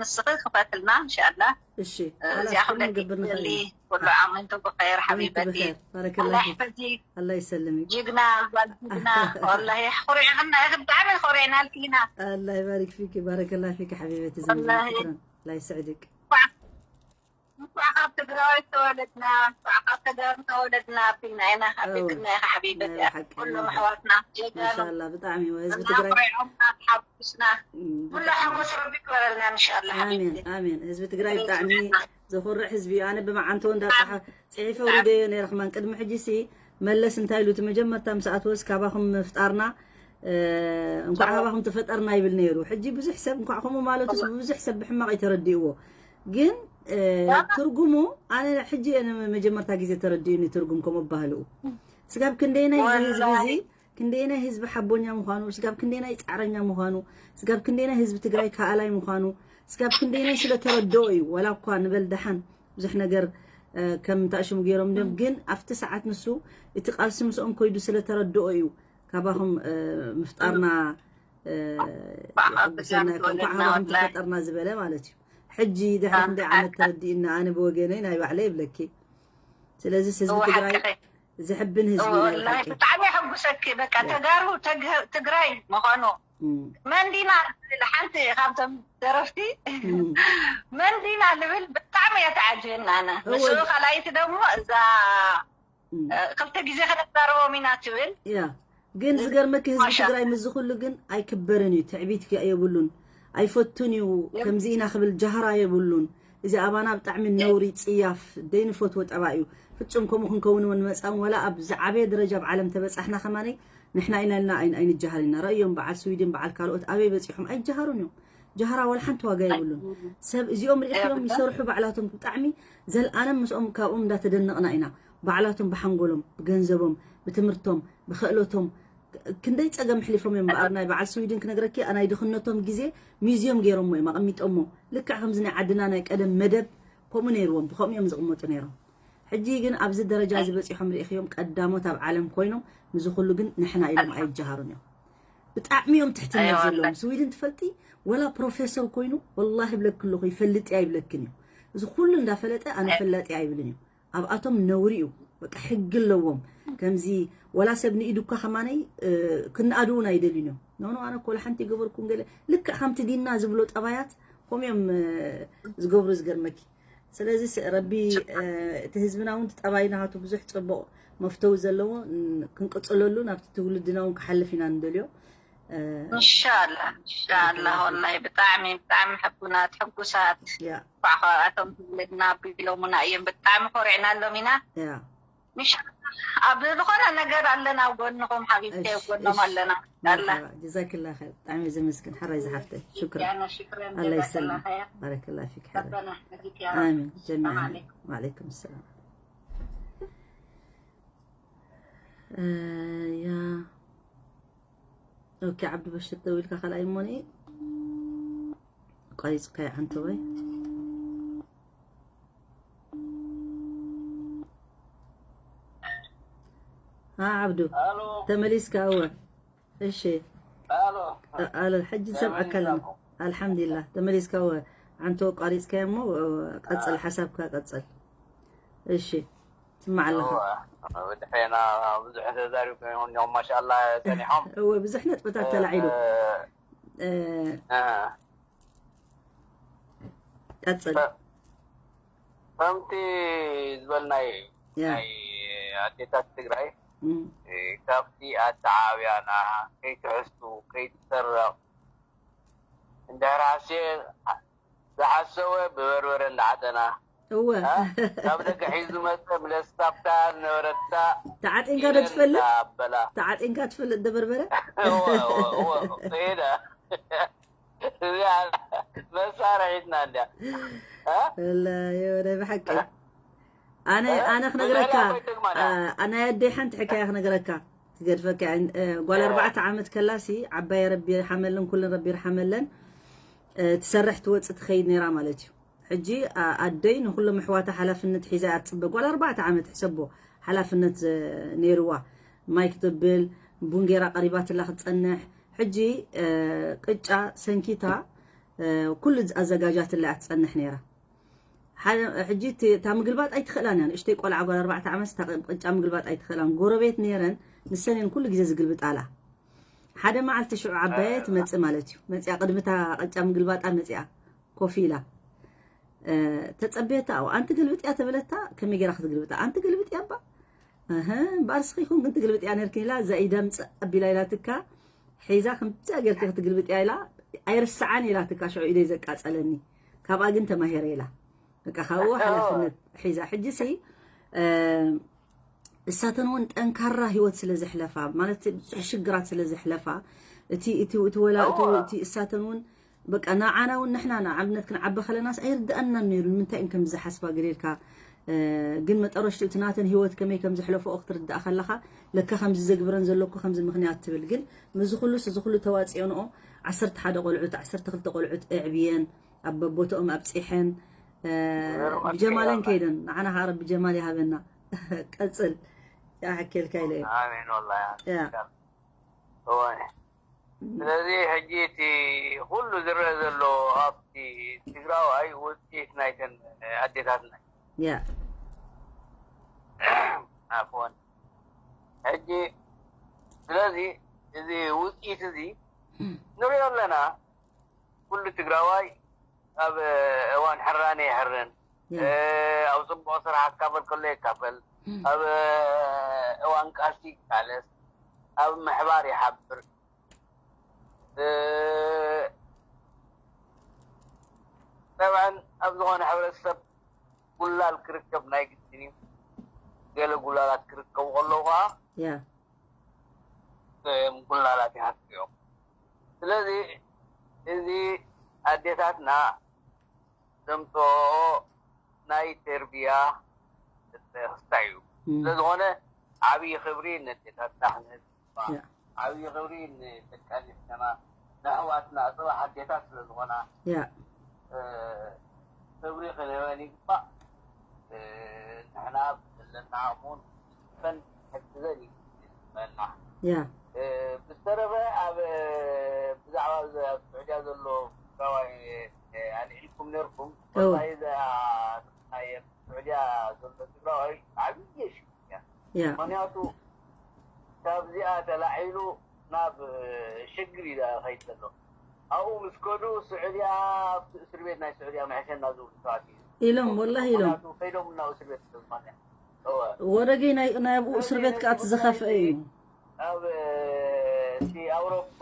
ንስኺ ክፈትልና እንሻላ። እሺ፣ እዚኣ ሓላስ ኩሉ ክብለኪ ንገብር ንኽእል ደሊ ኢና። ኩሉ ዓም እንቱ ብኸይር ወይንቲ ሓቢበቲ። ብኸይር። ባረከላ ኣላህ ፊክ። ይሕፈዝኪ። ኣላህ ይሰልምክ። ጅግና ጓል ጅግና። ወላሂ ኩሪዕና፣ ብጣዕሚ ኮሪዕናልኪ ኢና። ኣላህ ይባርክ ፊክ። ባረከላ ፊክ ሓቢበቲ። ወላሂ። ሽክራን። ኣላህ ይስዕድክ። እንኳዕ ካብ ትግራዋይ ተወለድና፣ እንኳዕ ካብ ተጋሩ ተወለድና ኣቢልና ኢና። ኣቢልክና ኢኻ ሓቢበቲ። ናይ ብሓቂ ኩሎም ናይ ኣሕዋትና ጀጋኑ። ማሻላ፣ ብጣዕሚ እዩ። ህዝቢ እና ትግራይ ኮሪዖምና፣ ተሓጉስና። እም፣ ኩሉ ሓጎስ ረቢ ይግበረልና እንሻላ ኣሜን፣ ሓቢብቲ። ኣሜን። ህዝቢ ትግራይ ብጣዕሚ ዘኹርዕ ህዝቢ እዩ። ኣነ ብመዓንቶ እንዳጻሓ ጽሒፈ ውሪደዮ ነይረ። ከማን ቅድሚ ሕጂ ሲ መለስ እንታይ ኢሉ እቲ መጀመርታ ምስ ኣተወስ ካባኹም ምፍጣርና፣ እ፣ እንኳዕ ካባኹም ተፈጠርና ይብል ነይሩ። ሕጂ ብዙሕ ሰብ እንኳዕ ከምኡ ማለቱ ብዙሕ ሰብ ብሕማቕ እዩ ተረዲእዎ። ግን፣ እ፣ ትርጉሙ ኣነ ሕጂ እየ መጀመርታ ግዜ ተረዲኡኒ ትርጉም ከምኡ ባህልኡ። ስጋብ ክንደይናይ እዚ ህዝቢ እዚ ክንደይናይ ህዝቢ ሓቦኛ ምዃኑ፣ ስጋብ ክንደይናይ ጻዕረኛ ምዃኑ፣ ስጋብ ክንደይናይ ህዝቢ ትግራይ ከኣላይ ምዃኑ፣ ስጋብ ክንደይናይ ስለ ተረድኦ እዩ። ወላ እኳ ንበል ደሓን ብዙሕ ነገር፣ እ፣ ከም እንታሽሙ ገይሮም ድዮም፣ ግን ኣብቲ ሰዓት ንሱ እቲ ቃልሲ ምስኦም ኮይዱ ስለ ተረድኦ እዩ ካባኹም፣ እ፣ ምፍጣርና፣ እ፣ የሐጉሰና፣ እንኳዕ ካባኹም ተፈጠርና ዝበለ ማለት እዩ። ሕጂ ድሕሪ ክንደይ ዓመት ተረዲእና፣ ኣነ ብወገነይ ናይ ባዕለይ ይብለኪ። ስለዚ ህዝቢ ትግራይ ዘሕብን ህዝቢ እዩ ናይ ወላሂ ብሓቂ። ብጣዕሚ የሐጉሰኪ። በቃ ያ። ተጋሩ ተግ-፣ ትግራይ ምዃኑ እም፣ መን ዲና ልብል ሓንቲ ካብቶም ደረፍቲ እም፣ መን ዲና ልብል ብጣዕሚ እያ ተዓጅብና ኣነ። እወ። ንሱ ካልኣይቲ ደግሞ እዛ፣ እም። እ፣ ክልተ ግዜ ከነዛረቦም ኢና ትብል። ያ። ግን ዝገርመኪ ህዝቢ ማሻ። ትግራይ ምስዚ ኩሉ ግን ኣይክበርን እዩ። ትዕቢት የብሉን። ኣይፈቱን እዩ። የብ- ከምዚ ኢና ክብል ጃህራ የብሉን። እዚ ኣባና ብጣዕሚ ነውሪ፣ ጽያፍ፣ ዘይንፈትዎ ጠባይ እዩ። ፍጹም ከምኡ ክንከውን እውን ንመጻእን ወላ ኣብ ዝዓበየ ደረጃ ኣብ ዓለም ተበጻሕና ከማነይ ንሕና ኢና ኢልና ኣይን-፣ ኣይንጀሃር ኢና። ረእዮም በዓል ስዊድን፣ በዓል ካልኦት ኣበይ በጺሖም ኣይጀሃሩን እዮም። ጀሃራ ወላ ሓንቲ ዋጋ የብሉን። ሰብ እዚኦም ሪእኽዮም የብሉን። ይሰርሑ ባዕላቶም ብጣዕሚ ዘልኣለም ምስኦም ካብኦም እንዳተደነቕና ኢና። ባዕላቶም ብሓንጎሎም፣ ብገንዘቦም፣ ብትምህርቶም፣ ብክእለቶም ክንደይ ጸገም ኣሕሊፎም እዮም። እምበኣር ናይ በዓል ስዊድን ክነግረኪ፣ ናይ ድኽነቶም ግዜ ሚዝዮም ገይሮሞ እዮም ኣቐሚጦሞ። ልክዕ ከምዚ ናይ ዓድና ናይ ቀደም መደብ ከምኡ ነይርዎም፣ ብኸምኡ እዮም ዝቕመጡ ነይሮም። ሕጂ ግን ኣብዚ ደረጃ እዚ በጺሖም ርኢኽዮም፣ ቀዳሞት ኣብ ዓለም ኮይኖም፣ ንዚ ኩሉ ግን ንሕና ኢሎም ኣይጀሃሩን እዮም። ብጣዕሚ እዮም ትሕትነት ኣይዋላ። ዘለዎም። ስዊድን ትፈልጢ፣ ወላ ፕሮፌሰር ኮይኑ፣ ወላሂ ይብለኪ ኣለኹ፣ ይፈልጥ እያ ይብለክን እዩ። እዚ ኩሉ እንዳፈለጠ ኣነ ፈላጢ ኣይብልን እዩ። ኣብኣቶም ነውሪ እዩ። በቃ ሕጊ ኣለዎም። ከምዚ ወላ ሰብ ንኢዱ እኳ ከማነይ፣ እ፣ ክነኣዱ እውን ኣይደልዩን እዮም። ኖ፣ ኖ፣ ኣነ እኮ ወላ ሓንቲ ይገበርኩን ገለ፣ ልክዕ ከምቲ ዲና ዝብሎ ጠባያት፣ ከምኡ እዮም፣ እ፣ ዝገብሩ ዝገርመኪ። ስለዚ ስ-፣ ረቢ፣ እ፣ እቲ ህዝብና እውን ጠባይ ናቱ ብዙሕ ጽቡቕ መፍተዊ ዘለዎ፣ ን-፣ ክንቅጽለሉ ናብቲ ትውልድና እውን ክሓልፍ ኢና ንደልዮ። እ፣ እንሻላ፣ እንሻላ፣ እንሻላ። ወላሂ ብጣዕሚ፣ ብጣዕሚ ሕቡናት፣ ሕጉሳት። ያ። እንኳዕ ካብኣቶም ትውልድና ኣቢሎሙና እዮም። ብጣዕሚ ኮሪዕናሎም ኢና። ያ። እንሻላ፣ ኣብ ዝኾነ ነገር ኣለና ኣብ ጎንኹም ሓቢብቲ፣ እሺ፣ ኣብ ጎኖም እሺ። ኣለና። እንሻላ። መርሓባ፣ ጀዛክላ ኸይር። ብጣዕሚ ዘመስግን፣ ሓራይ ዝሓፍተይ። ሽክራን። ያና ሽክራን፣ ኣላ ጀዛክላ ይሰላም። ኸይር። ባረከላ ፊክ፣ ሓራይ። ረበና፣ ረቢክ ያ ረብ። ኣሚን። ጀሚዓን። ሰላም ዓለይኩም። ወዓለይኩም ሰላም። እ፣ ያ። ኦኬ፣ ዓብዱ በሽር ደዊልካ ካልኣይ እሞኒ። ቆሪጽካዮ ዓንተወይ። አ፣ ዓብዱ። ኣሎ። ተመሊስካ፣ እወ። እሺ። ኣሎ። እ፣ ኣሎ፣ ሕጂ ሰምዓካ ኣለና። ተመሊስካ። ኣልሓምዱሊላህ። ተመሊስካ፣ እወ። ዓንተወ፣ ቆሪጽካዮ እሞ፣ እወ፣ ቀጽል፣ አ። ሓሳብካ ቀጽል። እሺ። ስማዕ ኣለኻ። እወ፣ ወዲ ሐና ብዙሕ ተዛሪብኩም እዮም፣ ማሻኣላ ጸኒሖም። እወ፣ ብዙሕ ነጥብታት ተላዒሉ። እ፣ እ፣ እ፣ ቀጽል። ከ-፣ ከምቲ ዝበልናዮ እዩ፣ ያ። ናይ ኣዴታት ትግራይ፣ እም። እ፣ ካብቲ ኣተዓባብያና ከይትሕሱ፣ ከይትሰረቕ፣ እንድሕር ሃስየ ዝሓሰወ ብበርበረ እንዳዓጠና፣ እወ። እ፣ ካብ ደገ ሒዙ መጸ፣ ምለስ ካብታ ዝነበረታ ተዓጢንካ ዶ ኢለን ትፈልጥ? እንዳበላ። ተዓጢንካ ትፈልጥ ዶ በርበረ? እወ፣ እወ፣ እወ፣ ከይደ። እዚኣ መሳርሒትና እንድያ። እ? ወላሂ፣ ወላሂ፣ ብሓቂ። ኣነ፣ እ? ኣነ ክነግረካ፣ ብዝሕላ ኮይትግማና። ኣ-፣ ናይ ኣደይ ሓንቲ ሕካያ ክነግረካ። ትገድፈካ እያ። እ፣ ጓል እወ። ኣርባዕተ ዓመት ከላሲ፣ ዓባየ ረቢ ይርሓመለን፣ ኩለን ረቢ ይርሓመለን። እ፣ ትሰርሕ ትወጽእ ትኸይድ ነይራ ማለት እዩ። ሕጂ፣ ኣ-፣ ኣደይ ንኹሎም ኣሕዋታ ሓላፍነት ሒዛ እያ ትጽበ። ጓል ኣርባዕተ ዓመት ሕሰቦ፣ ሓላፍነት፣ እ፣ ነይርዋ። ማይ ክጥብል፣ ቡን ገይራ ቀሪባትላ ክትጸንሕ። ሕጂ፣ እ፣ ቅጫ ሰንኪታ፣ እ፣ ኩሉ ኣዘጋጃትላ እያ ትጸንሕ ነይራ። ሓደ፣ ሕጂ እቲ፣ እታ ምግልባጥ ኣይትኽእላን እያ። ንእሽተይ ቆልዓ ጓል ኣርባዕተ ዓመት እታ ቅጫ ምግልባጥ ኣይትኽእላን። ጎረቤት ነይረን፣ ንሰን እየን ኩሉ ግዜ ዝግልብጣላ። ሓደ መዓልቲ ሽዑ ዓባየ ትመጽእ ማለት እዩ። መጽያ ቅድሚ እታ ቅጫ ምግልባጣ መጽያ ኮፍ ኢላ። እ፣ ተጸበየታ፣ ኣው፣ ኣንቲ ግልብጥያ ተበለታ፣ ከመይ ገይራ ክትግልብጣ? ኣንቲ ግልብጥያ እባ? እህ፣ እምበኣር ስኺ ይኹን ግን ትግልብጥያ ነርክን ኢላ፣ እዛ ኢዳ ምጽእ ኣቢላ ኢላትካ፣ ሒዛ ከምዚኣ ጌርኪ ክትግልብጥያ ኢላ፣ ኣይርስዓን ኢላትካ፣ ሽዑ ኢደይ ዘቃጸለኒ። ካብኣ ግን ተማሂረ ኢላ። በቃ ካብኡ ሓላፍነት ሒዛ ሕጂ ሲ እሳተን እውን ጠንካራ ህይወት ስለ ዘሕለፋ ማለት ብዙሕ ሽግራት ስለ ዘሕለፋ እቲ እቲ እቲ ወላ እቲ እቲ እሳተን እውን በቃ ንዓና እውን ንሕና ንኣብነት ክንዓበ ከለናስ ኣይርድኣናን ነይሩ ንምንታይ እን ከምዚ ዝሓስባ ገሌልካ ግን መጠረሽቱ እቲ ናተን ህይወት ከመይ ከም ዘሕለፈኦ ክትርዳእ ከለኻ ለካ ከምዚ ዘግብረን ዘለኩ ከምዚ ምክንያት ትብል ግን ምዚ ኩሉስ እዚ ኩሉ ተዋፂኦንኦ ዓሰርተ ሓደ ቆልዑት ዓሰርተ ክልተ ቆልዑት ኣዕብየን ኣብ ቦትኦም ኣብፂሐን ብጀማለን ከይደን ንዓና ከዓ ረቢ ጀማል ይሃበና ቀፅል ያሓኬልካ ኢለ ኣሜን ወላ እዋ ስለዚ ሕጂ እቲ ኩሉ ዝረአ ዘሎ ኣብቲ ትግራዋይ ውፅኢት ናይተን ኣዴታትና ያ ኣፍወን ሕጂ ስለዚ እዚ ውፅኢት እዚ ንሪኦ ኣለና ኩሉ ትግራዋይ ኣብ እዋን ሕራነ ይሕርን ኣብ ፅቡቅ ስራሕ ክካፈል ከሎ ይካፈል ኣብ እዋን ቃልሲ ይቃለስ ኣብ ምሕባር ይሓብር ጠብዐን ኣብ ዝኾነ ሕብረተሰብ ጉላል ክርከብ ናይ ግድን እዩ ገለ ጉላላት ክርከቡ ከለዉ ከዓ ያ ጉላላት ይሃስዮም ስለዚ እዚ ኣዴታትና ዘምፅኦ ናይ ተርቢያ ክስታይ እዩ ስለዝኾነ ዓብዪ ክብሪ ነዴታትና ክንህብ ዓብዪ ክብሪ ንደቂ ኣንስትዮና ንኣሕዋትና ፅባሕ ኣዴታት ስለዝኾና ያ ክብሪ ክንህበን ይግባእ ንሕና ዘለና ዓቕሙን ፈን ሕግዘን ይግበና ያ ብዝተረፈ ኣብ ብዛዕባ ስዑድያ ዘሎ ትግራዋይ ኣልዒልኩም ነርኩም ወላሂ ስዑድያ ዘሎ ትግራዋይ ዓብየ ሽግር እያ ያ ምክንያቱ ካብዚኣ ተላዒሉ ናብ ሽግር እዩ ከይድ ዘሎ ኣብኡ ምስ ከዱ ስዑድያ ኣብቲ እስር ቤት ናይ ስዑድያ መሐሸና ዝብሉ ሰባት እዩ ኢሎም ወላሂ ኢሎም ከይዶም ናብ እስር ቤት ስለዝኾነ ወረገይ ናይ ናይ ኣብኡ እስር ቤት ከዓ እቲ ዝኸፍአ እዩ ኣብ እቲ ኣውሮፓ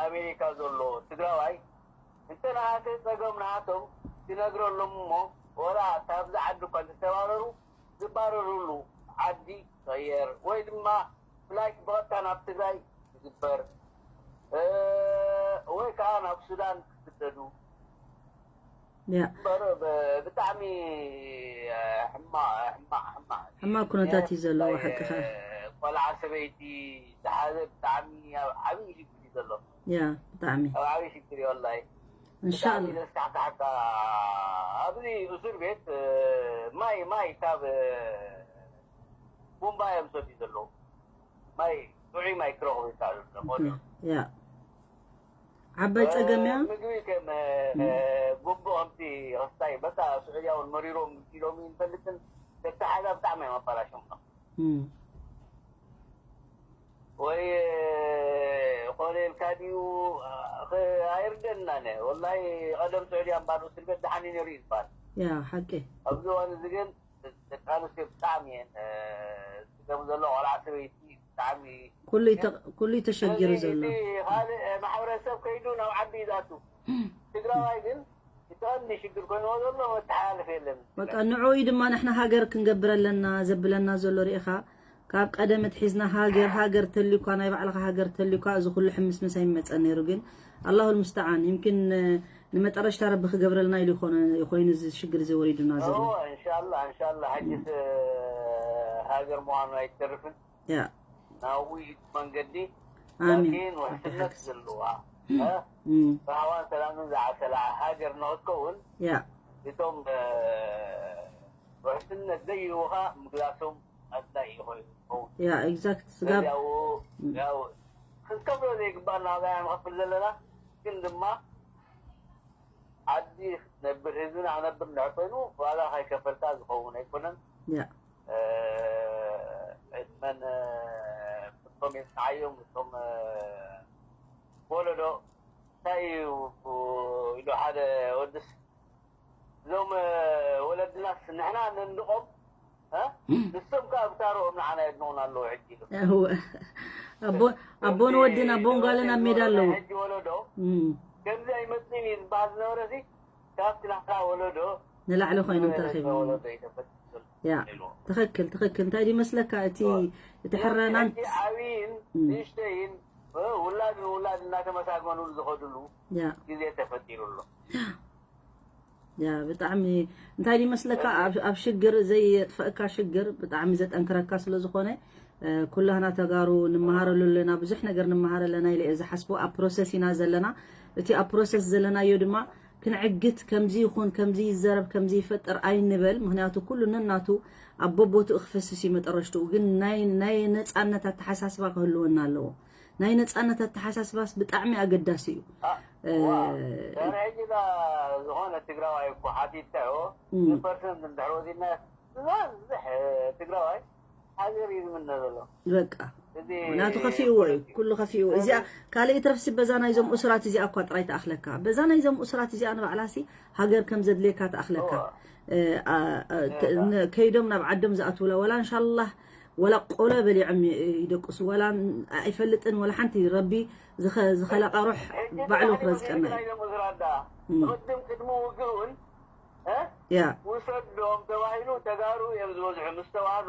ኣሜሪካ ዘሎ ትግራዋይ እንተ ንኣተ ፀገም ንኣቶም ትነግረሎም እሞ ወላ ካብዚ ዓዲ እኳ እንተተባረሩ ዝባረሩሉ ዓዲ ይቕየር ወይ ድማ ፍላይት ብቐጥታ ናብ ትግራይ ይግበር ወይ ከዓ ናብ ሱዳን ክስደዱ ያ እምበር ብጣዕሚ ሕማቕ ሕማቕ ሕማቕ ሕማቕ ኩነታት እዩ ዘለዎ ሓቅኻ ቆልዓ ሰበይቲ ዝሓዘ ብጣዕሚ ኣብ ዓብዪ ሽግር እዩ ዘሎ ያ ብጣዕሚ ኣብ ዓብዪ ሽግር እዩ ወላሂ እንሻላ ዘስካሕካሕካ ኣብዚ እስር ቤት ማይ ማይ ካብ ቡምባ እዮም ሰትዩ ዘለዉ ማይ ጥዑይ ማይ ክረኽቡ ይከኣሉ ያ ዓባይ ፀገም እያ ምግቢ ከም ጉቡእ ከምቲ ክስታይ በቃ ስዑድያ እውን መሪሮም ኢሎም ይንፈልጥን ተተሓዛ ብጣዕሚ እዮም ኣባላሾም ወይ ኮነ ኢልካ ድዩ ኣይርደናነ ወላሂ ቀደም ስዑድያ እምባር እስር ቤት ደሓን ነይሩ እዩ ዝበሃል ያ ሓቂ ኣብዚ እዋን እዚ ግን ደቂ ኣንስትዮ ብጣዕሚ እየን ዝገም ዘሎ ቆልዓ ሰበይቲ ብጣዕሚ ኩሉ ተሸጊሩ ዘሎ ካልእ ማሕበረሰብ ከይዱ ናብ ዓዲ ይዛቱ ትግራዋይ ግን እቲ ቀንዲ ሽግር ኮይንዎ ዘሎ መተሓላለፍ የለን በቃ ንዕኡ ድማ ንሕና ሃገር ክንገብር ኣለና ዘብለና ዘሎ ርኢኻ ካብ ቀደም ኣትሒዝና ሃገር ሃገር ተልዩካ ናይ ባዕልኻ ሃገር ተልዩካ እዚ ኩሉ ሕምስምስ ኣይመፀን ነይሩ ግን ኣላሁ ልሙስተዓን ይምኪን ንመጠረሽታ ረቢ ክገብረልና ኢሉ ይኾነ- ኮይኑ እዚ ሽግር እዚ ወሪዱና ዘሎ እወ እንሻላ እንሻላ ሕጅስ ሃገር ምዃኑ ኣይተርፍን ያ ናብኡ እዩ መንገዲ ኣሚን ላኪን ውሕስነት ዘለዋ እም፣ ራህዋን ሰላምን ዝዓሰላ ሃገር ንክትከውን ያ እቶም ውሕስነት ዘይህቡኻ ምግላሶም ኣድላይ እዩ ኮይኑ ዝኸውን ያ ኤግዛክት ስጋብ ያው ያው ክንከፍሎ ዘይግባእ ናብያ ንኸፍል ዘለና ግን ድማ ዓዲ ክትነብር ህዝብና ክነብር እንድሕር ኮይኑ ዋጋ ከይከፈልካ ዝኸውን ኣይኮነን ያ መን እቶም የፅንዓዮም እቶም ወለዶ እንታይ እዩ ኢሉ ሓደ ወድስ እዞም ወለድናስ ንሕና ነንድቆም ንሶም ከዓ ብታርኦም ንዓና የድንቑና ኣለዉ ሕጂ ኢሉ ኣቦን ወድን ኣቦን ጓልን ኣብ ሜዳ ኣለዉ ሕጂ ወለዶ ከምዚ ኣይመፅእን እዩ ዝበሃል ዝነበረ ሲ ካብቲ ናታ ወለዶ ንላዕሊ ኮይኖም ተረኺቦም። ያ ትኽክል ትኽክል። እንታይ ድዩ መስለካ እቲ እቲ ሕረናን ዓብይን ንእሽተይን ውላድ ንውላድ እናተመሳገኑሉ ዝኸዱሉ ያ ግዜ ተፈጢሩ ኣሎ። ያ ብጣዕሚ እንታይ ድዩ መስለካ ኣብ ሽግር ዘየጥፈእካ ሽግር ብጣዕሚ ዘጠንክረካ ስለ ዝኾነ ኩላህና ተጋሩ ንመሃረሉ ኣለና፣ ብዙሕ ነገር ንመሃር ኣለና ኢለ እየ ዝሓስቦ። ኣብ ፕሮሰስ ኢና ዘለና። እቲ ኣብ ፕሮሰስ ዘለናዮ ድማ ክንዕግት ከምዚ ይኹን ከምዚ ይዘረብ ከምዚ ይፈጠር ኣይንበል። ምክንያቱ ኩሉ ነናቱ ኣብ በቦትኡ ክፈስስ እዩ መጠረሽትኡ። ግን ናይ ናይ ነፃነት ኣተሓሳስባ ክህልወና ኣለዎ። ናይ ነፃነት ኣተሓሳስባስ ብጣዕሚ ኣገዳሲ እዩ። ድሕሪ ሕጂ ዳ ዝኾነ ትግራዋይ እኮ ሓቲትካዮ ብፐርሰንት እንድሕር ወሲድና ዝበዝሕ ትግራዋይ ሃገር እዩ ዝምነ ዘሎ። በቃ እዚ ምክንያቱ ከፊእዎ እዩ፣ ኩሉ ከፊእዎ። እዚኣ ካልእ ይትረፍሲ በዛ ናይዞም እሱራት እዚኣ እኳ ጥራይ ትኣኽለካ። በዛ ናይዞም እሱራት እዚኣ ንባዕላሲ ሃገር ከም ዘድልየካ ትኣኽለካ። ከይዶም ናብ ዓዶም ዝኣትውላ ወላ እንሻላህ ወላ ቆሎ በሊዖም ይደቅሱ ወላ ኣይፈልጥን ወላ ሓንቲ ረቢ ዝኸለቃ ሩሕ ባዕሉ ክረዝቀና እዩ። ቅድም ቅድሚ ውግእ እውን ያ ውሰዶም ተባሂሉ ተጋሩ እዮም ዝበዝሑ ምስ ተባህሉ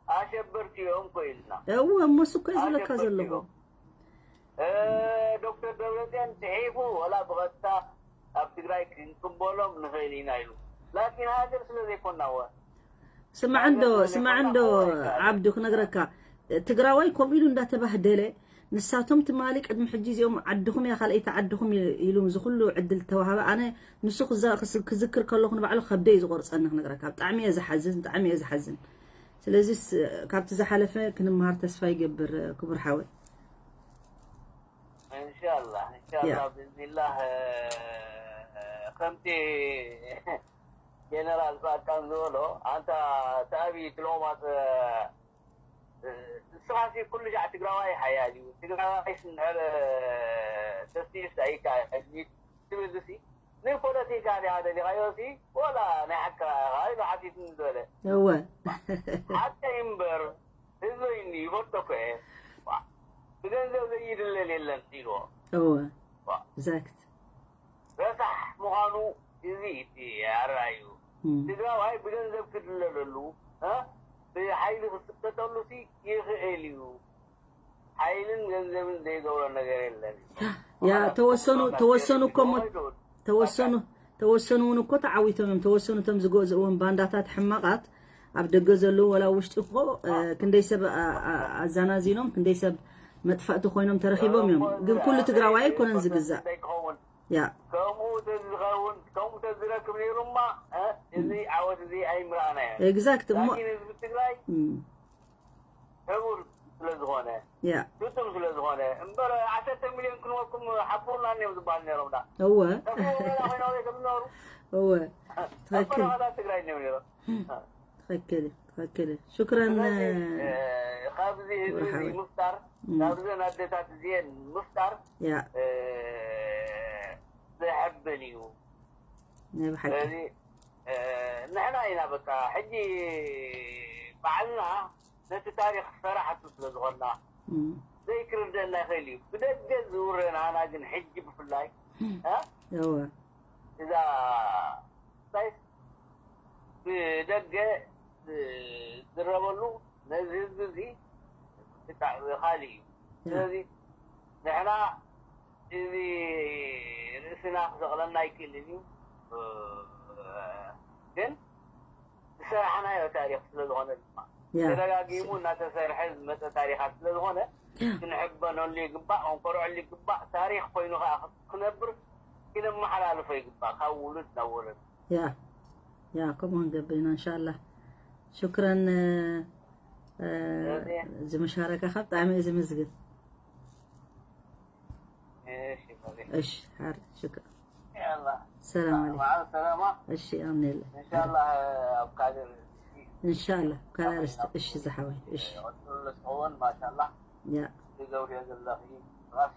ኣሸበርቲ እዮም ኮይልና። እወ እሞ እሱ እኮ እዩ ዝብለካ ዘለኹ። ዶክተር ደብረፅዮን ፅሒፉ ወላ ብቐጥታ ኣብ ትግራይ ክንቅበሎም ንኽእል ኢና ኢሉ። ላኪን ሃገር ስለ ዘይኮና ወ ስማዕ እንዶ ስማዕ እንዶ ዓብዱ ክነግረካ፣ ትግራዋይ ከምኡ ኢሉ እንዳተባህደለ ንሳቶም ትማሊ ቅድሚ ሕጂ እዚኦም ዓድኹም እያ ካልኣይቲ ዓድኹም ኢሉ እዚ ኩሉ ዕድል ተዋሃበ። ኣነ ንሱ ክዝክር ከለኹ ንባዕሉ ከብደይ እዩ ዝቆርፀኒ ክነግረካ። ብጣዕሚ እየ ዝሓዝን፣ ብጣዕሚ እየ ዝሓዝን። ስለዚስ ካብቲ ዝሓለፈ ክንምሃር ተስፋ ይገብር ክቡር ሓወይ። እንሻላ እንሻላ ብዝኒላህ ከምቲ ጀነራል ፃድቃን ዝበሎ ኣንታ ተኣቢ ትለውማት ንስኻሲ ኩሉ ሻዕ ትግራዋይ ሓያል እዩ ትግራዋይ ስንድሕር ተስቲስ ኣይከኣል ትብል ሲ ንፖለቲካ ዲኻ ደሊኻዮ ሲ ወላ ናይ ሓካ ኢሉ ሓቲትኒ ዝበለ እወ ሓቀይ እምበር ህዝበይ እንዲ ይፈልጦ እኮ እየ ብገንዘብ ዘይድለል የለን ኢልዎ እወ ዛክት ረሳሕ ምዃኑ እዚ እቲ ኣረኣዩ ትግራዋይ ብገንዘብ ክድለለሉ ብሓይሊ ክስቀጠሉ ሲ ይኽእል እዩ ሓይልን ገንዘብን ዘይገብሮ ነገር የለን ያ ተወሰኑ ተወሰኑ እኮ ተወሰኑ ተወሰኑ እውን እኮ ተዓዊቶም እዮም። ተወሰኑ እቶም ዝገዝእዎም ባንዳታት ሕማቓት ኣብ ደገ ዘለዉ ወላ ውሽጢ እኮ ክንደይ ሰብ ኣዛናዚኖም ክንደይ ሰብ መጥፋእቲ ኮይኖም ተረኺቦም እዮም። ግን ኩሉ ትግራዋይ ኣይኮነን ዝግዛእ። ያ ከምኡ ተዝኸውን ከምኡ ተዝረክብ ነይሩማ እዚ ዓወት እዚ ኣይምረኣናዮ። ኤግዛክት እሞ ህዝቢ ትግራይ ሕቡር ስለ ዝኾነ ያ ስጡም ስለ ዝኾነ እምበር ዓሰርተ ሚልዮን ክንወኩም ሓቡርና እዮም ዝበሃል ነይሮም ዳ እወ ጠፍዎም ኮይና ወይ ከም ዝነበሩ እወ ትኽክል ኣባላት ትግራይ እዮም ነይሮም ትኽክል ትኽክል ሽክረን ስለዚ ካብዚ ህዝቢ እዚ ምፍጣር ካብዘን ኣደታት እዚአን ምፍጣር ያ ዘሐብል እዩ ናይ ብሓቂ ስለዚ ንሕና ኢና በቃ ሕጂ ባዕልና ነቲ ታሪኽ ፈራሕቱ ስለ ዝኾንና ዘይክርደና ይኽእል እዩ ብደገ ዝውረናና ግን ሕጂ ብፍላይ እወ እዛ እንታይ ብደገ ዝረበሉ ነዚ ህዝቢ እዚ ብጣዕሚ ካልእ እዩ ስለዚ ንሕና እዚ ርእስና ክሰቕለና ኣይክእልን እዩ ግን ዝሰራሕናዮ ታሪኽ ስለ ዝኾነ ድማ ተደጋጊሙ እናተሰርሐ ዝመፀ ታሪኻት ስለ ዝኾነ ክንሕበነሉ ይግባእ ክንኮርዐሉ ይግባእ ታሪኽ ኮይኑ ከዓ ክነብር ክነመሓላልፎ ይግባእ ካብ ውሉድ ናብ ወለድ ያ ያ ከምኡ ክንገብር ኢና እንሻላ ሽክረን እዚ መሻረካኻ ብጣዕሚ እየ ዝምዝግን እሺ ሓር ሽክር ሰላም عليكم ሰላማ እሺ ኣምኔለ እንሻላ ኣብ ካልእ እንሻላ ካልእ ርስ እሺ ዝሓወይ እሺ ሆን ማሻላ ያ ትገብርዮ ዘለኺ ራስ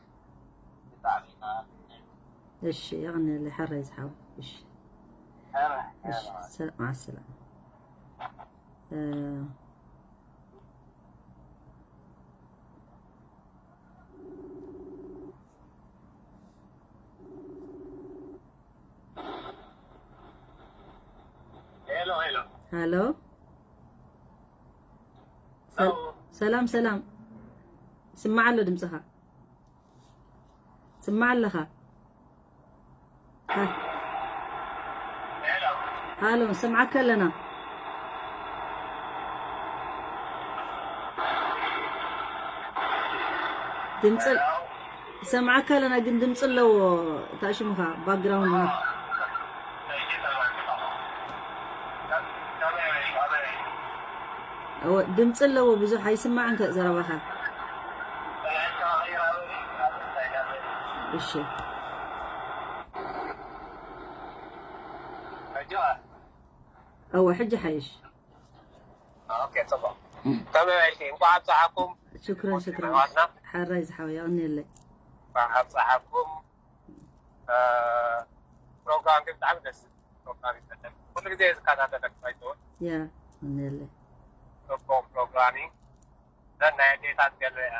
ብጣዕሚ እሺ የቐንየለይ ሓራይ ዝሓወይ እሺ እሺ ሰላም ሰላም ሃሎ፣ ሰል-፣ ሰላም ሰላም፣ ስማዕ ኣሎ ድምፅኻ፣ ስማዕ ኣለኻ። ሃ-፣ ሃሎ፣ ንሰምዓካ ኣለና። ድምፂ ሰምዓካ ኣለና፣ ግን ድምፂ ኣለዎ። እታ ሽምኻ ባክግራውንድ እወ፣ ድምፂ ኣለዎ፣ ብዙሕ ኣይስማዕን ከ ዘረባኻ። እሺ። እወ፣ ሕጂ ሓይሽ። ኦኬ፣ ጽቡቕ። ከመይ ውዒልኪ? እንኳዕ ኣብጽሓኩም። ሽክረን፣ ሽክረን። ኣሕዋትና። ሓራይ ዝሓወይ፣ የቐንየለይ። እንኳዕ ኣብጽሓኩም። እ፣ ፕሮግራምኪ ብጣዕሚ ደስ ዝብል ፕሮግራም እዩ ዘለኪ። ኩሉ ግዜ ዝከታተለኪ ኣይተውን። ያ፣ የቐንየለይ። ጽቡቕ ፕሮግራም እዩ። እዘን ናይ ኣዴታት ገለ እያ።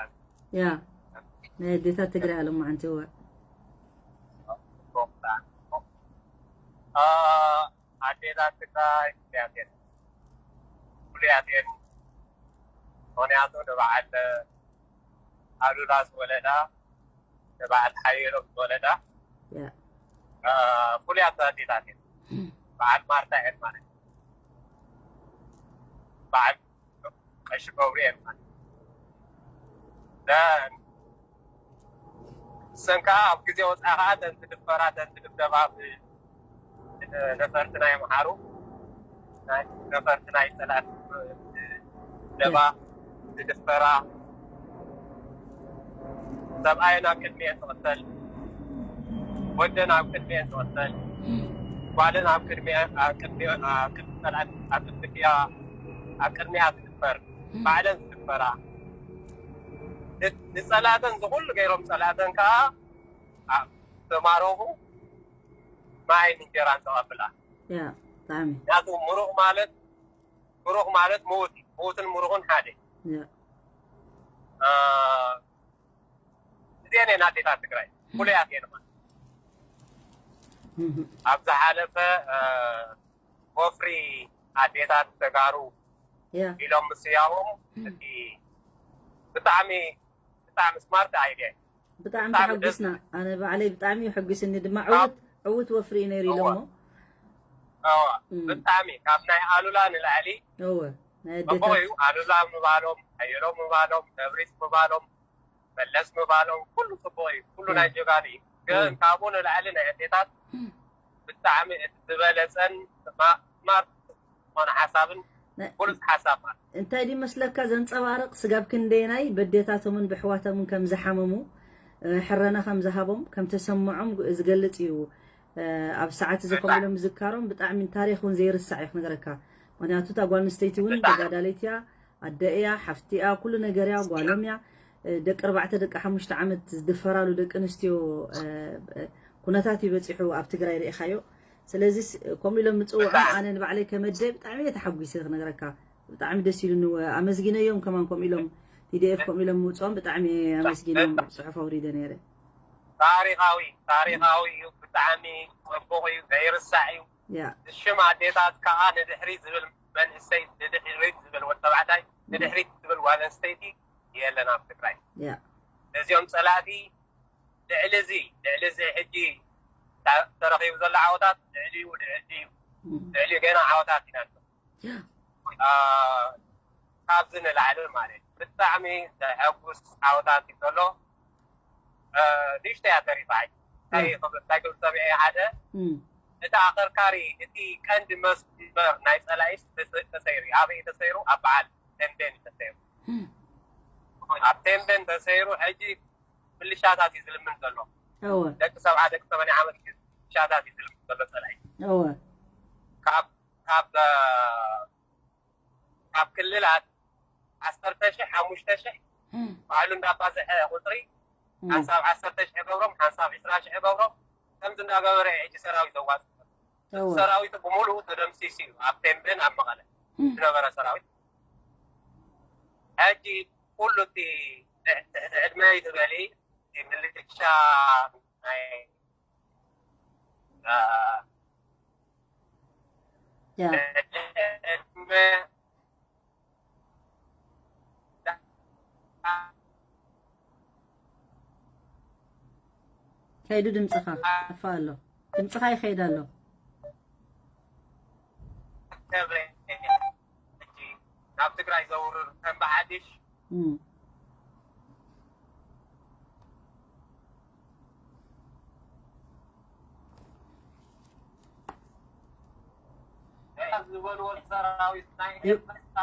ያ፣ ናይ ኣዴታት ትግራይ ኣለማዓንቲ፣ እወ። ጽቡቕ ብጣዕሚ ጽቡቕ። እ፣ ኣዴታት ትግራይ ፍሉያት እየን። ፍሉያት እየን። ምኽንያቱ ንበዓል ኣሉላ ዝወለዳ፣ ንበዓል ሓየሎም ዝወለዳ፣ ያ። እ፣ ፍሉያት ኣዴታት እየን። በዓል ማርታ እየን ማለት እዩ። በዓል ቀሺ ገብርኤል ማለት እዩ። እሰን ከዓ ኣብ ግዜ ወፃኢ ከዓ እተን ዝድፈራ፣ እተን ዝድብደባ ብ-፣ ነፈርቲ ናይ ኣምሓሩ፣ ናይ ነፈርቲ ናይ ፀላእቲ ዝድብደባ፣ ዝድፈራ፣ ሰብኣየን ኣብ ቅድሚኤን ዝቕተል፣ ወደን ኣብ ቅድሚኤን ዝቕተል፣ ጓለን ኣብ ቅድሚኤን፣ ኣብ ቅድሚ፣ ኣብ ቅድሚ ፀላእቲ፣ ኣብ ቅድሚ ክያ፣ ኣብ ቅድሚኣ ዝድፈር፣ ባዕለን ዝድፈራ፣ ን-፣ ንፀላእተን ዝኹሉ ገይሮም ፀላእተን ከዓ ኣብ ተማረኹ ማይን እንጀራን ተቐብላ። ያ፣ ብጣዕሚ። ምክንያቱ ምሩቕ ማለት፣ ምሩቕ ማለት ምዉት እዩ። ምዉትን ምሩቕን ሓደ እዩ። ያ። እ፣ እዚአን እየን ኣዴታት ትግራይ። ፍሉያት እየን ማለት። እህ። ኣብ ዝሓለፈ፣ እ፣ ወፍሪ ኣዴታት ተጋሩ ያ። ኢሎም ምስያሞም፣ እቲ ብጣዕሚ፣ ብጣዕሚ ስማርት ኣይድያ እዩ። ብጣዕሚ ብጣዕሚ ተሓጒስና። ደስ ኣነ ባዕለይ ብጣዕሚ እዩ ሕጒስኒ ድማ። ካብ ዕዉት፣ ዕዉት ወፍሪ እዩ ነይሩ እወ። ኢሎሞ። እወ። እም። ብጣዕሚ ካብ ናይ ኣሉላ ንላዕሊ እወ፣ ናይ ጽቡቕ ኣዴታት። እዩ። ኣሉላ ምባሎም፣ ሓየሎም ምባሎም፣ ነብሪት ምባሎም፣ መለስ ምባሎም፣ ኩሉ ጽቡቕ እዩ። ኩሉ እም። ናይ ጀጋኑ እዩ። ግን እም። ካብኡ ንላዕሊ ናይ ኣዴታት እም። ብጣዕሚ እቲ ዝበለጸን ስማ-፣ ስማርት ዝኾነ ሓሳብን ናይ ብሉጽ ሓሳብ ማለት እዩ። እንታይ ድዩ መስለካ ዘንጸባርቕ ስጋብ ክንደየናይ በዴታቶምን ብሕዋቶምን ከም ዝሓመሙ፣ እ፣ ሕረና ከም ዝሃቦም፣ ከም ተሰምዖም ግ-፣ ዝገልጽ እዩ። እ፣ ኣብ ሰዓት እዚ ከምኡ ብጣዕሚ። ኢሎም ምዝካሮም ብጣዕሚ ታሪኽ እውን ዘይርሳዕ እዩ ክነግረካ። ምኽንያቱ እታ ጓል ኣንስተይቲ እውን ብጣዕሚ። ተጋዳሊት እያ፣ ኣደ እያ፣ ሓፍቲ እያ፣ ኩሉ ነገር እያ፣ ጓሎም እያ። እ፣ ደቂ ኣርባዕተ ደቂ ሓሙሽተ ዓመት ዝድፈራሉ ደቂ ኣንስትዮ፣ እ፣ እ፣ ኩነታት እዩ በጺሑ ኣብ ትግራይ ርኢኻዮ። ስለዚስ ከምኡ ኢሎም ምጽውዖም ብጣዕሚ። ኣነ ንባዕለይ ከመደ ብጣዕሚ እየ ተሓጒሰ ክነግረካ። ብጣዕሚ ደስ ኢሉኒ፣ ወ-፣ ኣመስጊነዮም ከማን ከምኡ ኢሎም ቲ ዲ ኤፍ ከምኡ ኢሎም ምውጽኦም ብጣዕሚ እየ ኣመስጊነዮም። ብጣዕሚ። ጽሑፍ ኣውሪደ ነይረ። ታሪኻዊ፣ ታሪኻዊ እዩ፣ ብጣዕሚ ጽቡቕ እዩ፣ ዘይርሳዕ እዩ። ያ። ሽም ኣዴታት ከኣ ንድሕሪት ዝብል መንእሰይ፣ ንድሕሪት ዝብል ወዲ ተባዕታይ፣ ንድሕሪት ዝብል ጓል ኣንስተይቲ የለን ኣብ ትግራይ። ያ። ነዚኦም ጸላእቲ ልዕሊ እዚ፣ ልዕሊ እዚ ሕጂ ታ-፣ ተረኺቡ ዘሎ ዓወታት ልዕሊኡ፣ ልዕሊኡ፣ እም። ልዕሊኡ ገና ዓወታት ኢና ንብል። ያ። አ፣ ካብዚ ንላዕሊ ማለት እዩ። ብጣዕሚ ዘሐጉስ ዓወታት እዩ ዘሎ። አ፣ ንእሽተይ እያ ተሪፋ ሕጂ። እንታይ እ። ክብል፣ እንታይ ክብል ሰሚዐ ሓደ፣ እም። እቲ ኣኸርካሪ፣ እቲ ቀንዲ መስመር ናይ ጸላኢስ ተሰ-፣ ተሰይሩ እዩ። ኣበይ እዩ ተሰይሩ? ኣብ በዓል ቴምቤን እዩ ተሰይሩ። እም። ኣብ ቴምቤን ተሰይሩ፣ ሕጂ ምልሻታት እዩ ዝልምን ዘሎ። እወ። ደቂ ሰብዓ፣ ደቂ ሰማንያ ዓመት እዩ ምልሻታት እዩ ዝልምን ዘሎ ጸላኢ። እወ። ካብ፣ ካብ፣ እ፣ ካብ ክልላት ዓሰርተ ሽሕ፣ ሓሙሽተ ሽሕ እም። ባዕሉ እንዳባዝሐ ቁጽሪ እም። ሓንሳብ ዓሰርተ ሽሕ ገብሮም፣ ሓንሳብ ዕስራ ሽሕ ገብሮም፣ ከምዚ እንዳገበረ እዩ ሕጂ ሰራዊት ዘዋጽእ። እወ። ሰራዊቱ ብምሉኡ ተደምሲሱ እዩ ኣብ ቴምቤን ኣብ መቐለ እም። ዝነበረ ሰራዊት። ሕጂ ኩሉ እቲ ትሕቲ ዕድመ እዩ ዝበሊ፣ እቲ ምልሻ ናይ፣ እ፣ ያ። ከይዱ ድምፅኻ ጠፋ ኣሎ። ድምፅኻ ይኸይድ ኣሎ። ናብ ትግራይ ዘውርር ከም ብሓድሽ ዝበልዎ ሰራዊት ናይ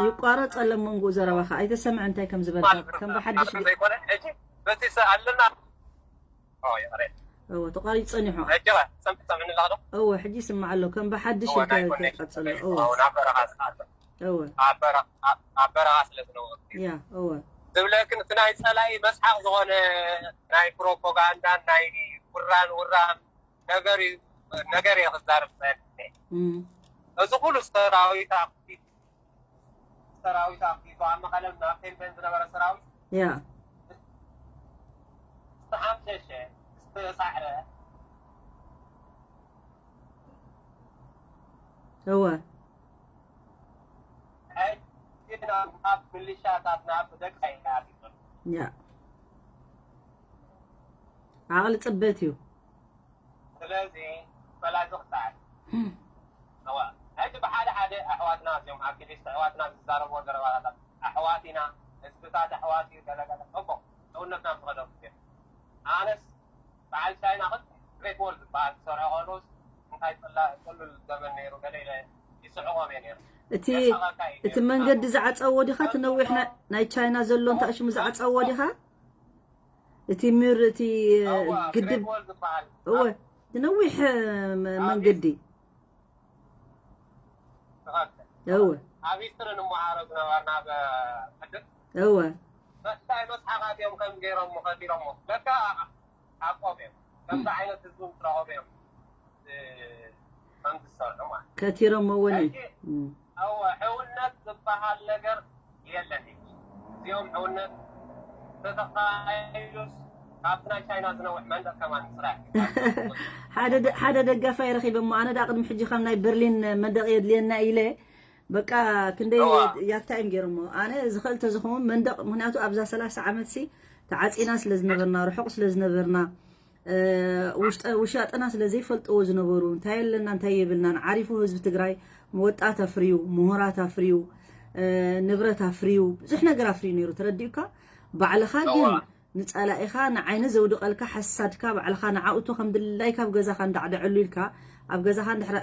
ይቋረፅ ኣሎ መንጎ ዘረባኻ ኣይተሰምዐ እንታይ ከም ዝበልካ ከም ብሓድሽ ዘይኮነ ሕጂ በቲ ኣለና እወ ተቋሪፁ ፀኒሑ እወ ሕጂ ይስማዕ ኣሎ ከም ብሓድሽ ኢልካ ቀፅሎ እወ ኣብ በረኻ ስለ ዝነበሩ ያ እወ ዝብለክን እቲ ናይ ፀላኢ መስሓቕ ዝኾነ ናይ ፕሮፓጋንዳን ናይ ውራን ውራን ነገር እዩ ነገር እየ ክዛረብ ፀኒሐ። እዚ ኩሉ ሰራዊት ኣኽቢቡ ሰራዊት ኣኽቢቡ ኣብ መቐለ ናብ ቴምቤን ዝነበረ ሰራዊት ያ ዝተሓምሸሸ ዝተሳዕረ እወ ሕጂ ናብ ምልሻታት ናብ ደቂ ያ ዓቕሊ ፅበት እዩ ስለዚ ፈላዚ ክሳዕር እዋ ሕጂ ብሓደ ሓደ ኣሕዋትና እዚኦም ኣክቲቪስት ኣሕዋትና ዝዛረብዎ ዘረባታት ኣሕዋት ኢና ህዝብታት ኣሕዋት እዩ ገለገለ እኮ ሰውነትና ዝኸደሉ እዮም ኣነስ በዓል ቻይና ክል ግሬት ዎል ዝበሃል ዝሰርሖ ከለውስ እንታይ ፅላ ፅሉል ዘበን ነይሩ ገለ ኢለ ይስዕቖም እየ ነይሩ እቲ እቲ መንገዲ ዝዓፀዎ ዲኻ እቲ ነዊሕ ናይ ቻይና ዘሎ እንታይ ሽሙ ዝዓፀዎ ዲኻ እቲ ምር እቲ ግድብ እወ እቲ ነዊሕ መንገዲ እወ ኣብ ሂስትሪ ንምሃሮ ዝነበርና ብሕድር እወ እንታይ መስሓቓት እዮም ከም ገይሮሞ ከቲሮሞ ለካ ሓቆም እዮም ከምዚ ዓይነት ህዝቢ ምስ ረኸቡ እዮም ከም ዝሰርሑ ማለት ከቲሮሞ እውን እዩ እወ ሕውነት ዝበሃል ነገር የለን እዩ እዚኦም ሕውነት ተተኻይዱስ ካብቲ ናይ ቻይና ዝነውሕ መንደቅ ከማን ስራሕ ሓደ ደጋፋይ ረኺበ እሞ ኣነ ዳ ቅድሚ ሕጂ ከም ናይ በርሊን መንደቅ የድልየና ኢለ በቃ ክንደይ ያታ እዮም ገይሮሞ ኣነ ዝኽእል ተዝኸውን መንደቅ ምክንያቱ ኣብዛ ሰላሳ ዓመት ሲ ተዓፂና ስለ ዝነበርና ርሑቅ ስለ ዝነበርና ውሻጥና ስለ ዘይፈልጥዎ ዝነበሩ እንታይ ኣለና እንታይ የብልናን ዓሪፉ ህዝቢ ትግራይ ወጣት ኣፍርዩ ምሁራት ኣፍርዩ ንብረት ኣፍርዩ ብዙሕ ነገር ኣፍርዩ ነይሩ ተረዲኡካ ባዕልኻ ግን ንፀላኢኻ ንዓይኒ ዘውድቐልካ ሓሳድካ ባዕልኻ ንዓውቶ ከም ድላይካ ኣብ ገዛኻ እንዳዕደዐሉ ኢልካ ኣብ ገዛኻ እንድሕረ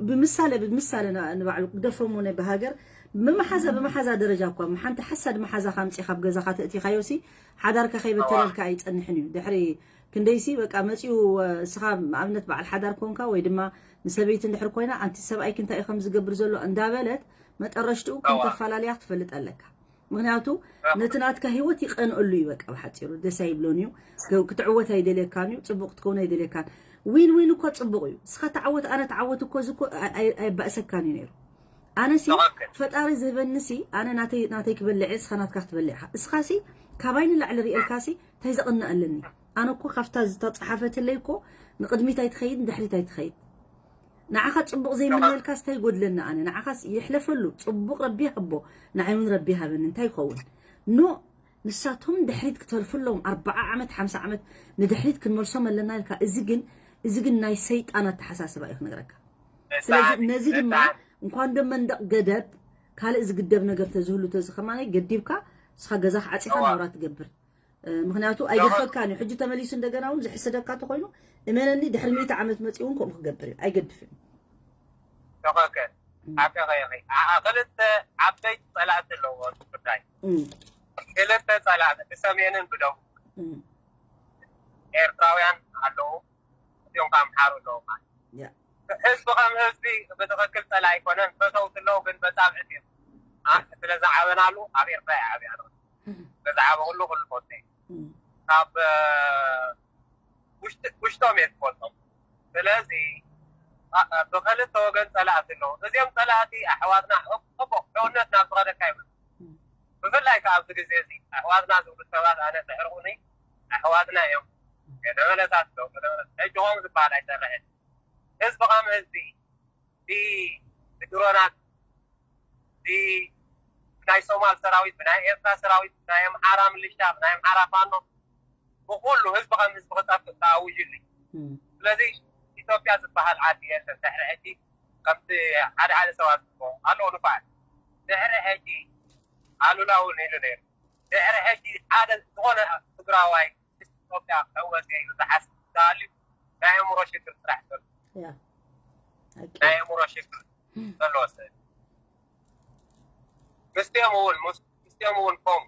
ብምሳሌ ብምሳሌ ንባዕሉ ክደፈሞ ናይ ብሃገር ብመሓዛ ብመሓዛ ደረጃ እኳ ሓንቲ ሓሳድ መሓዛኻ ኣምፂኻ ኣብ ገዛኻ ተእቲኻዮ ሲ ሓዳርካ ከይበተነልካ ኣይፀንሕን እዩ ድሕሪ ክንደይሲ በቃ መፂኡ እስኻ ኣብነት በዓል ሓዳር ኮንካ ወይ ድማ ንሰበይቲ እንድሕር ኮይና ኣንቲ ሰብኣይክ እንታይ እዩ ከም ዝገብር ዘሎ እንዳበለት መጠረሽትኡ ከም ተፈላለያ ክትፈልጥ ኣለካ ምክንያቱ ነቲ ናትካ ህይወት ይቀንአሉ እዩ በቃ ብሓፂሩ ደስ ኣይብሎን እዩ ክትዕወት ኣይደልየካን እዩ ፅቡቅ ክትከውን ኣይደልየካን ዊን ዊን እኮ ፅቡቅ እዩ እስኻ ተዓወት ኣነ ተዓወት እኮ እዚ እኮ ኣይባእሰካን እዩ ነይሩ ኣነሲ ፈጣሪ ዝህበንሲ ኣነ ናተይ ክበልዕ እስኻ ናትካ ክትበልዕ ኢኻ እስኻሲ ካባይ ንላዕሊ ርእየልካሲ እንታይ ዘቕንእ ኣለኒ ኣነ እኮ ካብታ ዝተፅሓፈትለይ እኮ ንቕድሚት ኣይትኸይድ ንድሕሪት ኣይትኸይድ ንዓኻ ፅቡቕ ዘይምነየልካስ እንታይ ይጎድለኒ ኣነ ንዓኻስ ይሕለፈሉ ፅቡቕ ረቢ ይሃቦ ንዓይ እውን ረቢ ይሃበኒ እንታይ ይኸውን ኖ ንሳቶም ድሕሪት ክተርፉ ኣለዎም ኣርባዓ ዓመት ሓምሳ ዓመት ንድሕሪት ክንመልሶም ኣለና ኢልካ እዚ ግን እዚ ግን ናይ ሰይጣን ኣተሓሳስባ እዩ ክነግረካ ስለዚ ነዚ ድማ እንኳን ዶ መንደቕ ገደብ ካልእ ዝግደብ ነገር ተዝህሉ ተዝኸማናይ ገዲብካ እስኻ ገዛኻ ዓፂኻ ናብራ ትገብር ምክንያቱ ኣይገድፈካን እዩ ሕጂ ተመሊሱ እንደገና እውን ዝሕስደካ ተኮይኑ እመነኒ ድሕሪ ሚእቲ ዓመት መፂኡ እውን ከምኡ ክገብር እዩ ኣይገድፍን ተኸከ ሓቀኸ ኢኺ ክልተ ዓበይቲ ፀላእቲ ኣለዎ ጉዳይ ክልተ ፀላእቲ ብሰሜንን ብደቡብ ኤርትራውያን ኣለዉ እዚኦም ከዓ ኣምሓሩ ኣለዉ ማለት ህዝቢ ከም ህዝቢ ብትኽክል ፀላ ኣይኮነን ፈተውቲ ኣለዉ ግን በፃብዕት እዮም ስለ ዝዓበናሉ ኣብ ኤርትራ ይዓብያ ስለዝዓበ ኩሉ ክልፎት ካብ ውሽጦም እየ ዝፈልጦም ስለዚ ብክልተ ወገን ፀላእቲ ኣለዉ እዚኦም ፀላእቲ ኣሕዋትና እኮ ሕውነት ናብ ዝኸደካ ይብሉ ብፍላይ ከዓ ኣብዚ ግዜ እዚ ኣሕዋትና ዝብሉ ሰባት ኣነ ተሕርቁኒ ኣሕዋትና እዮም ገደበለታት ኣለዉ ሕጂ ኾም ዝበሃል ኣይሰርሕን ህዝቢ ከም ህዝቢ ብድሮናት ብናይ ሶማል ሰራዊት፣ ብናይ ኤርትራ ሰራዊት፣ ብናይ ኣምሓራ ምልሻ፣ ብናይ ኣምሓራ ፋኖ፣ ብኩሉ ህዝቢ ከም ህዝቢ ክጠፍእ ተኣዊጅሉ እዩ። ስለዚ ኢትዮጵያ ዝበሃል ዓዲ የለን። ድሕሪ ሕጂ ከምቲ ሓደ ሓደ ሰባት ኣለዉ ንፋዓት፣ ድሕሪ ሕጂ ኣሉላ እውን ኢሉ ነይሩ። ድሕሪ ሕጂ ሓደ ዝኾነ ትግራዋይ ምስ ኢትዮጵያ ክዕወት እየ ኢሉ ዝሓስብ እንተሃልዩ ናይ ኣእምሮ ሽግር ጥራሕ ዘሎ። ናይ ኣእምሮ ሽግር ዘለዎ ሰብ። ምስቲኦም እውን ምስቲኦም እውን ከምኡ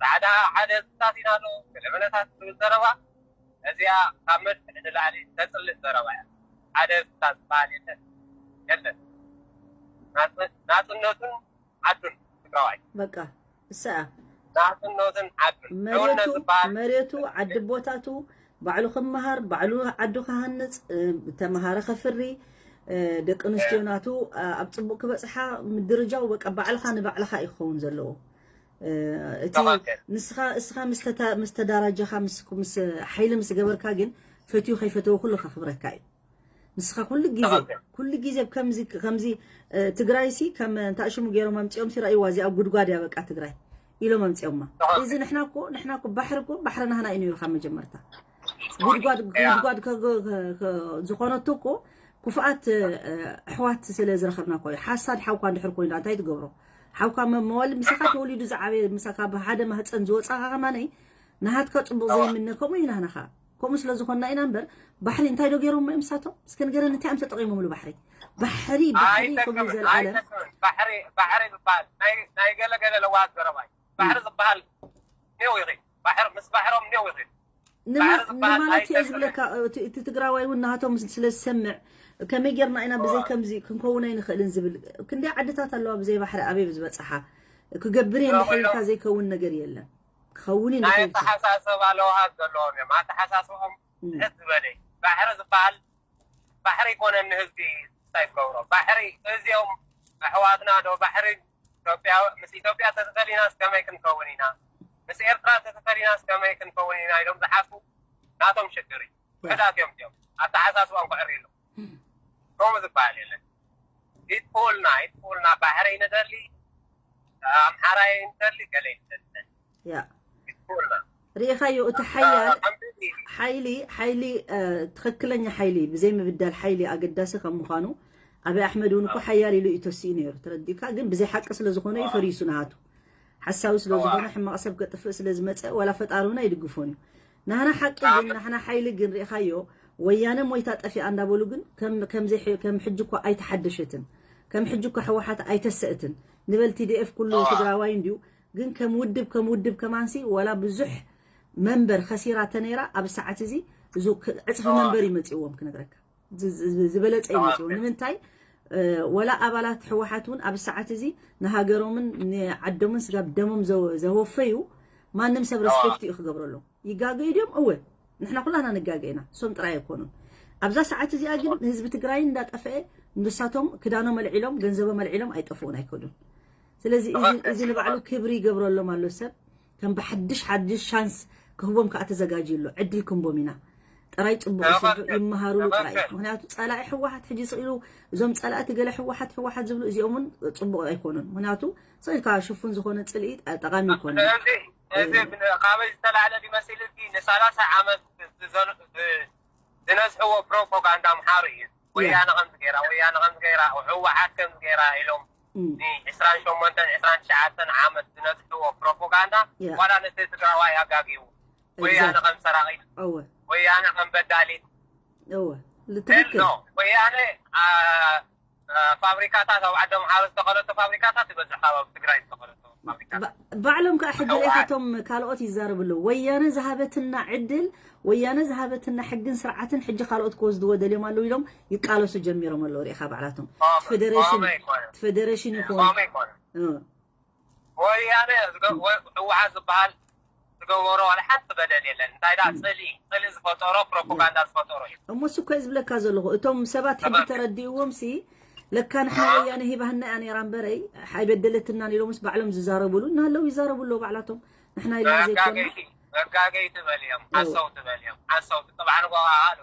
ፃዕዳ ሓደ ህዝብታት ኢና ዶ ገለመለታት ትብል ዘረባ እዚኣ ካብ መድፍዕ ንላዕሊ ተፅልእ ዘረባ እያ። ሓደ ህዝብታት ዝበሃል የለን የለን። ናፅነቱን ዓዱን ትግራዋይ በቃ እሳ ናፅነትን ዓዱን መሬቱ መሬቱ ዓዲ ቦታቱ ባዕሉ ክመሃር ባዕሉ ዓዱ ክሃንፅ ተመሃረ ከፍሪ ደቂ ኣንስትዮ ናቱ ኣብ ፅቡቅ ክበፅሓ ምድርጃው በቃ ባዕልካ ንባዕልካ እዩ ክኸውን ዘለዎ። እቲ ንስኻ እስኻ ምስ ተዳራጀኻ ምስ ሓይሊ ምስ ገበርካ ግን ፈትዩ ከይፈተወ ኩሉ ከኽብረካ እዩ። ንስኻ ኩሉ ግዜ ኩሉ ግዜ ከምዚ ከምዚ ትግራይ ሲ ከም እንታይ ሽሙ ገይሮም ኣምፂኦም ሲ ረእይዋ እዚኣ ጉድጓድ እያ በቃ ትግራይ ኢሎም ኣምፂኦማ። እዚ ንሕና እኮ ንሕና እኮ ባሕሪ እኮ ባሕሪ ናህና እዩ ነይሩ ካብ መጀመርታ። ጉድጓድ ጉድጓድ ዝኾነቱ እኮ ክፉኣት ኣሕዋት ስለ ዝረኸብና እኮ እዩ። ሓሳድ ሓውካ እንድሕር ኮይኑ እንታይ ትገብሮ? ሓውካ መዋልድ ምሳኻ ተወሊዱ ዝዓበየ ምሳኻ ብሓደ ማህፀን ዝወፃኻ ከማነይ ናሃትካ ፅቡቕ ዘይምነ ከምኡ እዩ ናህናኻ። ከምኡ ስለ ዝኾንና ኢና እምበር ባሕሪ እንታይ ዶ ገይሮም እዮም ንሳቶም? እስከ ንገረኒ እንታይ እዮም ተጠቒሞምሉ ባሕሪ? ባሕሪ ባሕሪ ክብሉ ኣይጠቅምን ዘለዓለም ኣይጠቅምን። ባሕሪ ባሕሪ ዝበሃል ናይ ናይ ገለ ገለ ለዋሃት ዘረባ እዩ። ባሕሪ ዝበሃል ኔው ይኺ ባሕሪ ምስ ባሕሮም ኔው ይኺ ባሕሪ ዝበሃል ንማለት እየ ኣይጠቅምን። ዝብለካ እቲ እቲ ትግራዋይ እውን ናሃቶም ስለ ዝሰምዕ ከመይ ጌርና ኢና ብዘይ ከምዚ ክንከውን ኣይንኽእልን ዝብል ክንደይ ዓድታት ኣለዋ ብዘይ ባሕሪ ኣበይ ዝበፅሓ ክገብር እየ እንድሕር ኢልካ ዘይከውን ነገር የለን። ክኸውን እዩ ናይ ንኽእል። ኣተሓሳሰባ ለውሃት ዘለዎም እዮም። ኣተሓሳስባኦም ትሕት ዝበለ እዩ። ባሕሪ ዝበሃል ባሕሪ ይኮነኒ ህዝቢ እንታይ ይገብሮ ባሕሪ እዚኦም ኣሕዋትና ዶ ባሕሪ ኢትዮጵያ ምስ ኢትዮጵያ ተተፈሊናስ ከመይ ክንከውን ኢና ምስ ኤርትራ ተተፈሊናስ ከመይ ክንከውን ኢና ኢሎም ዝሓስቡ ናቶም ሽግር እዩ። ውሕዳት እዮም እዮም ኣተሓሳስባኦም ክዕሪ ኣሎ ከምኡ ዝበሃል የለን። ይጥቁልና ይጥቁልና ባሕረይ ንደሊ ኣምሓራይ ንደሊ ገለ ይደሊ ያ ይጥቁልና ርኢኻዮ እቲ ሓያል ሓምቲ ሓይሊ ሓይሊ እ፣ ትኽክለኛ ሓይሊ ብዘይ ምብዳል ሓይሊ ኣገዳሲ ከም ምዃኑ ኣብይ ኣሕመድ እውን እኮ ሓያል ኢሉ እዩ ተሲኡ ነይሩ ተረዲእካ ግን ብዘይ ሓቂ ስለ ዝኾነ እዩ ፈሪሱ ናሃቱ ሓሳዊ ስለ ዝኾነ ሕማቕ ሰብ ከጥፍእ ስለ ዝመፀ ዋላ ፈጣሪ እውን ኣይድግፎን እዩ ናህና ሓቂ ግን ናህና ሓይሊ ግን ርኢኻዮ ወያነ ሞይታ ጠፊኣ እንዳበሉ ግን ከም ከም ዘይ ከም ሕጂ እኮ ኣይተሓደሸትን ከም ሕጂ እኮ ሕወሓት ኣይተሰእትን ንበል ቲዲኤፍ ኩሉ ትግራዋይ እንድዩ ግን ከም ውድብ ከም ውድብ ከማንሲ ዋላ ብዙሕ መንበር ከሲራ ተነይራ ኣብ ሰዓት እዚ እዚ ዕፅፊ መንበር ይመፅእዎም ክነግረካ ዝበለፀ ይመፅእዎም ንምንታይ ወላ ኣባላት ሕወሓት እውን ኣብ ሰዓት እዚ ንሃገሮምን ንዓዶምን ስጋብ ደሞም ዘወፈዩ ማንም ሰብ ረስፔክት እዩ ክገብረሎም ይጋገዩ ድዮም እወ ንሕና ኩላና ንጋገ ኢና እሶም ጥራይ ኣይኮኑን ኣብዛ ሰዓት እዚኣ ግን ህዝቢ ትግራይ እንዳጠፈአ ንሳቶም ክዳኖም ኣልዒሎም ገንዘቦም ኣልዒሎም ኣይጠፍኡን ኣይከዱን ስለዚ እዚ ንባዕሉ ክብሪ ይገብረሎም ኣሎ ሰብ ከም ብሓድሽ ሓድሽ ሻንስ ክህቦም ከዓ ተዘጋጅዩ ኣሎ ዕድል ክንቦም ኢና ጥራይ ፅቡቅ ይሰርሑ ይመሃሩሉ ጥራይ እዩ ምክንያቱ ፀላኢ ህወሓት ሕጂ ስኢሉ እዞም ፀላእቲ ገለ ህወሓት ህወሓት ዝብሉ እዚኦም እውን ፅቡቅ ኣይኮኑን ምክንያቱ ስኢልካ ሽፉን ዝኮነ ፅልኢ ጠቃሚ ይኮነ እዚ ካበይ ዝተላዕለ ድመሲልኪ ንሰላሳ ዓመት ዝነዝሕዎ ፕሮፓጋንዳ ኣምሓሩ እዩ ወያነ ከምዚ ገይራ ወያነ ከምዚ ገይራ ህወሓት ከምዚ ገይራ ኢሎም ንዕስራን ሸሞንተን ዕስራን ትሽዓተን ዓመት ዝነዝሕዎ ፕሮፓጋንዳ ዋላ ነቲ ትግራዋይ ኣጋጊቡ ወያነ ከም ሰራቒት ወያነ ከም በዳሊት ትክክል ወያነ ፋብሪካታት ኣብ ዓዲ ኣምሓሩ ዝተኸለቶ ፋብሪካታት ይበዝሕ ካብ ኣብ ትግራይ ዝተኸለቶ ፋብሪካታት ባዕሎም ከዓ ሕጂ ርኢኻቶም ካልኦት ይዛረቡ ኣለዉ ወያነ ዝሃበትና ዕድል ወያነ ዝሃበትና ሕግን ስርዓትን ሕጂ ካልኦት ክወስድዎ ደልዮም ኣለዉ ኢሎም ይቃለሱ ጀሚሮም ኣለዉ ርኢኻ ባዕላቶም ፌደሬሽን ይኮኑ ወያነ ህወሓት ዝበሃል ዝገበሮ ዋላ ሓንቲ በደል የለን እንታይ ዳ ፅሊ ፅሊ ዝፈጠሮ ፕሮፓጋንዳ ዝፈጠሮ እዩ እሞ እሱ እኮ ዝብለካ ዘለኹ እቶም ሰባት ሕጂ ተረዲእዎም ሲ ለካ ንሕና ወያነ ሂባህና እያ ነይራ እምበረይ ኣይበደለትናን ኢሎምስ ባዕሎም ዝዛረቡሉ እናሃለዉ ይዛረቡ ኣለዉ ባዕላቶም ንሕና ኢልና ዘይኮና መጋገይቲ መጋገይቲ በል እዮም ሓሰውቲ በል እዮም ሓሰውቲ ጥብዓ ንጎ ኣሉ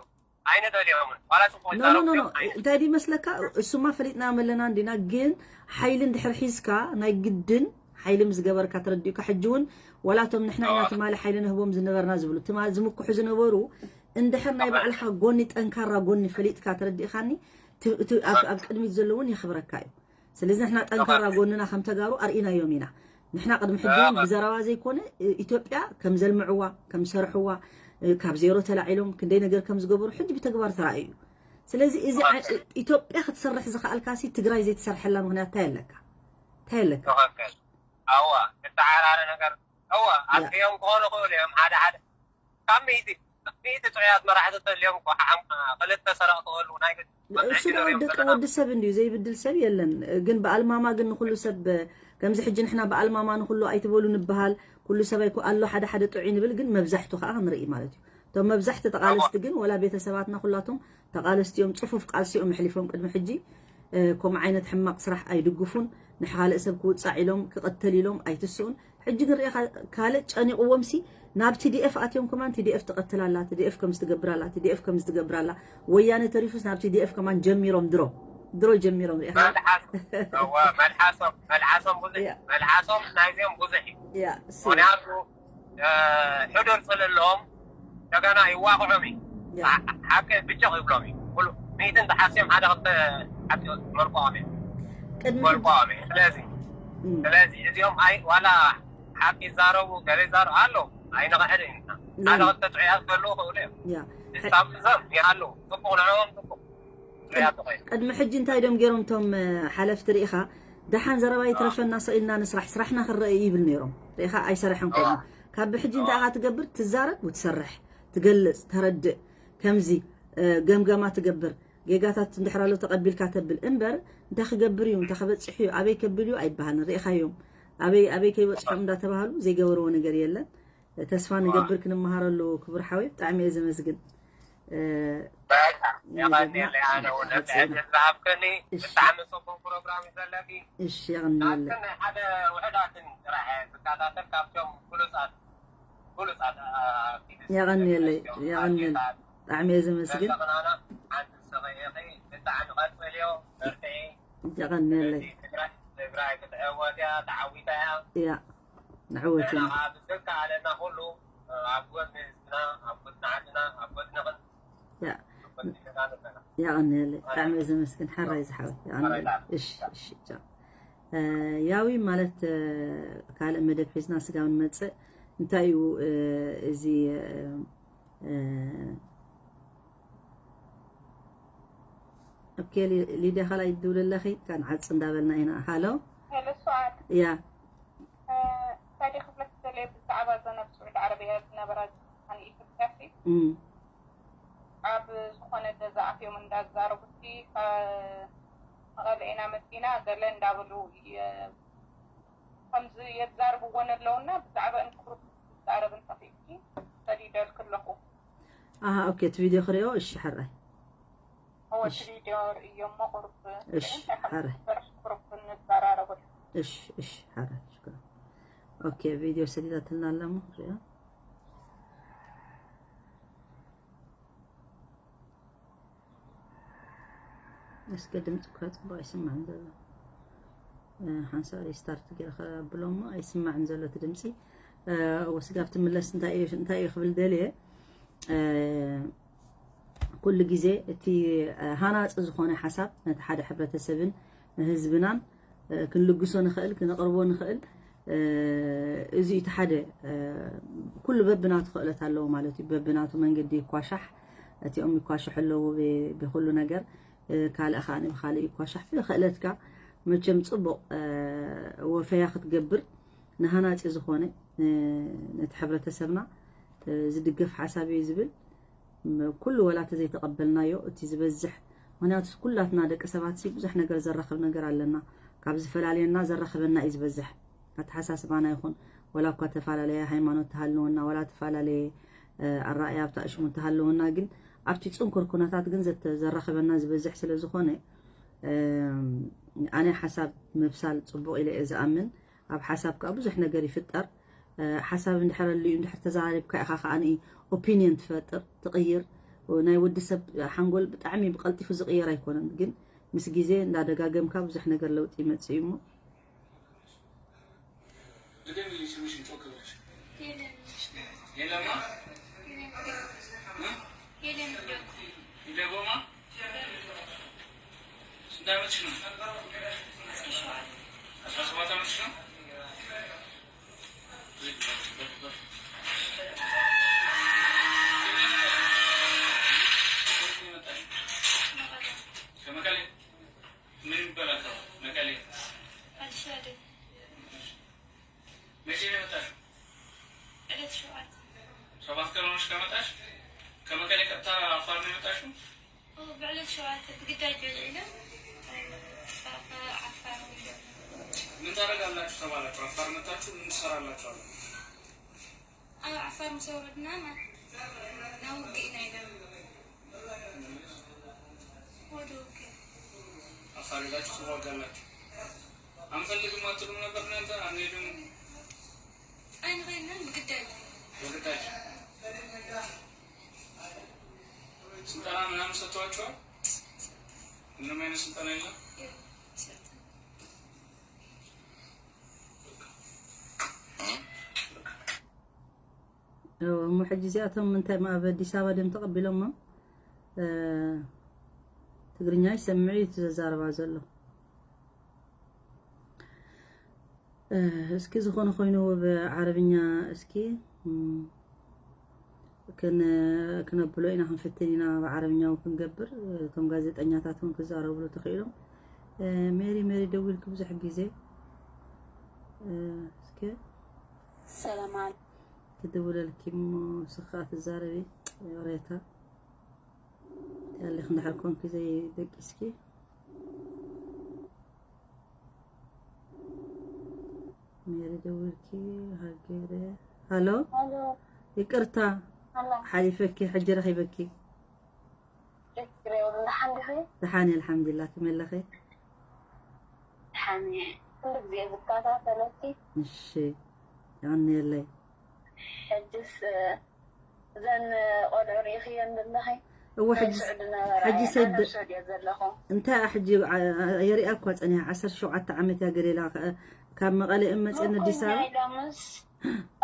ኣይንደልዮምን። ዋላ ጽቡቕ ኖ ኖ ኖ ኖ። እንታይ ድዩ መስለካ? እሱማ ፈሊጥና መለና እንዲና፣ ግን ሓይሊ እንድሕር ሒዝካ ናይ ግድን ሓይሊ ምስ ገበርካ ተረዲኡካ። ሕጂ እውን ዋላቶም ንሕና ኢና ትማሊ ሓይሊ ንህቦም ዝነበርና ዝብሉ፣ ትማሊ ዝምክሑ ዝነበሩ፣ እንድሕር ናይ ባዕልኻ ጎኒ፣ ጠንካራ ጎኒ ፈሊጥካ ተረዲእካኒ፣ ት- ት- ኣብ ኣብ ቅድሚት ዘለውን የኽብረካ እዩ። ስለዚ ንሕና ጠንካራ ጎንና ከም ተጋሩ ኣርኢናዮም ኢና። ንሕና ቅድሚ ሕጂ እውን ብዘረባ ዘይኮነ፣ እ፣ ኢትዮጵያ ከም ዘልምዕዋ፣ ከም ዝሰርሕዋ፣ እ፣ ካብ ዜሮ ተላዒሎም ክንደይ ነገር ከም ዝገበሩ ሕጂ ብተግባር ተራእዩ እዩ። ስለዚ እዚ ዓይ- ኢትዮጵያ ክትሰርሕ ዝኸኣልካሲ ትግራይ ዘይትሰርሐላ ምኽንያት እንታይ ኣለካ? እንታይ ኣለካ? ትኽክል። ኣዋ፣ ዝተሓራረ ነገር ኣዋ፣ ኣጥፊኦም ክኾኑ ይኽእሉ እዮም። ሓደ ሓደ ካብ ሚእቲ ሚእቲ ጥዑያት መራሕቲ ተልዮም እኮ ሓም ክልተ ሰረቕ ክህሉ ናይ ግድ እሱ ደኣ ደቂ ወዲ ሰብ እንድዩ፣ ዘይብድል ሰብ የለን። ግን በኣልማማ ግን ንኹሉ ሰብ፣ ከምዚ ሕጂ ንሕና በኣልማማ ንኹሉ ኣይትበሉ ንበሃል። ኩሉ ሰብ ኣይኮ ኣሎ፣ ሓደ ሓደ ጥዑይ ንብል፣ ግን መብዛሕቱ ከዓ ክንርኢ ማለት እዩ። እቶም መብዛሕቲ ተቓለስቲ ግን ወላ ቤተሰባትና ኩላቶም ተቓለስቲ እዮም፣ ጽፉፍ ቃልሲ እዮም ኣሕሊፎም ቅድሚ ሕጂ። እ፣ ከምኡ ዓይነት ሕማቕ ስራሕ ኣይድግፉን። ንካልእ ሰብ ክውጻዕ ኢሎም ክቕተል ኢሎም ኣይትስኡን። ሕጂ ግን ርኢኻ ካልእ ጨኒቕዎም ሲ ናብ ቲ ዲ ኤፍ ኣትዮም ከማን ቲ ዲ ኤፍ ትቐትል ኣላ፣ ቲ ዲ ኤፍ ከምዚ ትገብር ኣላ፣ ቲ ዲ ኤፍ ከምዚ ትገብር ኣላ። ወያነ ተሪፉስ ናብ ቲ ዲ ኤፍ ከማን ጀሚሮም ድሮ ድሮ ጀሚሮም ርኢኻ። መልሓስ እዋ፣ መልሓሶም መልሓሶም ብዙሕ ያ። መልሓሶም ናይዚኦም ብዙሕ እዩ። ያ እሱ ምክንያቱ እ፣ ሕዱር ጽልእ ኣለዎም። እንደገና ይዋቕዖም እዩ። ያ። ዓ- ሓቂ ብጭቕ ይብሎም እዩ። ኩሉ ሚእትን ተሓስዮም ሓደ ክልተ ሓቂ መልቋም እዩ። ቅድሚ መልቋም እዩ። ስለዚ እም፣ ስለዚ እዚኦም ኣይ ዋላ ሓቂ ይዛረቡ ገለ ይዛረቡ ኣሎ ኣይንቕሕድ ኢና። ሓደ ላን- ክልተ ጥዑያት ክህልዉ ይኽእሉ እዮም። ያ ንሳብ እዞም ይሃልዉ ጽቡቕ ንዕኦም ጽቡቕ ጥዑያት ይኾይኑ። ቅድሚ ሕጂ እንታይ ዶም ገይሮም እቶም እ፣ ሓለፍቲ ርኢኻ? ደሓን ዘረባ ይትረፈና፣ ሰኢልና ንስራሕ፣ ስራሕና ክረአ እዩ ይብል ነይሮም። ርኢኻ ኣይሰረሐን ኮይኑ። ካብ ብሕጂ እንታይ ኢኻ ትገብር? ትዛረብ ወትሰርሕ፣ ትገልጽ፣ ተረድእ። ከምዚ እ፣ ገምገማ ትገብር፣ ጌጋታት እንድሕር ኣሎ ተቐቢልካ ተብል እምበር እንታይ ክገብር እዩ፣ እንታይ ክበጽሕ እዩ፣ ኣበይ ከብል እዩ ኣይበሃልን። ርኢኻዮም ኣበይ ኣበይ ከይበጽሖም እንዳተባሃሉ ዘይገበርዎ ነገር የለን። ተስፋ ንገብር ክንመሃረሉ ክቡር ሓወይ፣ ብጣዕሚ እየ ዘመስግን። እ፣ በቃ የቐንየለይ። ኣነ እውን ነቲ ዕድል ዝሃብከኒ እሺ። ብጣዕሚ ጽቡቕ ፕሮግራም እዩ ዘለኪ። እሺ፣ የቐንየለይ። ናትክን ናይ ሓደ ውሑዳትን ጥራሕ እየ ዝከታተል ካብቶም ብሉጻት ብሉጻት ኣርቲስት የቐንየለይ፣ እዮም የቐንየለይ። ኣርቲስታት ብጣዕሚ እየ ዘመስግን። ዘለኽናና ሓንቲ ንስኺ ኢኺ። ብጣዕሚ ቀጽልዮ፣ በርትዒ። የቐንየለይ። ትግራይ ትግራይ ክትዕወት እያ፣ ተዓዊታ እያ። ያ ንዕወት ንሕና ኢና። ከዓ ብዝከኣለና ኩሉ ኣብ ጎድኒ ህዝብና፣ ኣብ ጎድኒ ዓድና፣ ኣብ ጎድንኽን ያ ኣብ ጎድኒ ጀጋኑና። የቐንየለይ። ብጣዕሚ እየ ዘመስግን። ሓራይ ዝሓወይ። የቐንየለይ። እሺ፣ እሺ፣ ቻው። እ፣ ያዊ ማለት፣ እ፣ ካልእ መደብ ሒዝና ስጋብ ንመጽእ እንታይ እዩ፣ እ፣ እዚ፣ እ፣ እ፣ ኦኬ፣ ሊ- ሊድያ ካልኣይ ትድውሊ ኣለኺ? ካን ዓጽ እንዳበልና ኢና። ሃሎ። ሄሎ፣ ሰዓት ያ ሳዲ ክፍለት ዘለ ብዛዕባ ዘን ኣብ ስዑዲ ዓረብያ ዝነበራ ንኢትዮጵያ ሲ እም፣ ኣብ ዝኾነ ገዛ ኣትዮም እንዳዛረቡ ሲ መቐለ ኢና መፂና ገለ እንዳበሉ የ- ከምዚ የዛርብዎ ነለውና ብዛዕባ እንክሩት ዝዛረብ እንተኽእልኪ ሰዲደልክ ኣለኹ። ኣሃ፣ ኦኬ፣ እቲ ቪድዮ ክሪኦ። እሺ፣ ሕራይ። እወ እቲ ቪድዮ ርእዮ እሞ ቁሩብ እሺ፣ እንታይ ከም ሕራይ። ዝሰርሕ ቁሩብ ንዘራረበሉ። እሺ፣ እሺ፣ ሕራይ። ሽክራ። ኦኬ፣ ቪድዮ ሰዲዳትና ኣላ እሞ ክሪኦ። እስከ ድምፂ እኳ ፅቡቅ ኣይስማዕን ዘሎ። እ፣ ሓንሳእ ሪስታርት ገይረ ከብሎ እሞ ኣይስማዕን ዘሎ እቲ ድምፂ። እ፣ ወስጋብ ትምለስ እንታይ እዩ፣ እንታይ እዩ ክብል ደልየ፣ እ፣ ኩሉ ግዜ እቲ፣ እ፣ ሃናፂ ዝኾነ ሓሳብ ነቲ ሓደ ሕብረተሰብን ንህዝብናን፣ እ፣ ክንልግሶ ንኽእል፣ ክንቕርቦ ንኽእል፣ እ፣ እዚ እቲ ሓደ፣ እ፣ ኩሉ በብናቱ ክእለት ኣለዎ ማለት እዩ። በብናቱ መንገዲ ይኳሻሕ፣ እቲኦም ይኳሽሑ ኣለዉ ብ-፣ ብኹሉ ነገር፣ እ፣ ካልእ ኸዓ ብኻልእ ይኳሻሕ። ብኽእለትካ መቸም ጽቡቕ፣ እ፣ ወፈያ ክትገብር ንሃናጺ ዝኾነ፣ እ፣ ነቲ ሕብረተሰብና፣ እ፣ ዝድግፍ ሓሳብ እዩ ዝብል፣ ም-፣ ኩሉ ወላ ተዘይተቐበልናዮ እቲ ዝበዝሕ፣ ምኽንያቱ ኩላትና ደቂ ሰባት ሲ ብዙሕ ነገር ዘራኽብ ነገር ኣለና። ካብ ዝፈላለየና ዘራኽበና እዩ ዝበዝሕ። ኣተሓሳስባና ይኹን፣ ወላ እኳ ተፈላለየ ሃይማኖት ተሃልወና፣ ወላ ተፈላለየ፣ እ፣ ኣረኣእያ ኣብታ እሽሙ ተሃልወና፣ ግን ኣብቲ ጽንኩር ኩነታት ግን ዘተ-፣ ዘራኽበና ዝበዝሕ ስለ ዝኾነ፣ እም፣ ኣነ ሓሳብ ምብሳል ጽቡቕ ኢለ እየ ዝኣምን። ኣብ ሓሳብ ከኣ ብዙሕ ነገር ይፍጠር። እ፣ ሓሳብ እንድሕር ኣልዩ፣ እንድሕር ተዘራሪብካ ኢኻ ከኣ ኦፒንየን ትፈጥር፣ ትቕይር። ናይ ወዲ ሰብ ሓንጎል ብጣዕሚ ብቐልጢፉ ዝቕየር ኣይኮነን፣ ግን ምስ ግዜ እንዳደጋገምካ ብዙሕ ነገር ለውጢ ይመጽእ እዩ እሞ። የለማ? እ? ይደጎማ? ስንት ዓመትሽ ነው? አስራ ሰባት ዓመትሽ ነው? ከመቀሌ? ምን ይባላል? መቀሌ። አልሻደ። መቼ ነው የመጣሽው? ዕለት ሸውዓተ። ሰባት ቀን ሆነሽ ከመጣሽ? ከመቀሌ ቀጥታ አፋር ነው የመጣሽው? ኦ፣ ብዕለት ሸውዓተ ብግዳጅ ወልዒሎም፣ ካብ ዓፋር ወሊዶም። ምን ታደርጋላችሁ ተባላችሁ? አፋር መጣችሁ ምን ትሰራላችሁ አለ? ኣብ ዓፋር ምስ ኣውረድና ናብ ውግእ ኢና ኢሎም። ወደ ውግእ። አፋር ሄዳችሁ ትዋጋላችሁ? አንፈልግም አትሉም ነበር እናንተ? አንሄድም። ኣይንኸይድን ብግዳጅ። በግዳጅ። ስልጠና ምናምን ሰጥቷችኋል? ምንም አይነት ስልጠና የለም? የለም፣ ሰልጠና። እሞ ሕጂ እዚኣቶም እንታይ ኣብ ኣዲስ ኣበባ ድዮም ተቐቢሎሞ? እ፣ ትግርኛ ይሰምዕ እዩ እቲ ዘዛረባ ዘሎ። እ፣ እስኪ ዝኾነ ኮይኑ ብዓረብኛ እስኪ፣ እም፣ ክን-፣ ክነብሎ ኢና፣ ክንፍትን ኢና፣ ብዓረብኛ እውን ክንገብር፣ እቶም ጋዜጠኛታት እውን ክዛረብሉ ተኽኢሎም። እ፣ ሜሪ፣ ሜሪ ደዊልኪ ብዙሕ ግዜ፣ እ፣ እስኪ ሰላም ኣለ። ትድውለልኪ እሞ ንስኻ ትዛረቢ፣ ሬታ። ያለሽ እንድሕር ኮንኪ ዘይደቂስኪ። ሜሪ ደዊልኪ ሃገረ። ሃሎ? ሃሎ። ይቅርታ። ሃሎ። ሓሊፈኪ፣ ሕጂ ረኺበኪ። ችግር የብሉን። ደሓን ዲኺ? ደሓን እየ፣ ኣልሓምዱሊላህ። ከመይ ኣለኺ? ደሓን እየ። ኩሉ ግዜ ዝከታተለኪ። እሺ። የቐንየለይ። ሕጅስ፣ እዘን ቆልዑ ርኢኽየን ዘለኺ? እወ፣ ናይ ሕጂ፣ ስዑዲ ነበራ ሕጂ እየን። ሰይድ-፣ ኣነ ኣብ ስዑዲ እየ ዘለኹ። እንታይ ሕጂ ዓ-፣ የሪኣ እኳ ጸኒሓ፣ ዓሰርተ ሸውዓተ ዓመት እያ ገለ ኢላ፣ ከ-፣ ካብ መቐለ እመጽእን ኣዲስ ኣበባ። ኢሎምስ፣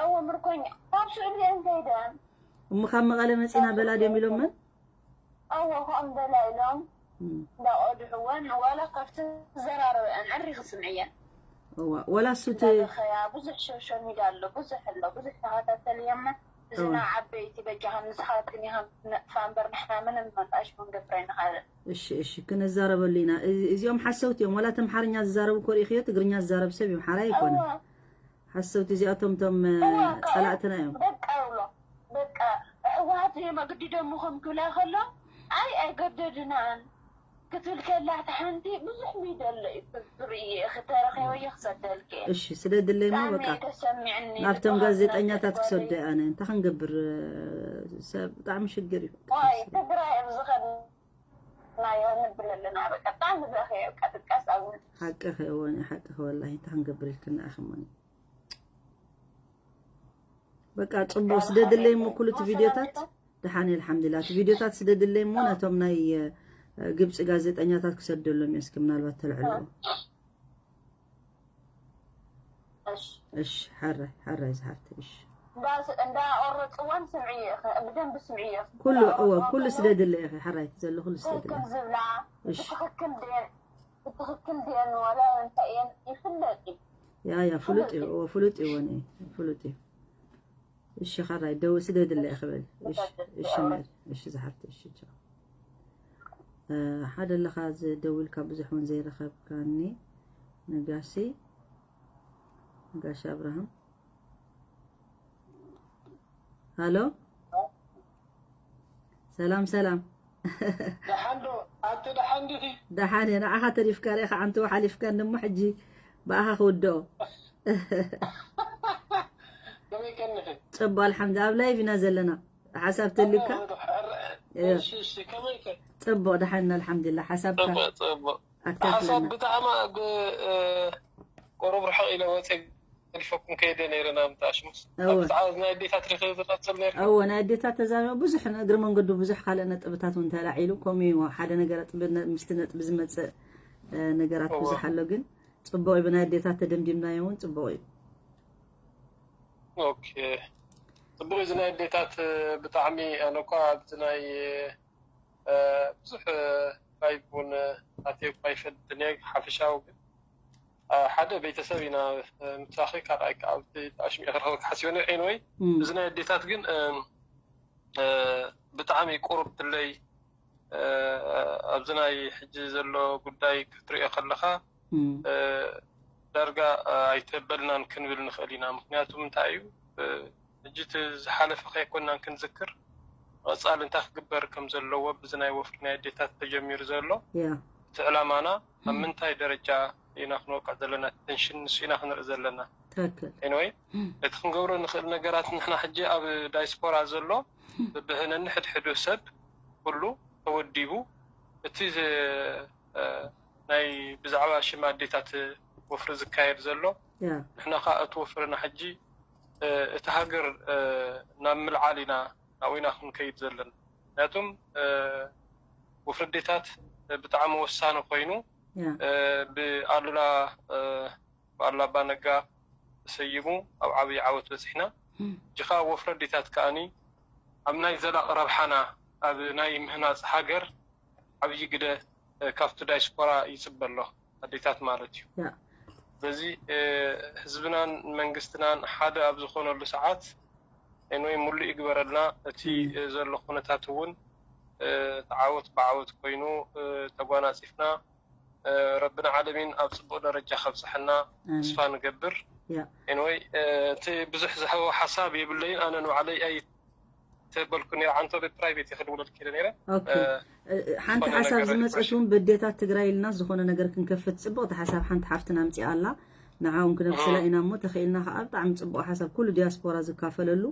እወ፣ ምርኮኛ፣ ካብ ስዑዲ እየን ከይደን። እሞ ካብ መቐለ መጺና በላ ድዮም ኢሎመን? እወ፣ ከምኡ በላ ኢሎም እም። እንዳቐድሕወን፣ ዋላ ካብቲ ዝዘራረበአን ዕሪ ክስምዕየን። እዋ፣ ዋላ እሱ እቲ እንዳበኸያ፣ ብዙሕ ሶሻል ሚድያ ኣሎ፣ ብዙሕ ኣሎ፣ ብዙሕ ተኸታተልየን። እዚ እዋ። ንዓበይቲ በጃኽን ንስኻትክን ኢኽን ትነጥፋ እምበር ንሕና ምንም መጣሽ ክንገብር ኣይንኽእልን። እሺ፣ እሺ፣ ክንዛረበሉ ኢና። እዚ-፣ እዚኦም ሓሰውቲ እዮም። ዋላ እቲ ኣምሓርኛ ዝዛረቡ እኮ ርኢኽዮ፣ ትግርኛ ዝዛረብ ሰብ እዮም። ሓራይ ኣይኮነን። እዋ። ሓሰውቲ እዚኣቶም እቶም፣ እዋ፣ ከዓ ጸላእትና እዮም። በቃ ይብሎ። በቃ ህወሓት እዮም ኣገዲዶምኹም ክብላ ከሎ፣ ኣይ ኣይገደድናን ክትብል ከላ፣ እታ ሓንቲ ብዙሕ ሚድያ ኣሎ እዩ ዝርኢ፣ ክተረኺበዮ ክሰደልኪ እየ። እሺ፣ ስደድለይ እሞ ብጣዕሚ በቃ እየ ተሰሚዕኒ፣ ናብቶም ብትኽክል ጋዜጠኛታት ነበር ክሰዶ ጓለይ። ኣነ እንታይ ክንገብር፣ ሰብ ብጣዕሚ ሽግር እዩ። ዋይ፣ ትግራይ ኣብ ዝኸድናዮ ንብል ኣለና። በቃ ብጣዕሚ ዘኸየ፣ በቃ ድቃስ ኣብ ሓቅኺ፣ እወ፣ ሓቅኺ ወላሂ፣ እንታይ ክንገብር ኢልክና ኢኺ እሞኒ። በቃ ጽቡቕ፣ ስደድለይ እሞ ኩሉ እቲ ቪድዮታት። ደሓን እየ፣ ኣልሓምዱሊላህ። እቲ ቪድዮታት ስደድለይ እሞ ነቶም ናይ፣ እ፣ ግብጺ ጋዜጠኛታት ክሰደሎም እየ፣ እስኪ ምናልባት ተልዕልዎ። እሺ። እሺ፣ ሓራይ፣ ሓራይ ዝሓፍተይ፣ እሺ። እንዳ-፣ እንዳቆረጽወን ስምዕዮ ኢኺ፣ ብደንቢ ስምዕዮ ኢኺ። ኩሉ፣ እወ፣ ኩሉ እንዳቆረጽወን ስደድለይ ኢኺ፣ ሓራይ፣ ዘሎ ኩሉ ስደድለይ። ትክክል ዝብላ፣ እሺ። ብትክክል ድየን፣ ብትክክል ድየን፣ ዋላ እንታይ እየን ይፍለጥ እዩ። ያ፣ ያ፣ ፍሉጥ እዩ፣ ፍሉጥ እዩ። እወ፣ ፍሉጥ እዩ፣ ወኒ፣ ፍሉጥ እዩ። እሺ፣ ኻራይ ደው ስደድለይ ክብል። እሺ፣ እሺ፣ ሜሪ፣ እሺ፣ ዝሓፍተይ፣ እሺ፣ ቻው። እ፣ ሓደ ኣለኻ ዝደውልካ ብዙሕ እውን ዘይረኸብካኒ፣ ነጋሲ፣ ነጋሲ ኣብርሃም። ሃሎ፣ ሰላም፣ ሰላም። ደሓን ዶ? ኣንቲ ደሓን ዲኺ? ደሓን እየ። ንዓኻ ተሪፍካ ርኢኻ፣ ኣንተ ሓሊፍካ፣ እሞ ሕጂ ብኣኻ ክውድኦ። ከመይ ቀኒኺ? ጽቡቕ፣ ኣልሓምዱ። ኣብ ላይቭ ኢና ዘለና። ሓሳብ ተልካ? እወ፣ እወ፣ እወ። እሺ፣ እሺ፣ ከመይ ከ? ጽቡቕ፣ ደሓን፣ ኣልሓምዱሊላህ። ሓሳብካ ጽቡቕ፣ ጽቡቕ። ኣካፍለና። ሓሳብ ብጣዕሚ ብ-፣ እ፣ ቁሩብ ርሕቕ ኢለ ወፂእ ገዲፈኩም ከይደ ነይረ ናብ ምጣሽሙስ እወ። ኣብ ብዛዕባ ናይ ኣዴታት ርክብ ዝቐጽል ነይርኩም እወ ናይ ኣዴታት ተዛሪቡ ብዙሕ እግሪ መንገዱ ብዙሕ ካልእ ነጥብታት እውን ተላዒሉ ከምኡ እዩ ሓደ ነገር ነጥቢ ነ- ምስቲ ነጥቢ ዝመፅእ እ፣ ነገራት እወ። ብዙሕ ኣሎ ግን ፅቡቅ እዩ ብናይ ኣዴታት ተደምዲምናዮ እውን ፅቡቅ እዩ ኦኬ ጽቡቅ እዚ ናይ ኣዴታት ብጣዕሚ ኣነ እኳ ኣብዚ ናይ እ፣ ብዙሕ ላይቭ እውን ኣትየ እኳ ይፈልጥን እየ ሓፈሻዊ ግን እ፣ ሓደ ቤተሰብ ኢና እ፣ ምሳኺ ካልኣይ ከዓ ኣብቲ ኣሽሚዕ ክረኸበካ ሓሲበ ነይረ ኤንወይ እም፣ እዚ ናይ ኣዴታት ግን እ፣ እ፣ ብጣዕሚ ቁሩብ ትለይ እ፣ ኣብዚ ናይ ሕጂ ዘሎ ጉዳይ ክትሪኦ ከለኻ እም፣ እ፣ ዳርጋ እ፣ ኣይተበልናን ክንብል ንኽእል ኢና ምክንያቱ እንታይ እዩ እ፣ ሕጂ እቲ ዝሓለፈ ከይኮናን ክንዝክር ቀፃሊ እንታይ ክግበር ከም ዘለዎ ብዚ ናይ ወፍሪ ናይ ኣዴታት ተጀሚሩ ዘሎ ያ እቲ ዕላማና ኣብ ምንታይ ደረጃ ኢና ክንወቅዕ ዘለና ተንሽን ንሱ ኢና ክንርኢ ዘለና ትክክል ኤንወይ እቲ ክንገብሮ ንኽእል ነገራት ንሕና ሕጂ ኣብ ዳይስፖራ ዘሎ ብብህነኒ ሕድሕዱ ሰብ ኩሉ ተወዲቡ እቲ ዝ- እ፣ ናይ ብዛዕባ ሽም ኣዴታት ወፍሪ ዝካየድ ዘሎ ያ ንሕና ከዓ እቲ ወፍርና ሕጂ እ፣ እቲ ሃገር እ፣ ናብ ምልዓል ኢና ናብኡ ኢና ክንከይድ ዘለና ምክንያቱም እ፣ ወፍሪ ኣዴታት እ፣ ብጣዕሚ ወሳኒ ኮይኑ ያ እ፣ ብኣሉላ እ፣ ብኣሉላ ኣባ ነጋ ተሰይሙ ኣብ ዓብዪ ዓወት በፂሕና ሕጂ ከዓ ወፍሪ ኣዴታት ከዓኒ ኣብ ናይ ዘላቂ ረብሓና ኣብ ናይ ምህናፅ ሃገር ዓብዪ ግደ እ፣ ካብቲ ዳይስፖራ ይፅበ ኣሎ ኣዴታት ማለት እዩ ያ በዚ እ፣ ህዝብናን መንግስትናን ሓደ ኣብ ዝኾነሉ ሰዓት ኤንወይ ሙሉእ ይግበረልና እቲ እ፣ ዘሎ ኩነታት እውን እ፣ ተዓወት ብዓወት ኮይኑ እ፣ ተጓናፂፍና እ፣ ረብና ዓለሚን ኣብ ፅቡቅ ደረጃ ከብፅሐና ኣሜን። ተስፋ ንገብር ያ ኤንወይ እ፣ እቲ ብዙሕ ዝህቦ ሓሳብ የብለይን ኣነ ንባዕለይ ኣይተበልኩ ነይረ ዓንቶ ብፕራይቬት እየ ክድውለልክ ኢለ ነይረ ኦኬ እ፣ እ፣ ሓንቲ ዝኾነ ሓሳብ ነገር ዝመፀት ሪፍሬሽ እውን በዴታት ትግራይ ኢልና ዝኾነ ነገር ክንከፍት ፅቡቅቲ ሓሳብ ሓንቲ ሓፍትና ኣምፂኣ ኣላ ንዓውን ክነብስላ ኢና እሞ ተኽኢልና ከዓ ብጣዕሚ ፅቡቅ ሓሳብ ኩሉ ዲያስፖራ ዝካፈለሉ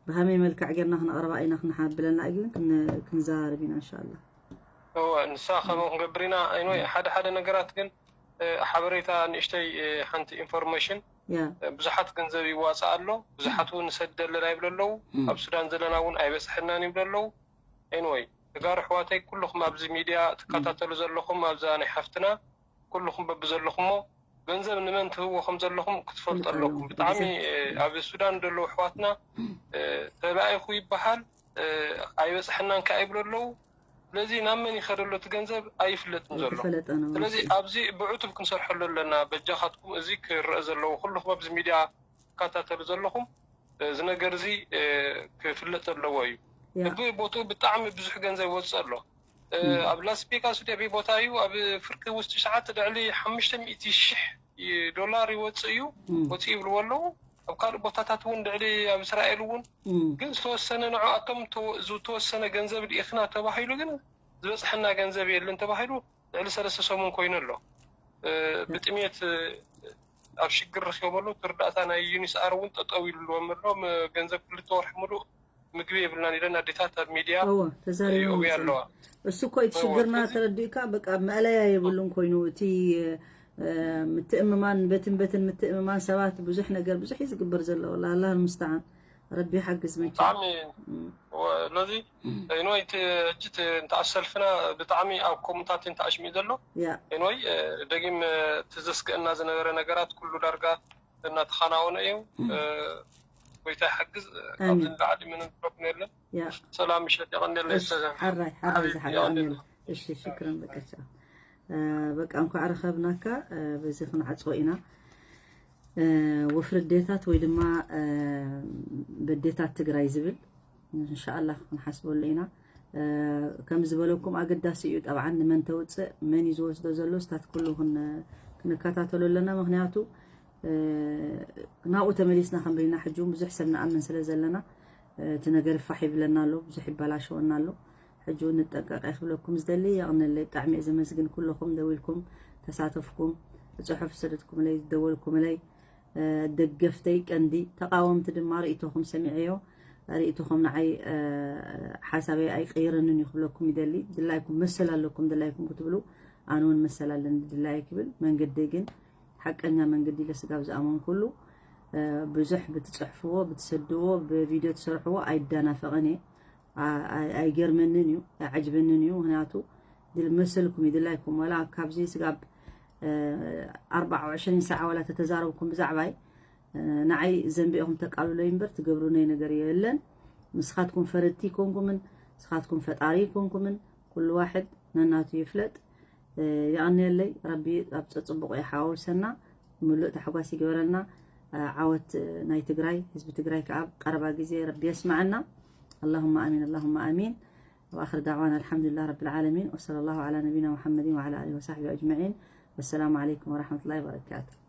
ብሃመይ መልክዕ ጌርና ክነቕርባ ኢና ክንሓብለና ግን ክን- ክንዘራረብ ኢና እንሻላ እወ ንሳ ከምኡ ክንገብር ኢና ኤንወይ ሓደ ሓደ ነገራት ግን እ፣ ሓበሬታ ንእሽተይ እ፣ ሓንቲ ኢንፎርሜሽን ያ እ፣ ብዙሓት ገንዘብ ይዋፃእ ኣሎ ብዙሓት እውን ንሰደለን ኣይብሉ ኣለዉ ኣብ ሱዳን ዘለና እውን ኣይበፅሐናን ይብሉ ኣለዉ ኤንወይ ተጋሩ ኣሕዋተይ ኩልኹም ኣብዚ ሚድያ ትከታተሉ ዘለኹም ኣብዛ ናይ ሓፍትና ኩልኹም በብዘለኹሞ ገንዘብ ንመን ትህብዎ ከም ዘለኹም ክትፈልጡ ኣለኩም ብጣዕሚ እ፣ ኣብ ሱዳን ዘለዉ ኣሕዋትና እ፣ ተባኢኹ ይበሃል እ፣ ኣይበፅሐናን ከዓ ይብሉ ኣለዉ ስለዚ ናብ መን ይኸደ ኣሎ እቲ ገንዘብ ኣይፍለጥን ዘሎ ኣይተፈለጠን ስለዚ ኣብዚ ብዕቱብ ክንሰርሐሉ ኣለና በጃኻትኩም እዚ ክረአ ዘለዎ ኩልኹም ኣብዚ ሚድያ ትከታተሉ ዘለኹም እዚ ነገር እዚ እ፣ ክፍለጥ ዘለዎ እዩ ያ በቢ ቦትኡ ብጣዕሚ ብዙሕ ገንዘብ ይወፅእ ኣሎ እ፣ ኣብ ላስ ቬጋስ ወዲ ኣበይ ቦታ እዩ ኣብ ፍርቂ ውሽጢ ሰዓት ልዕሊ ሓሙሽተ ሚእቲ ሽሕ ዶላር ይወፅእ እዩ እም፣ ወፅእ ይብልዎ ኣለዉ ኣብ ካልእ ቦታታት እውን ልዕሊ ኣብ እስራኤል እውን እም፣ ግን ዝተወሰነ ንዕኣቶም ተወ- ዝተወሰነ ገንዘብ ልኢኽና ተባሂሉ ግን ዝበፅሐና ገንዘብ የለን ተባሂሉ ልዕሊ ሰለስተ ሰሙን ኮይኑ ኣሎ እ፣ ብጥሜት እ፣ ኣብ ሽግር ረኪቦም ኣለዉ እቲ ርዳእታ ናይ ዩኒስኣር እውን ጠጠው ኢሉ ኣለዎም ኣሎ ም- ገንዘብ ክልተ ወርሒ ሙሉእ ምግቢ የብልናን ኢለን ኣዴታት ኣብ ሚድያ እወ ተዛሪቡ ይእውያ መፅና ኣለዋ እሱ እኮ እቲ ሽግርና ተረዲእካ በቃ መእለያ የብሉን ኮይኑ እቲ እ፣ ምትእምማን በትን በትን ምትእምማን ሰባት ብዙሕ ነገር ብዙሕ እዩ ዝግበር ዘሎ ላላ ምስተዓን ረቢ ሓግዝ መቸ ብጣዕሚ ስለዚ ኤንወይ እቲ ሕጂ እቲ እንተ ኣሰልፍና ብጣዕሚ ኣብ ከምኡታት እንተ ኣሽሚዕ ዘሎ ያ ኤንወይ ደጊም እቲ ዘስግእና ዝነበረ ነገራት ኩሉ ዳርጋ እናተኸናወነ እዩ እ፣ ጎይታ ይሓግዝ ካብዚ ንላዕሊ ምንም ፕሮብለም የለን ያ ሰላም ምሸት የቐንደልና እሺ ሓራይ ሓራይ ዝሓራ ኣሜን እሺ ሽክረን በቃ ቻው እ፣ በቃ እንኳዕ ረኸብናካ እ፣ በዚ ክንዓፅዎ ኢና እ፣ ወፍሪ ኣዴታት ወይ ድማ እ፣ በዴታት ትግራይ ዝብል እንሻኣላ ክንሓስበሉ ኢና እ፣ ከም ዝበለኩም ኣገዳሲ እዩ ጠብዓን ንመን ተውፅእ መን እዩ ዝወስዶ ዘሎ ስታት ኩሉ ክን- ክንከታተሎ ኣለና ምክንያቱ እ፣ ናብኡ ተመሊስና ክንብል ኢና ሕጂ እውን ብዙሕ ሰብ ንኣምን ስለ ዘለና እ፣ እቲ ነገር ይፋሕ ይብለና ኣሎ ብዙሕ ይበላሸወና ኣሎ ሕጂ እውን ንጠንቀቀ ክብለኩም ዝደሊ የቕነለይ ብጣዕሚ እየ ዘመስግን ኩለኹም ደዊልኩም ተሳተፍኩም ብፅሑፍ ዝሰደድኩምለይ ዝደወልኩምለይ እ፣ ደገፍተይ ቀንዲ ተቃወምቲ ድማ ርእይቶኹም ሰሚዐዮ ርእይቶኹም ንዓይ እ፣ ሓሳበይ ኣይቀይረንን እዩ ክብለኩም ይደሊ ድላይኩም መሰል ኣለኩም ድላይኩም ክትብሉ ኣነ እውን መሰል ኣለኒ ድላየ ክብል መንገደይ ግን ሓቀኛ መንገዲ ለስጋብ ዝኣመንኩሉ ብዙሕ ብትፅሕፍዎ ብትሰድዎ ብቪድዮ ትሰርሕዎ ኣይደናፈቐን እየ። ኣይገርመንን እዩ ኣይዓጅበንን እዩ። ምክንያቱ ድል መሰልኩም ይድላይኩም ዋላ ካብዚ ስጋብ ኣርባዓ ወዕሽሪን ሰዓ ዋላ ተተዛረብኩም ብዛዕባይ ንዓይ ዘንቢ ኢኹም ተቃልሎ እምበር ትገብሩነይ ነገር የለን። ንስኻትኩም ፈረድቲ ይኮንኩምን ንስኻትኩም ፈጣሪ ይኮንኩምን ኩሉ ዋሕድ ነናቱ ይፍለጥ። የቐንየለይ። ረቢ ኣብ ፅቡቕ ይሓዋውሰና፣ ምሉእ ታሕጓስ ይግበረልና። ዓወት ናይ ትግራይ ህዝቢ ትግራይ ከዓ ቀረባ ግዜ ረቢ የስማዐና። اللهم آمين اللهم آمين. وآخر دعوانا الحمد لله رب العالمين وصلى الله على نبينا محمد وعلى آله وصحبه أجمعين. والسلام عليكم ورحمة الله وبركاته.